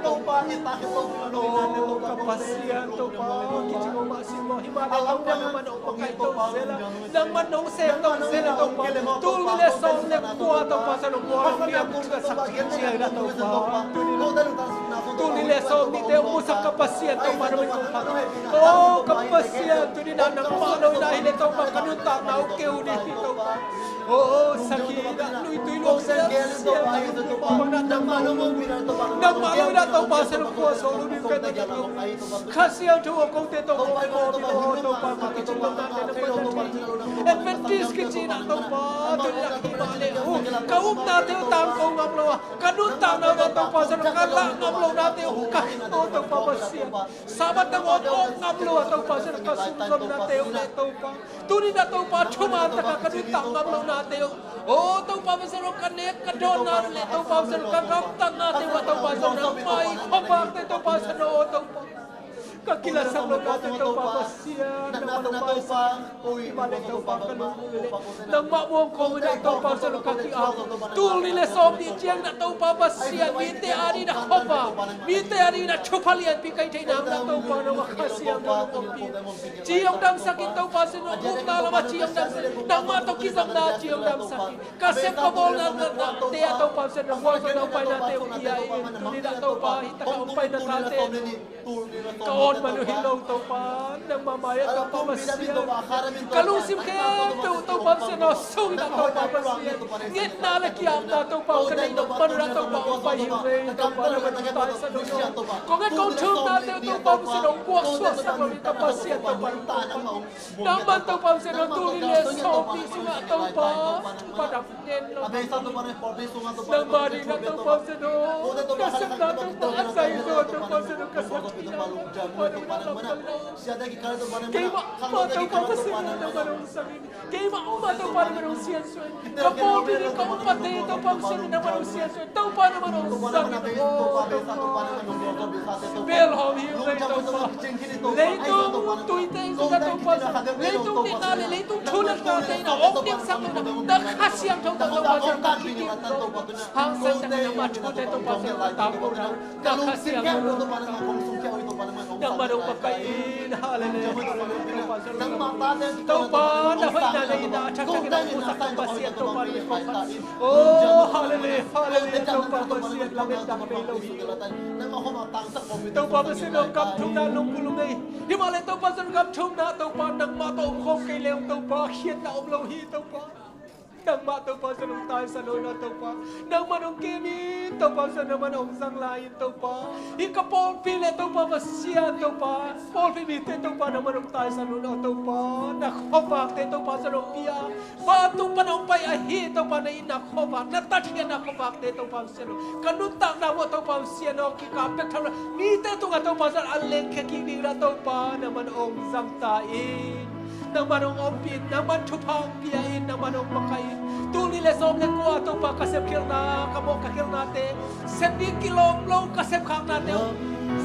Topa, nangmah Topa. Oh, ka Pasian Topa, kicin lohna sin mawh hi mah le Topa nangmah na hong makaih to zel a. Nangmah nong sem nong sem le Topa. Tul nih le sawm le kua Topa sa nong kua nong biak ka sak ciang ciang na Topa. Tul nih le sawm nihte hong musak ka Pasian Topa na min kong phat. Oh ka Pasian, tuni na nangmah lo na hi le Topa ka nuntakna uh keu ding hi Topa. Oh sakhi na nuitui luang sia sia na nuitui mawhmawh na nangmah lo na Topa sa nong kua sawh lo ding ka nuntakna uh. Kha Siangtho aw, kote tawh kong kawm hi lo, Topa, ka kicin lohnate nangmah na thei hi. Adventist kici na Topa, tuni na hi mah le uh, ka upnate uh tangko ngam lo a, ka nuntakna uh na Topa, sa ka lah ngam lohnate uh ka, aw Topa Pasian. Sabbath nangawn awk ngam lo a Topa, sa ka sumzonnate uh le Topa. Tuni na Topa, thuman taka ka nuntak ngam lohnate uh. Aw Topa Pasian aw, ka nek ka dawnna le Topa Pasian aw, ka gamtatnate uh a Topa Pasian aw, nangmah i khuavakte Topa Pasian aw, Topa. Ka kilasak lohnate Topa Pasian, nangmah hong maisak hi. Himahleh Topa ka lungdam hi. Nangmah muang khawm in ah Topa Pasian hong ka ki-ap. Tul nih le sawm nih ciang in ah Topa Pasian, mite adingin ah khuavak, mite adingin ah thupha lianpi ka hih theihna dingin ah Topa nangmah Kha Siangtho hong ompih. Ci hong damsak in Topa Pasian, hong upna lamah ci hong damsak in, nangmah tawh kizopna ci hong damsak in. Ka sep ka bawlna, na, na, te ah Topa Pasian, na gualzawhna hong painate hong pia in. Tuni in ah Topa, hih takah hong paina tate ka awt man uh hi lo Topa, nangmah mai ah Topa Pasian. Ka lungsim khempeuh Topa Pasian, na sung in ah Topa Pasian, ngetna le ki-apna Topa ka neih nop man un ah Topa hong pai hi uh ei Topa, nangmah hong taisan uh ei. Kong nget kong thumnate uh Topa Pasian, hong guaksuaksak lo in ka Pasian Topa, nangmah Topa Pasian, na tul nih le sawm nih sungah Topa, padang nen lo. Nangmah dingin ah Topa Pasian aw, ka sepna Topa, a zai zaw Topa Pasian aw, ka sepna Topa, Topa Pasian aw. Keimah mah Topa Pasian aw, nangmah hong zang in. Keimah mah Topa, nangmah hong siansuah in. Ka pawlpi nih ka umpate Topa Pasian aw, nangmah hong siansuah in. Topa nangmah hong zang in aw Topa. Bel hawm hi uh ei Topa. Leitung tuite in zong Topa, leitung ngetna le leitung thuneihna te in a hong dingsak loh na Kha Siangtho tawh Topa Pasian ka kikip lo. Hangsan tak in nangmah thute Topa Pasian ka tangko na Kha Siangtho. Nangmah hong makaih in, hallelujah. Topa na hoihna nei in a thakthak in a hong musak Topa Pasian Topa hong makaih in. Oh, hallelujah, hallelujah, Topa Pasian, lamet dang nei lo hi. Topa Pasian aw, gam thumna lungkul ung ei. Himahleh Topa Pasian, gam thumna Topa, nangmah tawh om khawm kei leh Topa, khiatna om lo hi Topa. Nangmah Topa Pasian hong taisan lo in aw Topa, nangmah hong kem in Topa Pasian, nangmah hong zang lai in Topa. Hih ka pawlpi le Topa Pasian Topa, pawlpi mite Topa, nangmah hong taisan lo in aw Topa. Na khuavakte Topa Pasian hong pia. Vantung pan hong pai ahi Topa, na itna khuavak, na tatkhiatna khuavakte Topa Pasian aw, ka nuntakna uah Topa Pasian aw, kikap bek tham lo, mite tungah Topa Pasian a lengkhia kik ding in ah Topa, nangmah hong zang ta in. Nangmah hong ompih in, nangmah thupha hong pia in, nangmah hong makaih in. Tul nih le sawm le kua Topa ka sepkhialhna, ka mawh ka khialhnate, sep ding kilawm lo ka sepkhaknate uh,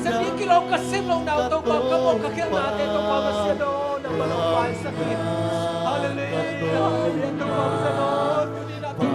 sep ding kilawm ka sep lohna uh Topa, ka mawh ka khialhnate Topa Pasian aw, nangmah hong maisak in. Hallelujah, hallelujah, Topa Pasian aw, tuni in ah Topa.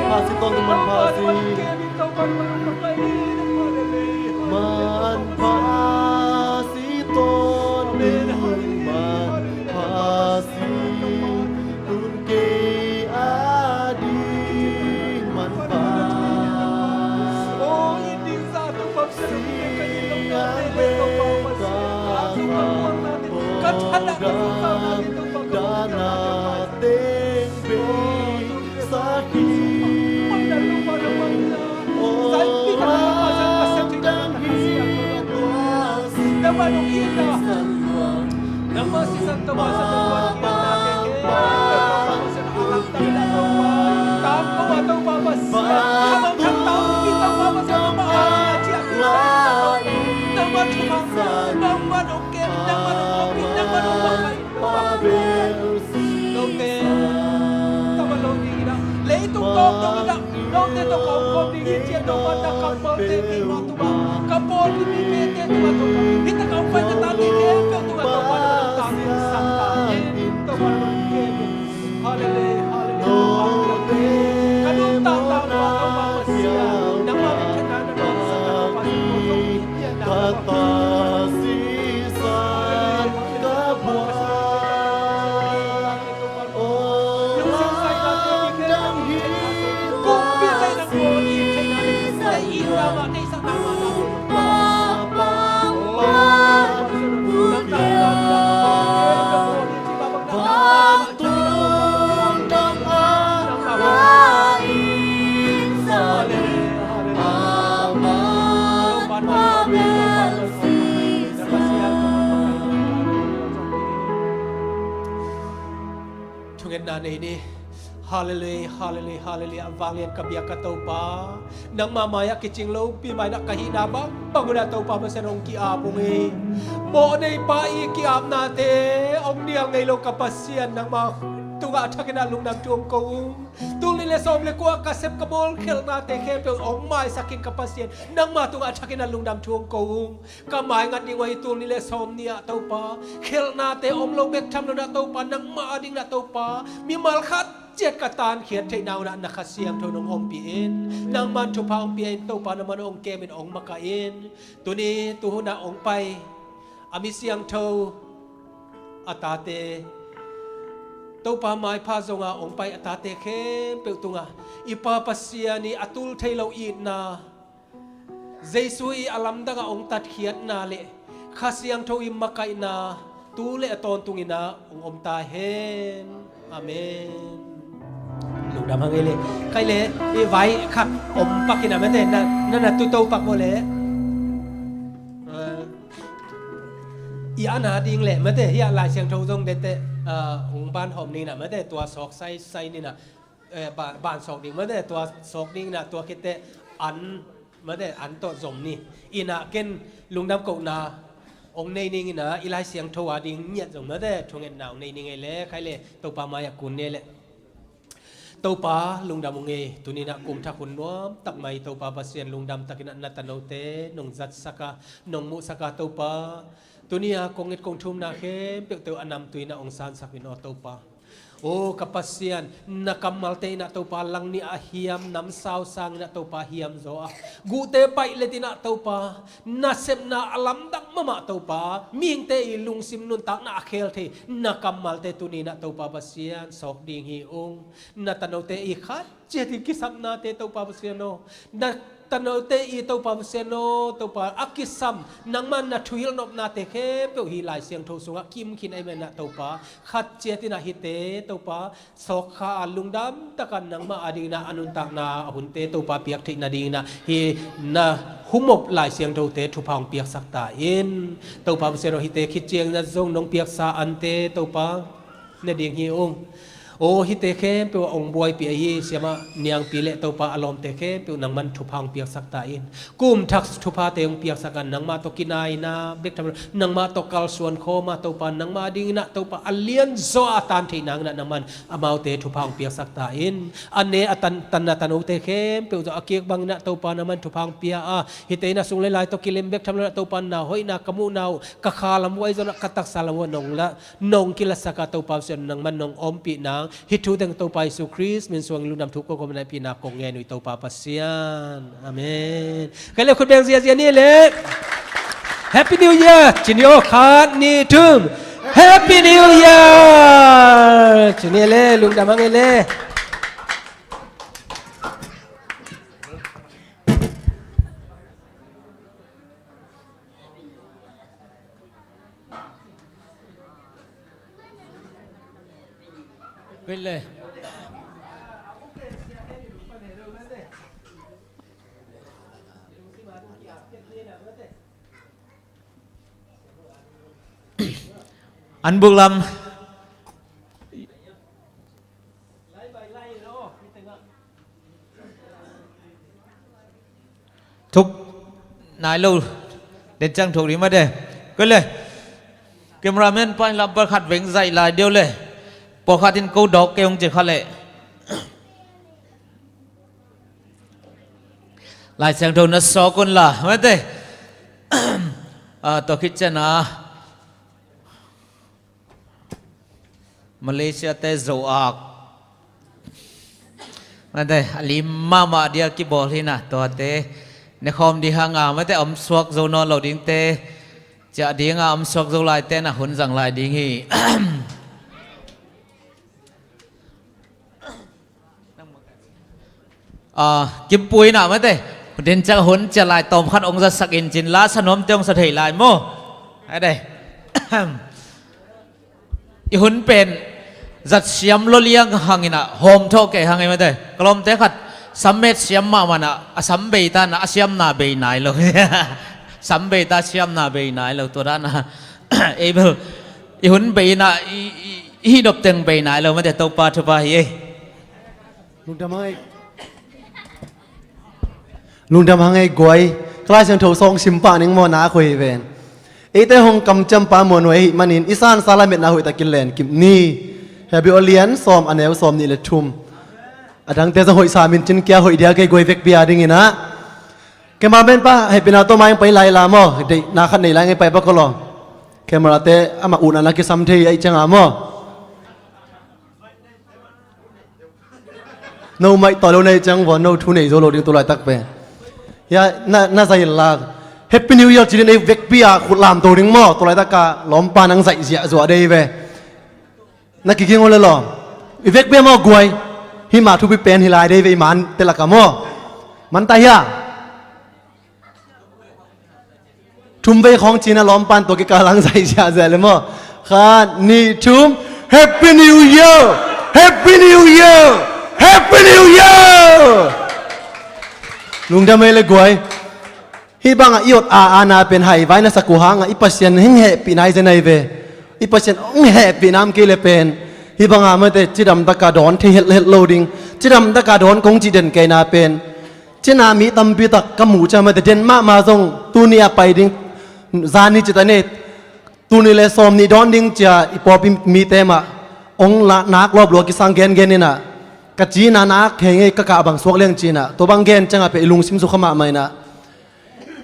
Manpha si ton, manpha si. Manpha si ton, manpha si. Tun kei a ding manpha. Sing an bek ka, oh, dam dana teng bei. Note, tama lo ding in ah, leitung tawmtawm in ah, note tawh ka omkhawm ding hi ci-a Topa, na kampalte peuhmah tungah, ka pawlpi mite tungah Topa, hih takah hong pai na tate khempeuh tungah Topa, na hong tangsak ta in, Topa, na hong kem in. Hallelujah, hallelujah, Topa. Ka nuntakna uah Topa Pasian, nangmah minthanna na hong sak ta Topa, Topa, Topa. Ka ta sisan ka buai. Nei ni. Hallelujah, hallelujah, hallelujah. Vanglian ka biak ka Topa, nangma mai-ah kicing lopi mai-in ah ka hihna bangbang un ah Topa Pasian hong ki-ap ung ei. Mawhnei pa i ki-apnate hong nial ngei lo ka Pasian, nangma tungah a thakin ah lungdam thu hong ko ung. Tul nih le sawm le kua ka sep ka bawl khelhnate khempeuh hong maisak in ka Pasian, nangma tungah a thakin ah lungdam thu hong ko ung. Ka mai ngat ding uh ahi tul nih le sawm nih ah Topa, khelhnate om lo bek tham lo-in ah Topa, nangmah adingin ah Topa, mimal khat ciat ka tankhiat theihna un ah na Kha Siangtho nong ompih in, nangman thupha hong pia in Topa, nangman hong kem in, hong makaih in. Tuni tuhun ah hong pai a mi siangtho a tate, Topa maipha zonga hong pai a tate khempeuh tungah i Pa Pasian i a tul thei lo itna, Jesu i a lamdangah hong tatkhiatna le Kha Siangtho i makaihna tu le a tawntungin ah hong om ta hen. Amen. Lungdam hang ei le. Khai le, i vai khat om pak in ah mate, na, na, na tu to pak maw le. Ah, i an a ding le mate, hi ah Lai Siangtho zong dente, ah, hong ban hawm ning in ah mate, tua sawk saisai ning in ah, eh, ban, ban sawk ding mate, tua sawk ding in ah, tua khit teh an mate, an tawh zom ni. In ah ken lungdam kohna hong nei ning in ah, i Lai Siangtho a ding ngiat zong mate, thungetna hong nei ning ei le, khai le, Topa mai-ah kun ni le. Topa lungdam ung ei, tuni in ah kum thak hun nuam tak mai Topa Pasian, lungdam takin ah na tanote nong zatsak a, nong muhsak a Topa. Tuni a kong et kong thumna khempeuh teuh a namtui in ah hong sansak in aw Topa. O ka Pasian, na kammalte in ah Topa, langnih a hiam namsau sangin ah Topa hiam zaw a, guhte paih let in ah Topa, nasepna a lamdang mahmah Topa, mihingte i lungsim nuntakna a khel thei na kammalte tuni in ah Topa Pasian, sawk ding hi ung. Na tanote i khat ciat i kisapnate Topa Pasian aw, na tanote i Topa Pasian aw, Topa a kisam nangman na thuhilh nopnate khempeuh hi Lai Siangtho sungah kim khin ahih manin ah Topa, khat ciat in ah hihte Topa, sawkkha a lungdam takin nangmah adingin ah a nuntakna a hunte Topa piak theih nadingin ah hih na humop Lai Siangthote thupha hong piaksak ta in. Topa Pasian aw, hihte khit ciangin ah zong nong piaksa ante Topa, ne ding hi ung. O hihte khempeuh a hong buaipih ahi siamah niangpi le Topa a lawmte khempeuh nangman thupha hong piaksak ta in. Kum thak thuphate hong piaksak a, nangmah tawh kinaina bek tham lo, nangmah tawh kalsuan khawm a Topa, nangmah adingin ah Topa a lianzaw a tan theih nangin ah nangman amaute thupha hong piaksak ta in. A ne a tan, tan na tanote khempeuh zong a kik bangin ah Topa nangman thupha hong pia a, hihte in ah sung le lai tawh kilem bek tham lo in ah Topa, na hoihna ka muhna uh, ka kha lam uh ahi zongin ah ka taksa lam uh ah nong la, nong kilatsak a Topa Pasian, nangman nong ompih nang hih thu teng Topa Jesu Khrist min suangin lungdam thu kong ko, na hehpihna kong ngen uh hi Topa Pasian. Amen. Khai le, khut beng ziazia ni le. Happy New Year ci ni aw, khat nih thum. Happy New Year ci ni le, lungdam hang ei le. Pille. An buk lam. Thuk nai lo. Den ciang thuk ding mate. Koi le. Cameraman pa in lam pawlkhat veng zaih lai deuh le. Pawlkhat in ko dawk kei ung ci kha le. Lai Siangtho na sawk un la mate. Ah, tua khit ciang a Malaysia te Zo-ak mate, a lim mahmah dia kibawl hi na, tuate ne khawm ding hang a mate, a om suak zo nawn lo dingte, ciah ding a om suak zo laite na hun zang lai ding hi. Ah, Kimpuii na mate, den ciang hun ciah lai tawm khat hong zatsak in cin, la sa nuamte hong sa thei lai maw? Ai dei. I hun pen zat siam lo liang hang in a, hawm thawh kei hang ei mate. Ka lawmte khat sam met siam mahmah in a, a sam bei ta in a, a siamna bei nai lo. Sam bei ta, siamna bei nai lo, tua dan a. Ei bel i hun bei in a, i, i, I hih nop teng bei nai lo mate, Topa thupha hi ei. Lungdam hang ei. Lungdam hang ei guai. Ka Lai Siangtho sawng sim pah ning maw, na khoi hi ven. Eite hong kamciam pa muanhuai ahih manin i sansa lametna hoihtakin len kip ni. Hebrew a lian sawm, a neu sawm nih le thum. A dangte zong hoih sam in cin kia hoih dia kei guai vekpi a dingin ah. Cameraman pa, hehpihna tawh mai pai lai la maw. Deihna khat nei lai ngei pai pa ko law. Camera te amah utna na kisam thei ahi cianga maw. No maih tawh lo na hi ciang vua, no thu nei zo lo ding tu laitak pen. Ya, na, na zai la. Happy New Year ci ding ei vekpi a khut lam to ding maw. Tu laitak ka lawmpa nang zaih ziahzuah dei ve. Na kiging o le law. I vekpi a maw guai. Hih mah thupi pen hi lai dei ve i man te laka maw. Man ta hia. Thum vei khawng cina lawmpan tua kikalang zaih ziahziah le maw. Khat, nih, thum. Happy New Year! Happy New Year! Happy New Year! Lungdam ei le guai. Hih bangah i ot a ana pen hai vai na sak uh hangah i Pasian hing hehpihna i zen ahi ve. I Pasian hong hehpihna om kei le pen. Hih bangah mate cidam taka dawn thei helhel lo ding. Cidam taka dawn kong cih den keina pen. Cina mi tampi tak ka muh ciang mate den mahmah zong tuni a pai ding zani cita nei tuni le sawm nih dawn ding cia i pawpi mite mah ong nak lawp lua kisang gengen inah ka cina nak hei ngei ka kah bang suak liang cinah tua bang gen ciangah pe i lungsim sukha mahmah inah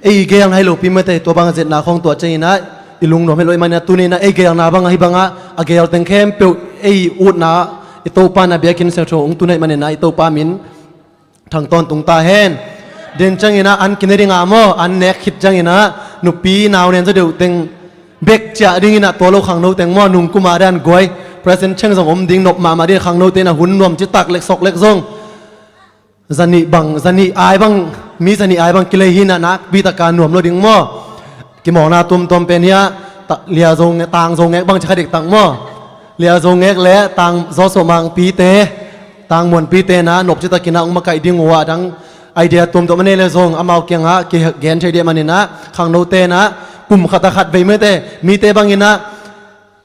ei geelna hi lopi mate tua bang a zetna khawng tuah cianginah i lungnuam hi lo i maninah tuni inah ei geelna bangah hih bangah a geel teng khempeuh ei utna i Topa na biakinn siangtho ong tun ahi maninah i Topa min thangtawn tung ta hen. Den cianginah an kine dinga maw an nek khit cianginah nupi nau nen zaw deuh teng bek ciah dinginah tua lo khangno teng maw nungkuma dan guai present cheng zong om ding nop mahmah ding khangno tenah hun nuam citak lek sok lek zong zanih bang zanih ai bang mi zanih ai bang kilei hinah nakpi taka nuam lo ding maw. Kimawlna tuamtuam pen hiah liazo tangzo ngek bang ci kha diktak maw. Liazo ngek le tang zawso mangpite tang muanpite na nopci takinah ong makaih ding uh a dang idea tuamtuam a nei le zong amau kiangah kigen thei dih maninah khangnote na kum khat a khat vei mite mite banginah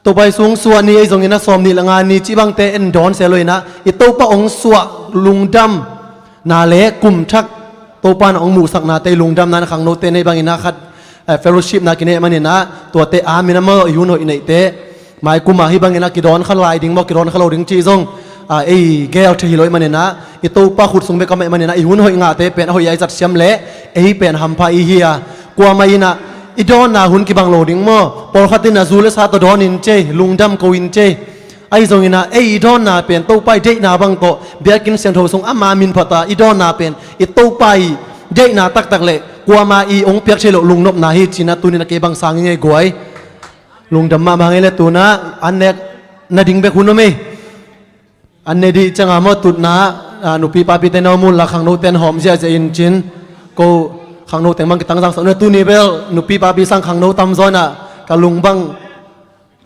Topa i sung suah ni ei zongin a sawm nih le nga ni cih bangte en dawn se lo inah i Topa ong suah lungdam na le kum thak Topa na ong muhsaknate i lungdam na na khangnote nei bangin a khat fellowship na kineh maninah tuate amin a maw i hun hoih neihte mai kuma hih bangin a kidawn kha lai ding maw kidawn kha lo ding cih zong ei gel thei hi lo i maninah i Topa khut sung bek a mah i maninah i hun hoih ngahte pen a hoih a i zat siam leh ei pen hampha i hi a kuamah inah i dawnna hun kibang lo ding maw? Pawlkhat in a zu le sa tawh dawn in cei, lungdam ko in cei. Ahi zongin ah ei i dawnna pen Topa i deihna bang tawh biakinn siangtho sung ama min phata i dawnna pen i Topa i deihna taktak le kuama i hong piak thei loh lungnopna hi cinah tunin a kei bang sang i ngei guai. Lungdam mahmah ngei le tunah an nek na ding bek hun om ei. An ne dih cianga maw tutna nupi papite na om unla khangnote an hawm ziahziah in cin ko khangno teng bang kitang zangsak na tuni bel nupi papi sang khangno tamzaw inah ka lung bang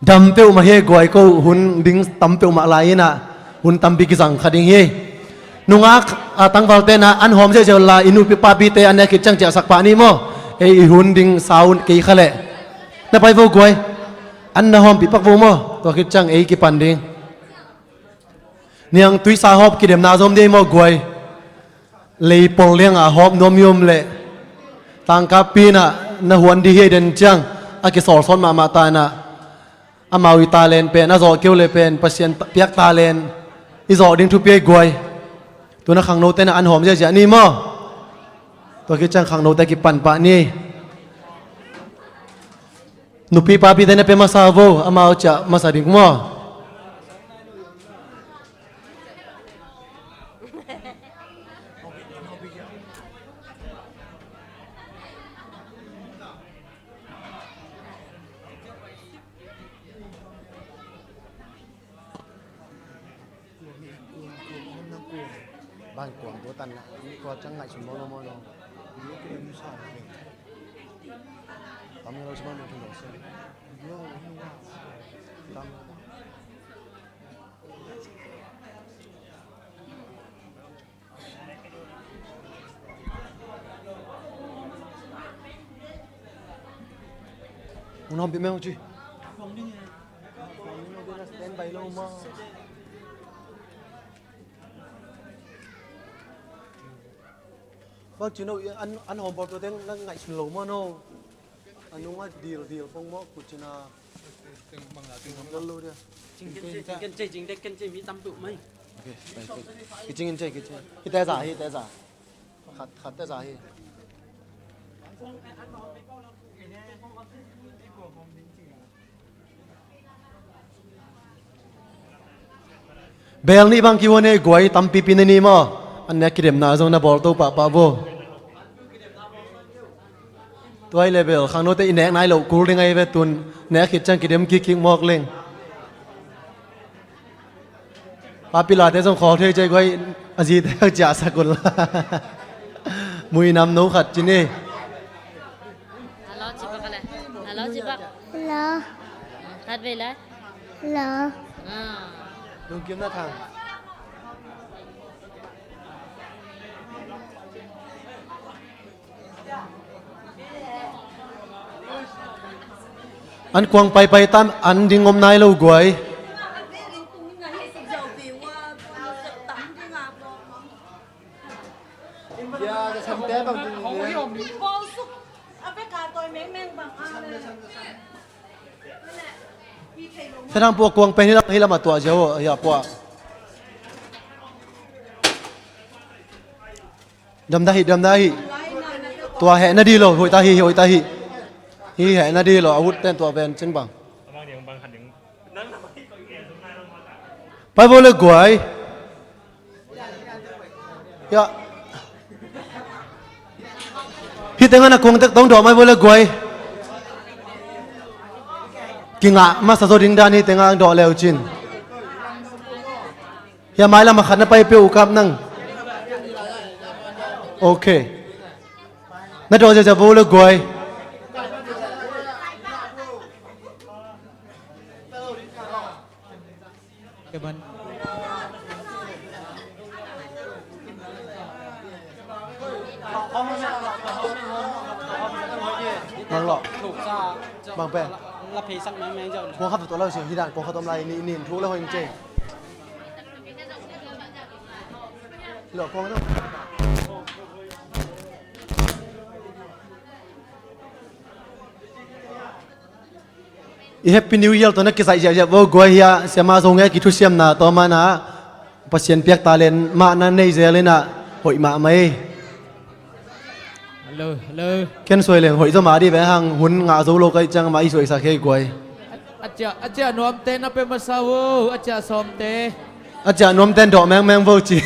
dam peuhmah hi guai ko hun ding tam peuhmah lai inah hun tampi kizang kha ding hi. Nungak a tangvalte na an hawm ziahziah unla i nupi papite an ne khit ciang ciahsak pah ni maw? Ei i hun ding sau kei kha leh na pai vo guai. An na hawmpih pak vo maw? Tua khit ciang ei kipan ding. Niang tuisa hawp kidemna zom dei maw guai? Leipol lianga hawp nuam i om leh tangkapi inah na huan dih hi den ciang a kisawlsawt mahmah ta inah amau i talent pen a zawh keu le pen Pasian piak talent i zawh ding thupi ei guai. Tuna khangnote na an hawm ziahziah ni maw? Tua khit ciang khangnote kipan pah ni. Nupi papite na pia masa vo amau ciah masa ding maw? Bang kuang tua tan na tua ciang ngaihsun maw maw no. Tam lo sima no kin lo se. Tam. Unawm pi meng ci. Stand by lo maw. Bang ci no, an, an hawm bawl tua teng na ngaihsun lo maw no? A nungah dil, dil pong maw, kucina. Lal lo dia. Cing ken cei, cing ken cei, cing dek ken cei, mi tam peuh mai. Ok, ok. Kicing in cei, kicing. Hite za, hite za. Khat, khat te za hi. Bel nih bang kihuan ei guai, tampipi na ni maw? An nek kidemna zong na bawl to pahpah vo. Tuai le bel khangnote i nek nai loh kul ding ahi ve tun, nek khit ciang kidem kikkik mawk leng. Papilate zong khawl thei cei guai, a zite ciahsak un la. Muinam no khat ci ni. Alo cibak ale. Alo cibak. Alo. Khat vei lai. Alo. Ah. Lungkim na thang. An kuang paipai tam an ding om nai lo guai. Thadang puak kuang pen hi lam, hi lam a tuah ziau hi a puak. Damdah hi, damdah hi. Tua hehna di lo, hoih ta hi, hoih ta hi. Hi hehna di lo, a ut ten tua ven cin bang. Pai vo le guai. Ya. Hi tengah na kuang tek tong dawh mai vo le guai. Kingah masa zo ding dan hi tengah dawh leu cin. Hiah mailam a khat na pai peuh uh kap nang. Ok. Na dawh ziazia vo le guai. Mang lo. Mang pe. Kuang khat tu lo si, hi dan kuang khat om lai ni, ni thu le hoing ce. Lo kuang tu. I Happy New Year tawh na kizaih ziahziah vo guai hiah, siama zong e kithusiamna tawh mana Pasian piak talent mah na nei zel inah hoih mahmah ei. Hello, hello. Ken suai leng hoih zaw mah dih ve hang hun ngah zo lo kaih ciang amah i suaihsak hei guai. A ciah, a ciah nuamte na pe masa vo, a ciah sawmte. A ciah nuamte dawh mengmeng vo ci.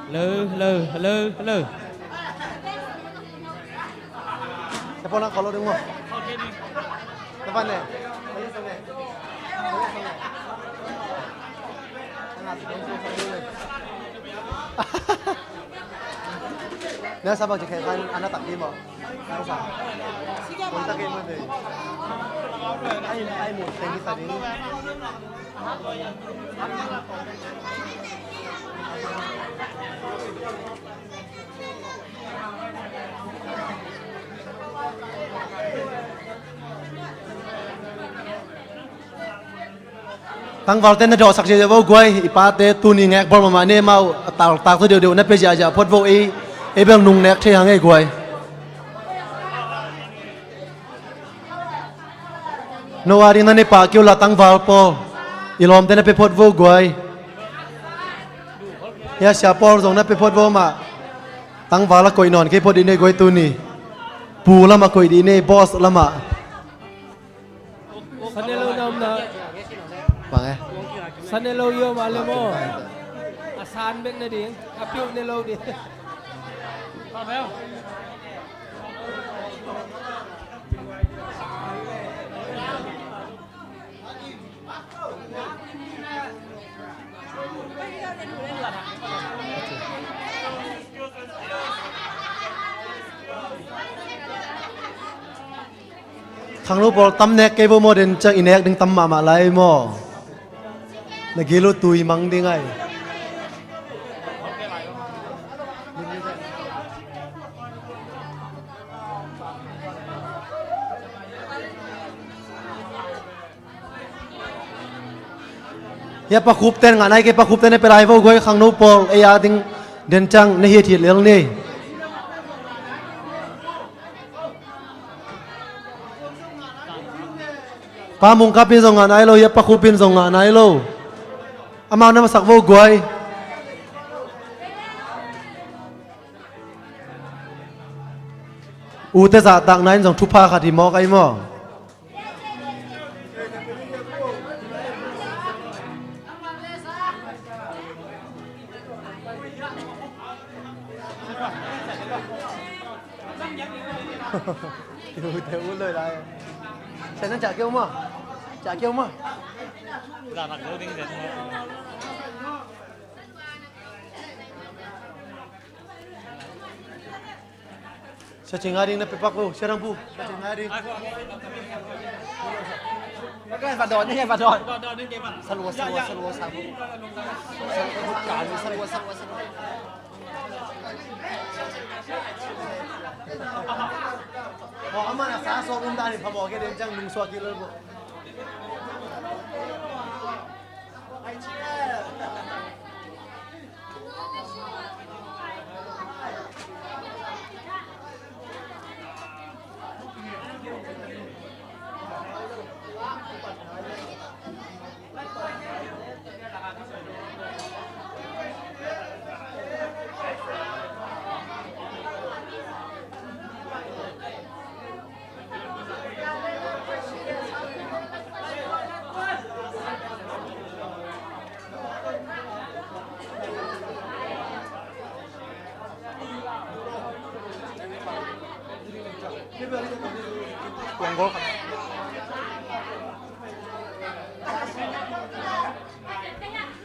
Hello, hello, hello, hello. Siapa nak kalau dengar? Siapa ni? Nasa bang cikai kan anak tak lima. Nasa. Kontak kayo mo din. Ay, ay mo, thank you sa din. Tangvalte na dawhsak ziahziah vo guai, i pate tuni ngek bawl mahmah ne mau, a taltak zaw deuhdeuh na pia ziahziah phot vo ei, ei bel nung nek thei hang ei guai. No a ding na ne pah kei uh la tangval pawl, i lawmte na pia phot vo guai. Hia sia pawl zong na pia phot vo mah. Tangval a koih nawn kei phot dih ne guai tuni. Pu lamah koih dih ne, boss lamah. Sa ne lo na om na. Bang e? Sa ne lo i om a le maw? A san bek na ding, a piuh ne lo ding. Khangno pawl tam nek kei vo maw, den ciang i nek ding tam mahmah lai maw? Na gil uh tui mang ding ai. Ya pakhup ten ngah nai kei, pakhup ten na pia lai vo guai, khangno pawl ei a ding den ciang na hiat hiat lel ni. Pa Mungkap in zong ngah nai lo, ya pakhup in zong ngah nai lo. Amau na masak vo guai. Ute zahtakna in zong thupha khat hi mawk ai maw? Ute ut loi lai. Sia nan ciah kei uh maw? Ciah kei uh maw? Sia Cing Ngai Ding na pia pak lo, Sia Dang Pu. Sia Cing Ngai Ding. Vadon, vadon. Salua, salua, salua, salua. Salua, salua, salua. Aw, amah na sa sawk um dan hi phamawh kei den ciang nungsuak hi lo bo.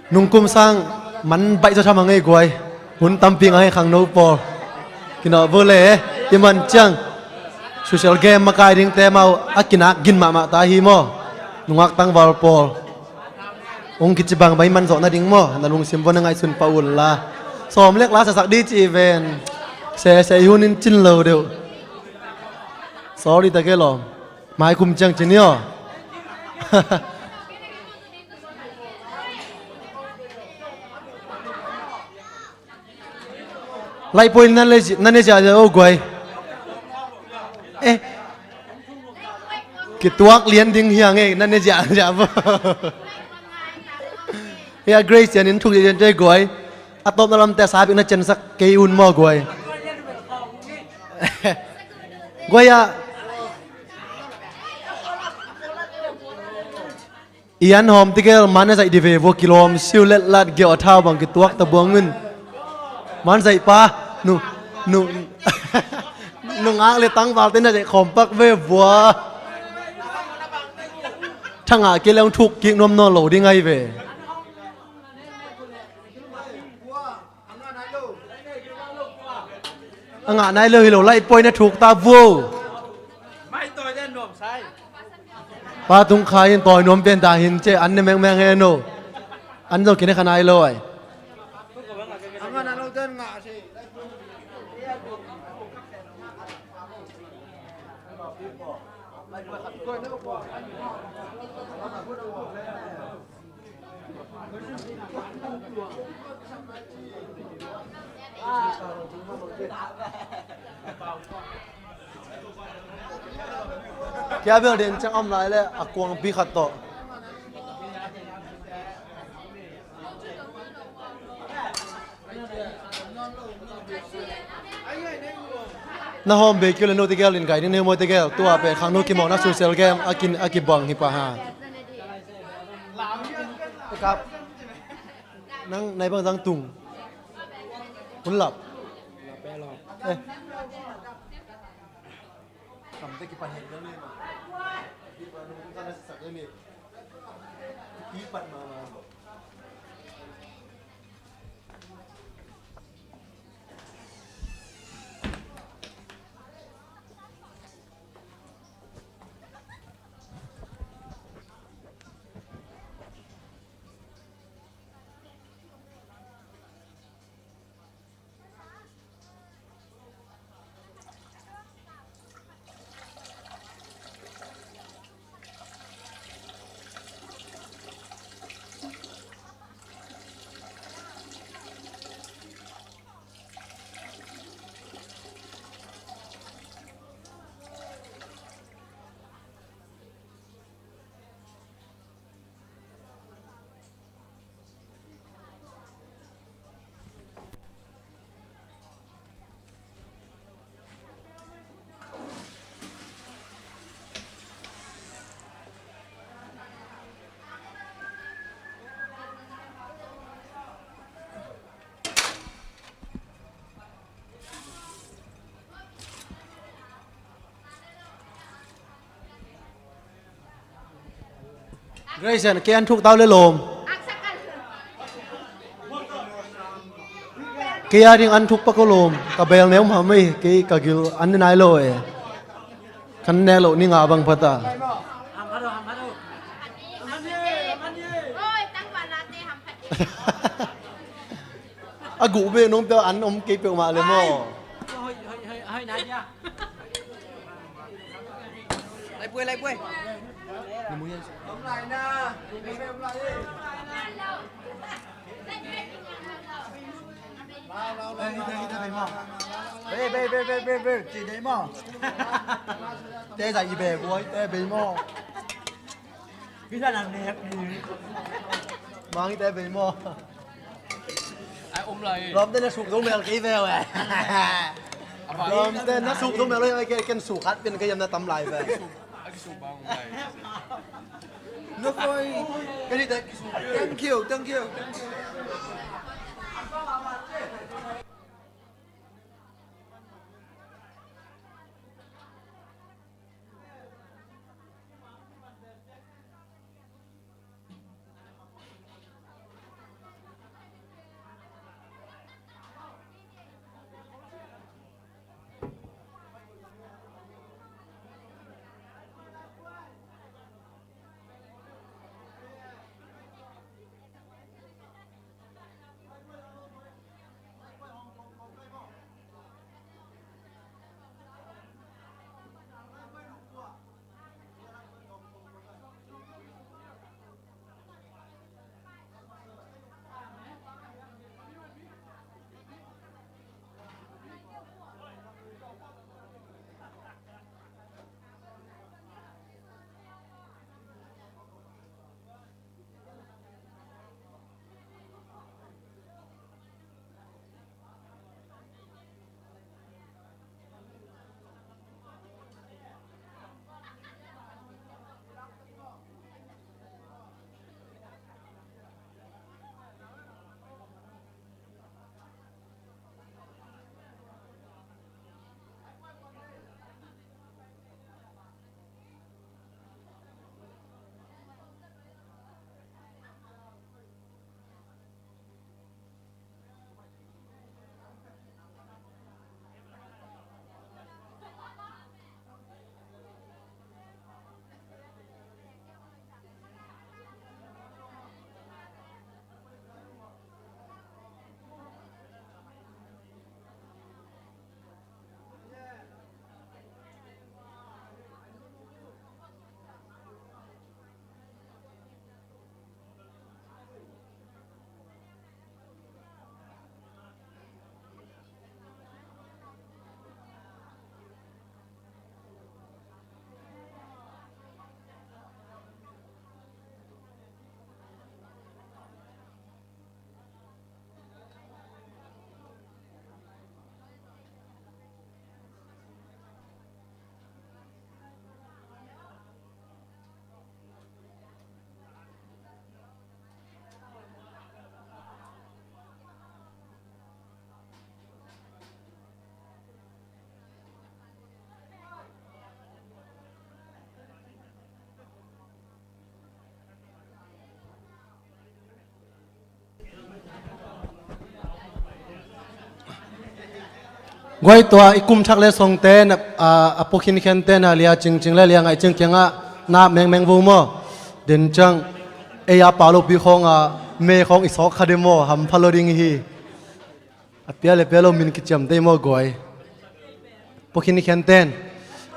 Nungkum sang man baih zaw tham a ngei guai. Hun tampi ngah hi khangno pawl. Kinawh vo le i man ciang social game makai dingte mau a kinak gin mahmah ta hi maw? Nungak tangval pawl. Hong kici bang bai man zawh nading maw? Na lungsim vo na ngaihsun pah unla. Sawm lek la sasak di ci ven. Sese i hun in cin lo deuh. Sorry ta kei lawm. Mai kum ciang cin hi aw. Laihpawi na ne ziahziah o guai. Eh. Kituak lian ding hiang e, na ne ziahziah bo. Hia Grace cian in thuk ziahziah te guai. A tawpna lamte a sabik na ciansak kei un maw guai. Guai ah. I an hawm tigel man a zaih di ve vua kilawm siu letlat geuh a thau bang kituak ta buang in. Man zaih pa nu nu nungak le tangvalte na zaih khawm pak ve vua. Thangah kei le hong thuk kik nuam nawn lo ding ahi ve. A ngah nai lo hi lo, laihpawi na thuk ta vuo. Pa tung kha in tawi nuam pen ta hin ce an ne mengmeng he no. An zong kine kha nai lo ai. Kia bel den ciang om lai le a kuangpi khat tawh. Na hawm bei kei le no tegel in gai ding, na hi maw tegel? Tua pen khangno kimawhna social game a kin, a kibang hi pah ha. Kap. Nang nai bang zang tung. Hun lap. Eh. Kamte kipan het lo ni. Kipan hun kan sak lo ni. Kipan mama. Grace, kei an thuk tau le lawm. Kei a ding an thuk pak aw lawm. Ka bel neu mah mei, kei ka gil an ne nai lo e. Kan nek loh ni ngah bang phata. A guh ve nong pia an om kei peuhmah le maw. Laibuai, laibuai. Bei, bei, bei, bei, bei, bei, ci dei maw. Te zah i be buai, te bei maw. Bisa nang nek ni. Mang i te bei maw. Ai, om lai. Lawmte na suk zo mel kei ve eh. Lawmte na suk zo mel lo, ai, ken suk khat pen kei yam na tam lai ve. A kisuk bang lai. No koi. Kei ni te kisuk. Thank you, thank you, thank you. Guai, tua i kum thak le songte na, a, a pukhin khente na lia cingcing le lia ngaih cing kiangah na mengmeng vo maw. Den ciang ei a pau lopi khawng a, mei khawng i sawk kha de maw, hampha lo ding hi. A pia le pia lo min kiciamteh maw guai. Pukhin khenten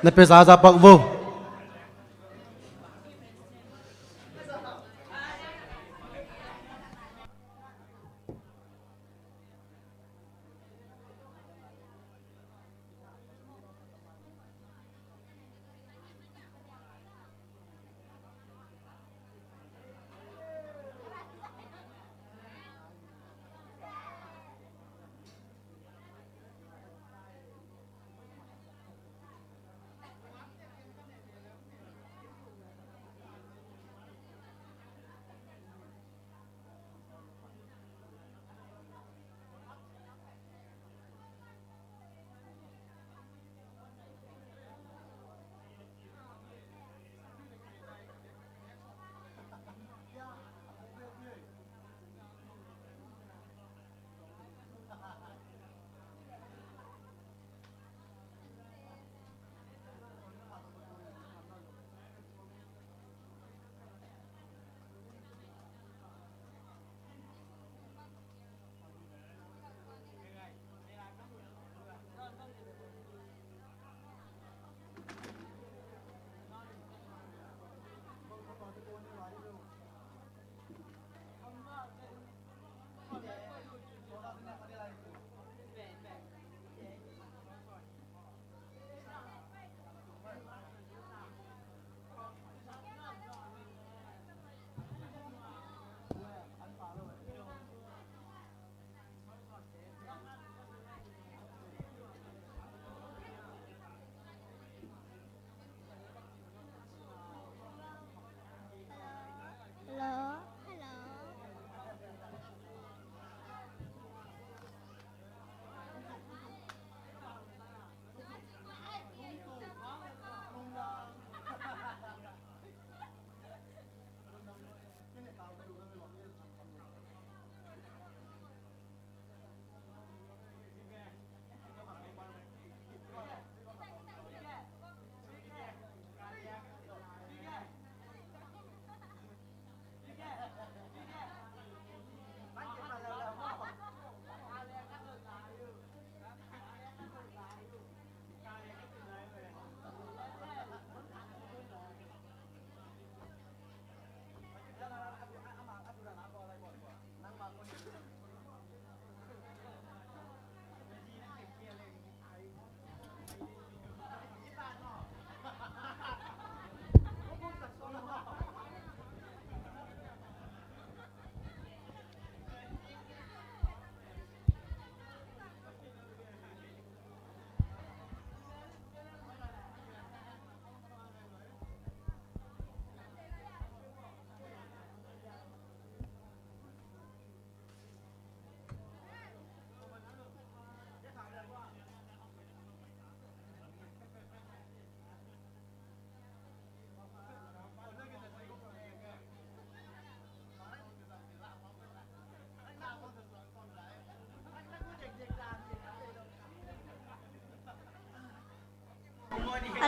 na pia zaza pak vo.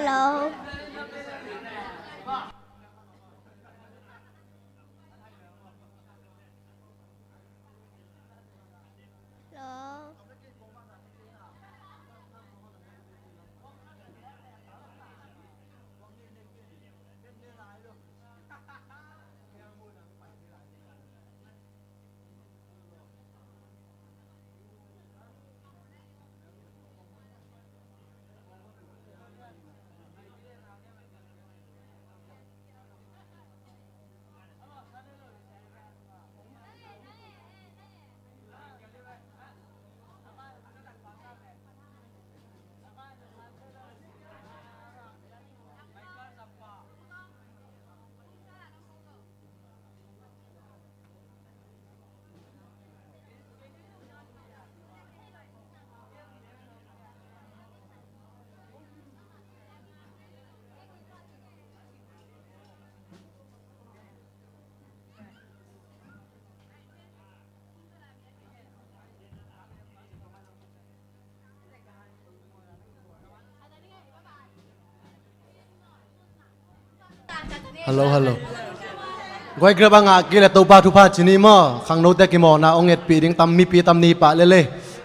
Hello. Hello. Hello, hello. Guai, grep a ngah kei leh Topa thupha ci ni maw. Khangnote kimawhna hong etpih ding tam, mipi tam ni pah lel e.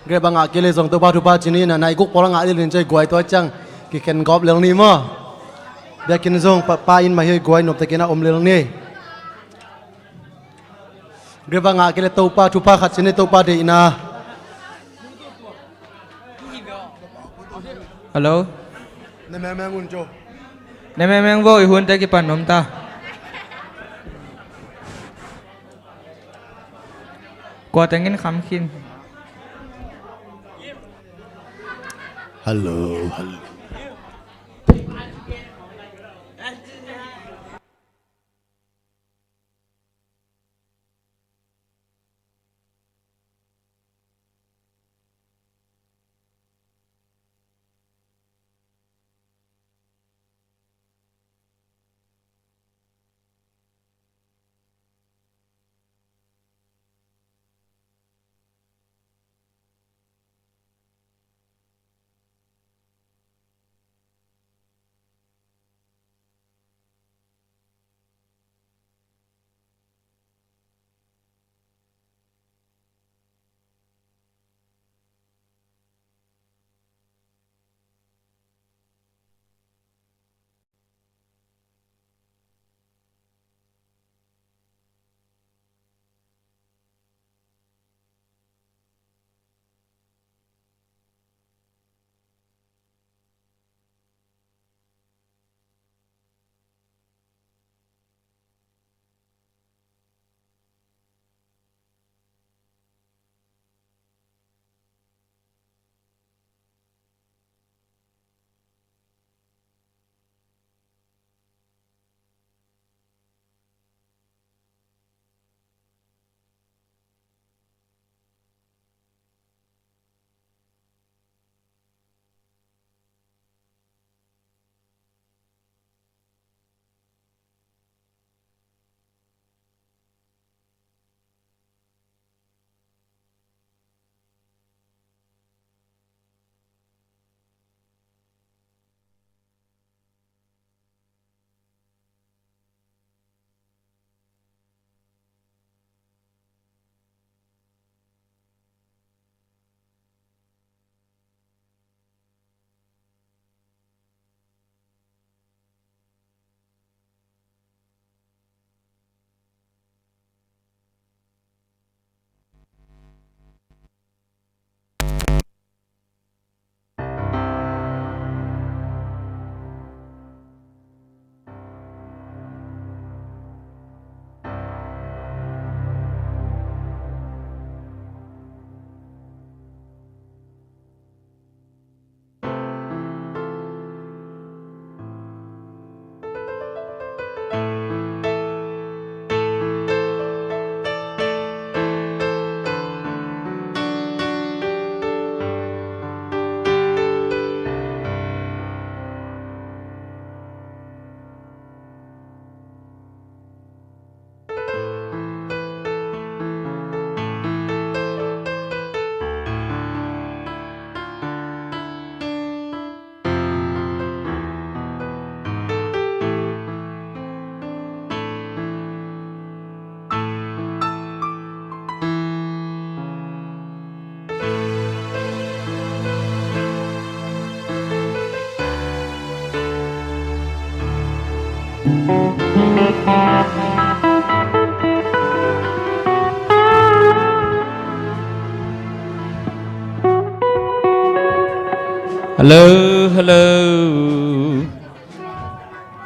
Grep a ngah kei leh zong Topa thupha ci ni, na nai guk pawl a ngah lel in ci, guai, tua ciang kikhen gawp lel ni maw. Biakinn zong pa, pa inn mah hi, guai, nopte kiang ah om lel ni. Grep a ngah kei leh Topa thupha khat ci ni, Topa deihna. Hello. Ne mengmeng un, Joe. Ne mengmeng vo, i hunte kipan om ta. Kua tengin kham khin. Hello, hello. Hello, hello.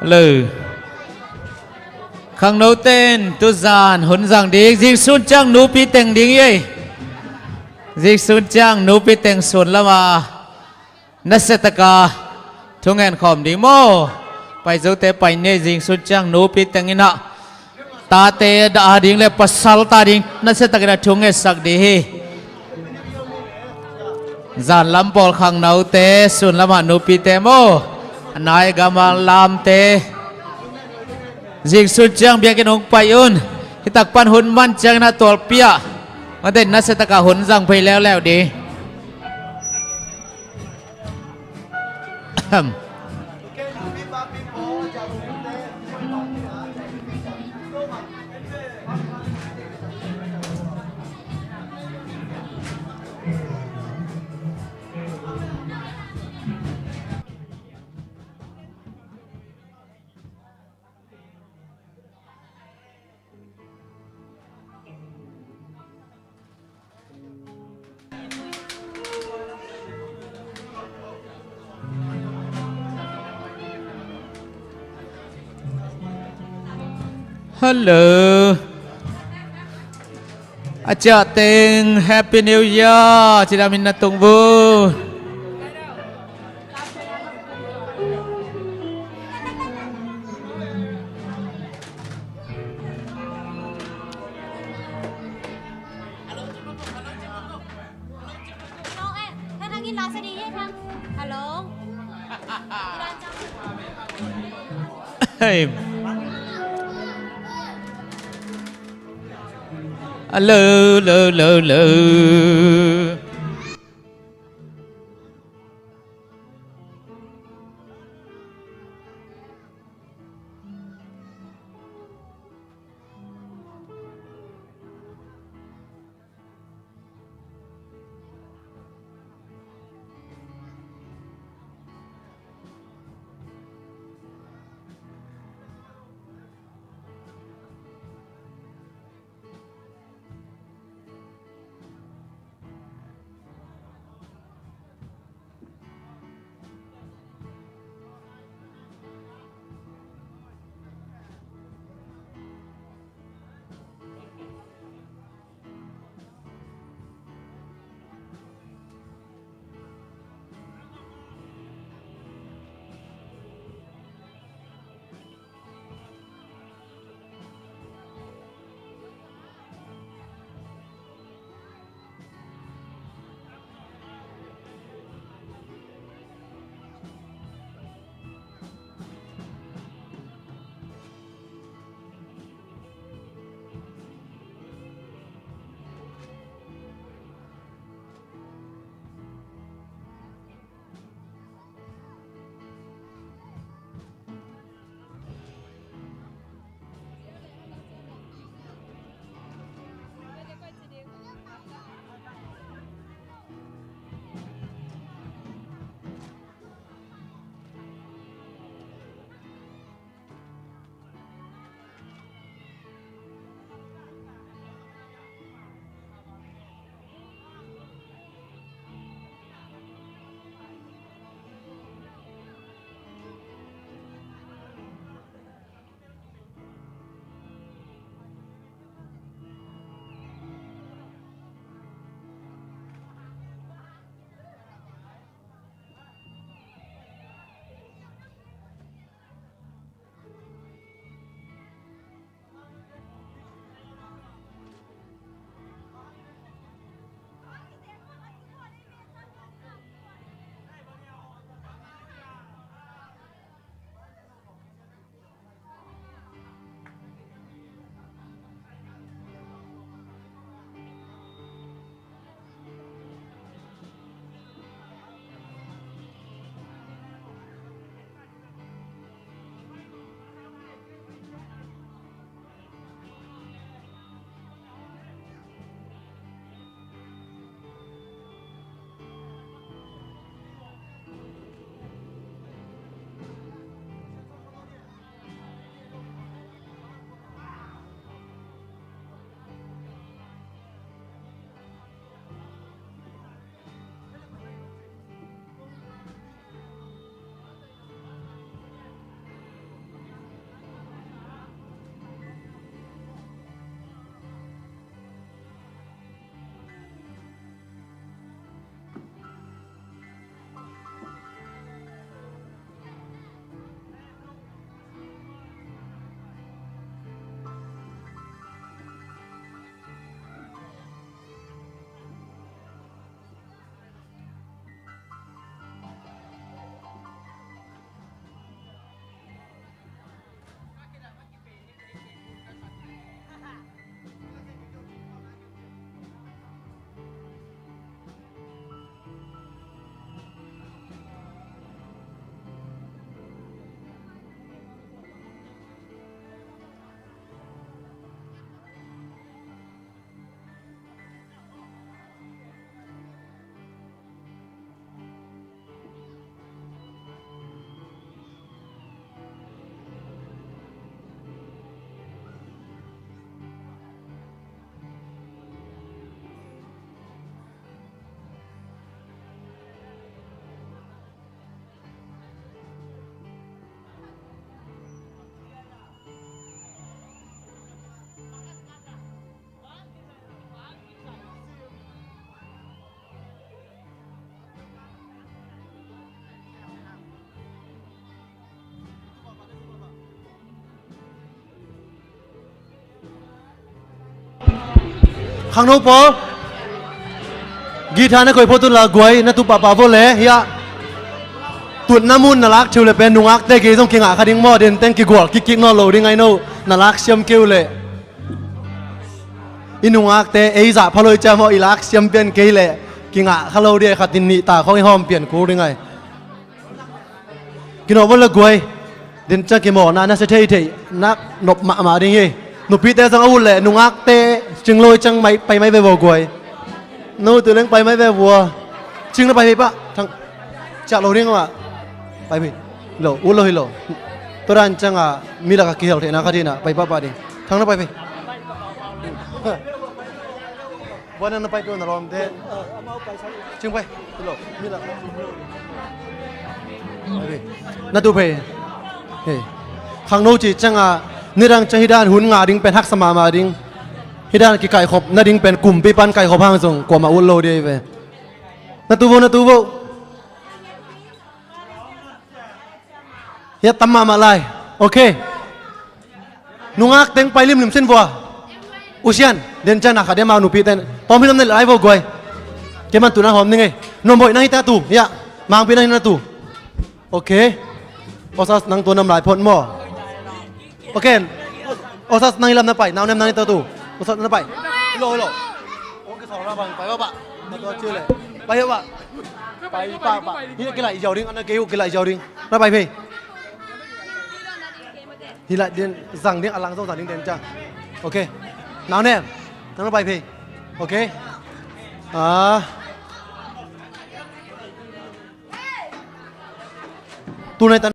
Hello. Khangnote in tuzan hun zang ding, zingsun ciang nupi teng ding ei. Zingsun ciang nupi teng sun lama nasia taka thungen khawm ding maw? Paizote pai ni ei, zingsun ciang nupi teng in ah tate ading le pasalte ading nasia takin a thungetsak ding hi. Zan lam pawl khangnote, sun lamah nupite maw? A nai gama lamte. Zingsun ciang biakinn hong pai un. Hitak pan hun man ciangin a tualpi ah mate nasia taka hun zang phei leuleu ding. Hello. A ciah teng Happy New Year ci damin na tung vun. Hello. Hey. Hello, hello, hello, hello. Khangno pawl, guitar na koih phot un la guai, na tu pahpah vo le hiah. Tutna mun na lak theu le pen nungakte kei zong kingah kha ding maw, den teng kigual kikkik nawn lo ding ai no, na lak siam keu le. I nungakte ei zah phaloi cia maw, i lak siam pian kei le kingah kha lo ding ai, khat in nih ta khong i hawm pian kul ding ai. Kinawh vo la guai. Den ciang kimawhna na sia theithei, na nop mahmah ding hi. Nupite zong a ut leh nungakte cinglo ciang mai, pai mai ve vua guai. No tu leng pai mai ve vua. Cing na pai phei pah. Thang ciah lo ding mah. Pai phei. Lo, ut lo hi lo. Tua dan ciangah mi lakah kihel theihna khat hi na, pai pahpah ding. Thang na pai phei. Bua nang na pai peuh na lawmte. Cing pai. Hi lo. Mi lakah. Na tu phei. Hei. Khangno cih ciangah nidang ciang hih dan hun ngah ding pen haksa mahmah ding. Hih dan kikaihkhop nading pen kumpi pan kaihkhop hang zong kuamah ut lo ding hi ve. Na tu vo, na tu vo. Hiah tam mahmah lai. Ok. Nungak teng pai limlim sin vua. U Sian, den ciang na khat ding amau nupite. Tawm hi lam na lai vo guai. Kei man tu na hawm ning ei. Nuam Boih nang hi ta tu. Hiah. Mangpi nang hi na tu. Ok. Osas nang tua nam lai phot maw. Ok. Osas nang hi lam na pai. Nau nem nang hi ta tu. Osas na pai. Hi lo, hi lo. Ok, sawng na bang pai ba ba. Na tua ciu le. Pai ba ba. Pai ba ba. Hi kilai ziau ding, ana kei uh kilai ziau ding. Na pai phei. Hi lai ding, zang ding, a lang zong zang ding den ciang. Ok. Nau nem. Nang na pai phei. Ok. Ah. Tu nai tan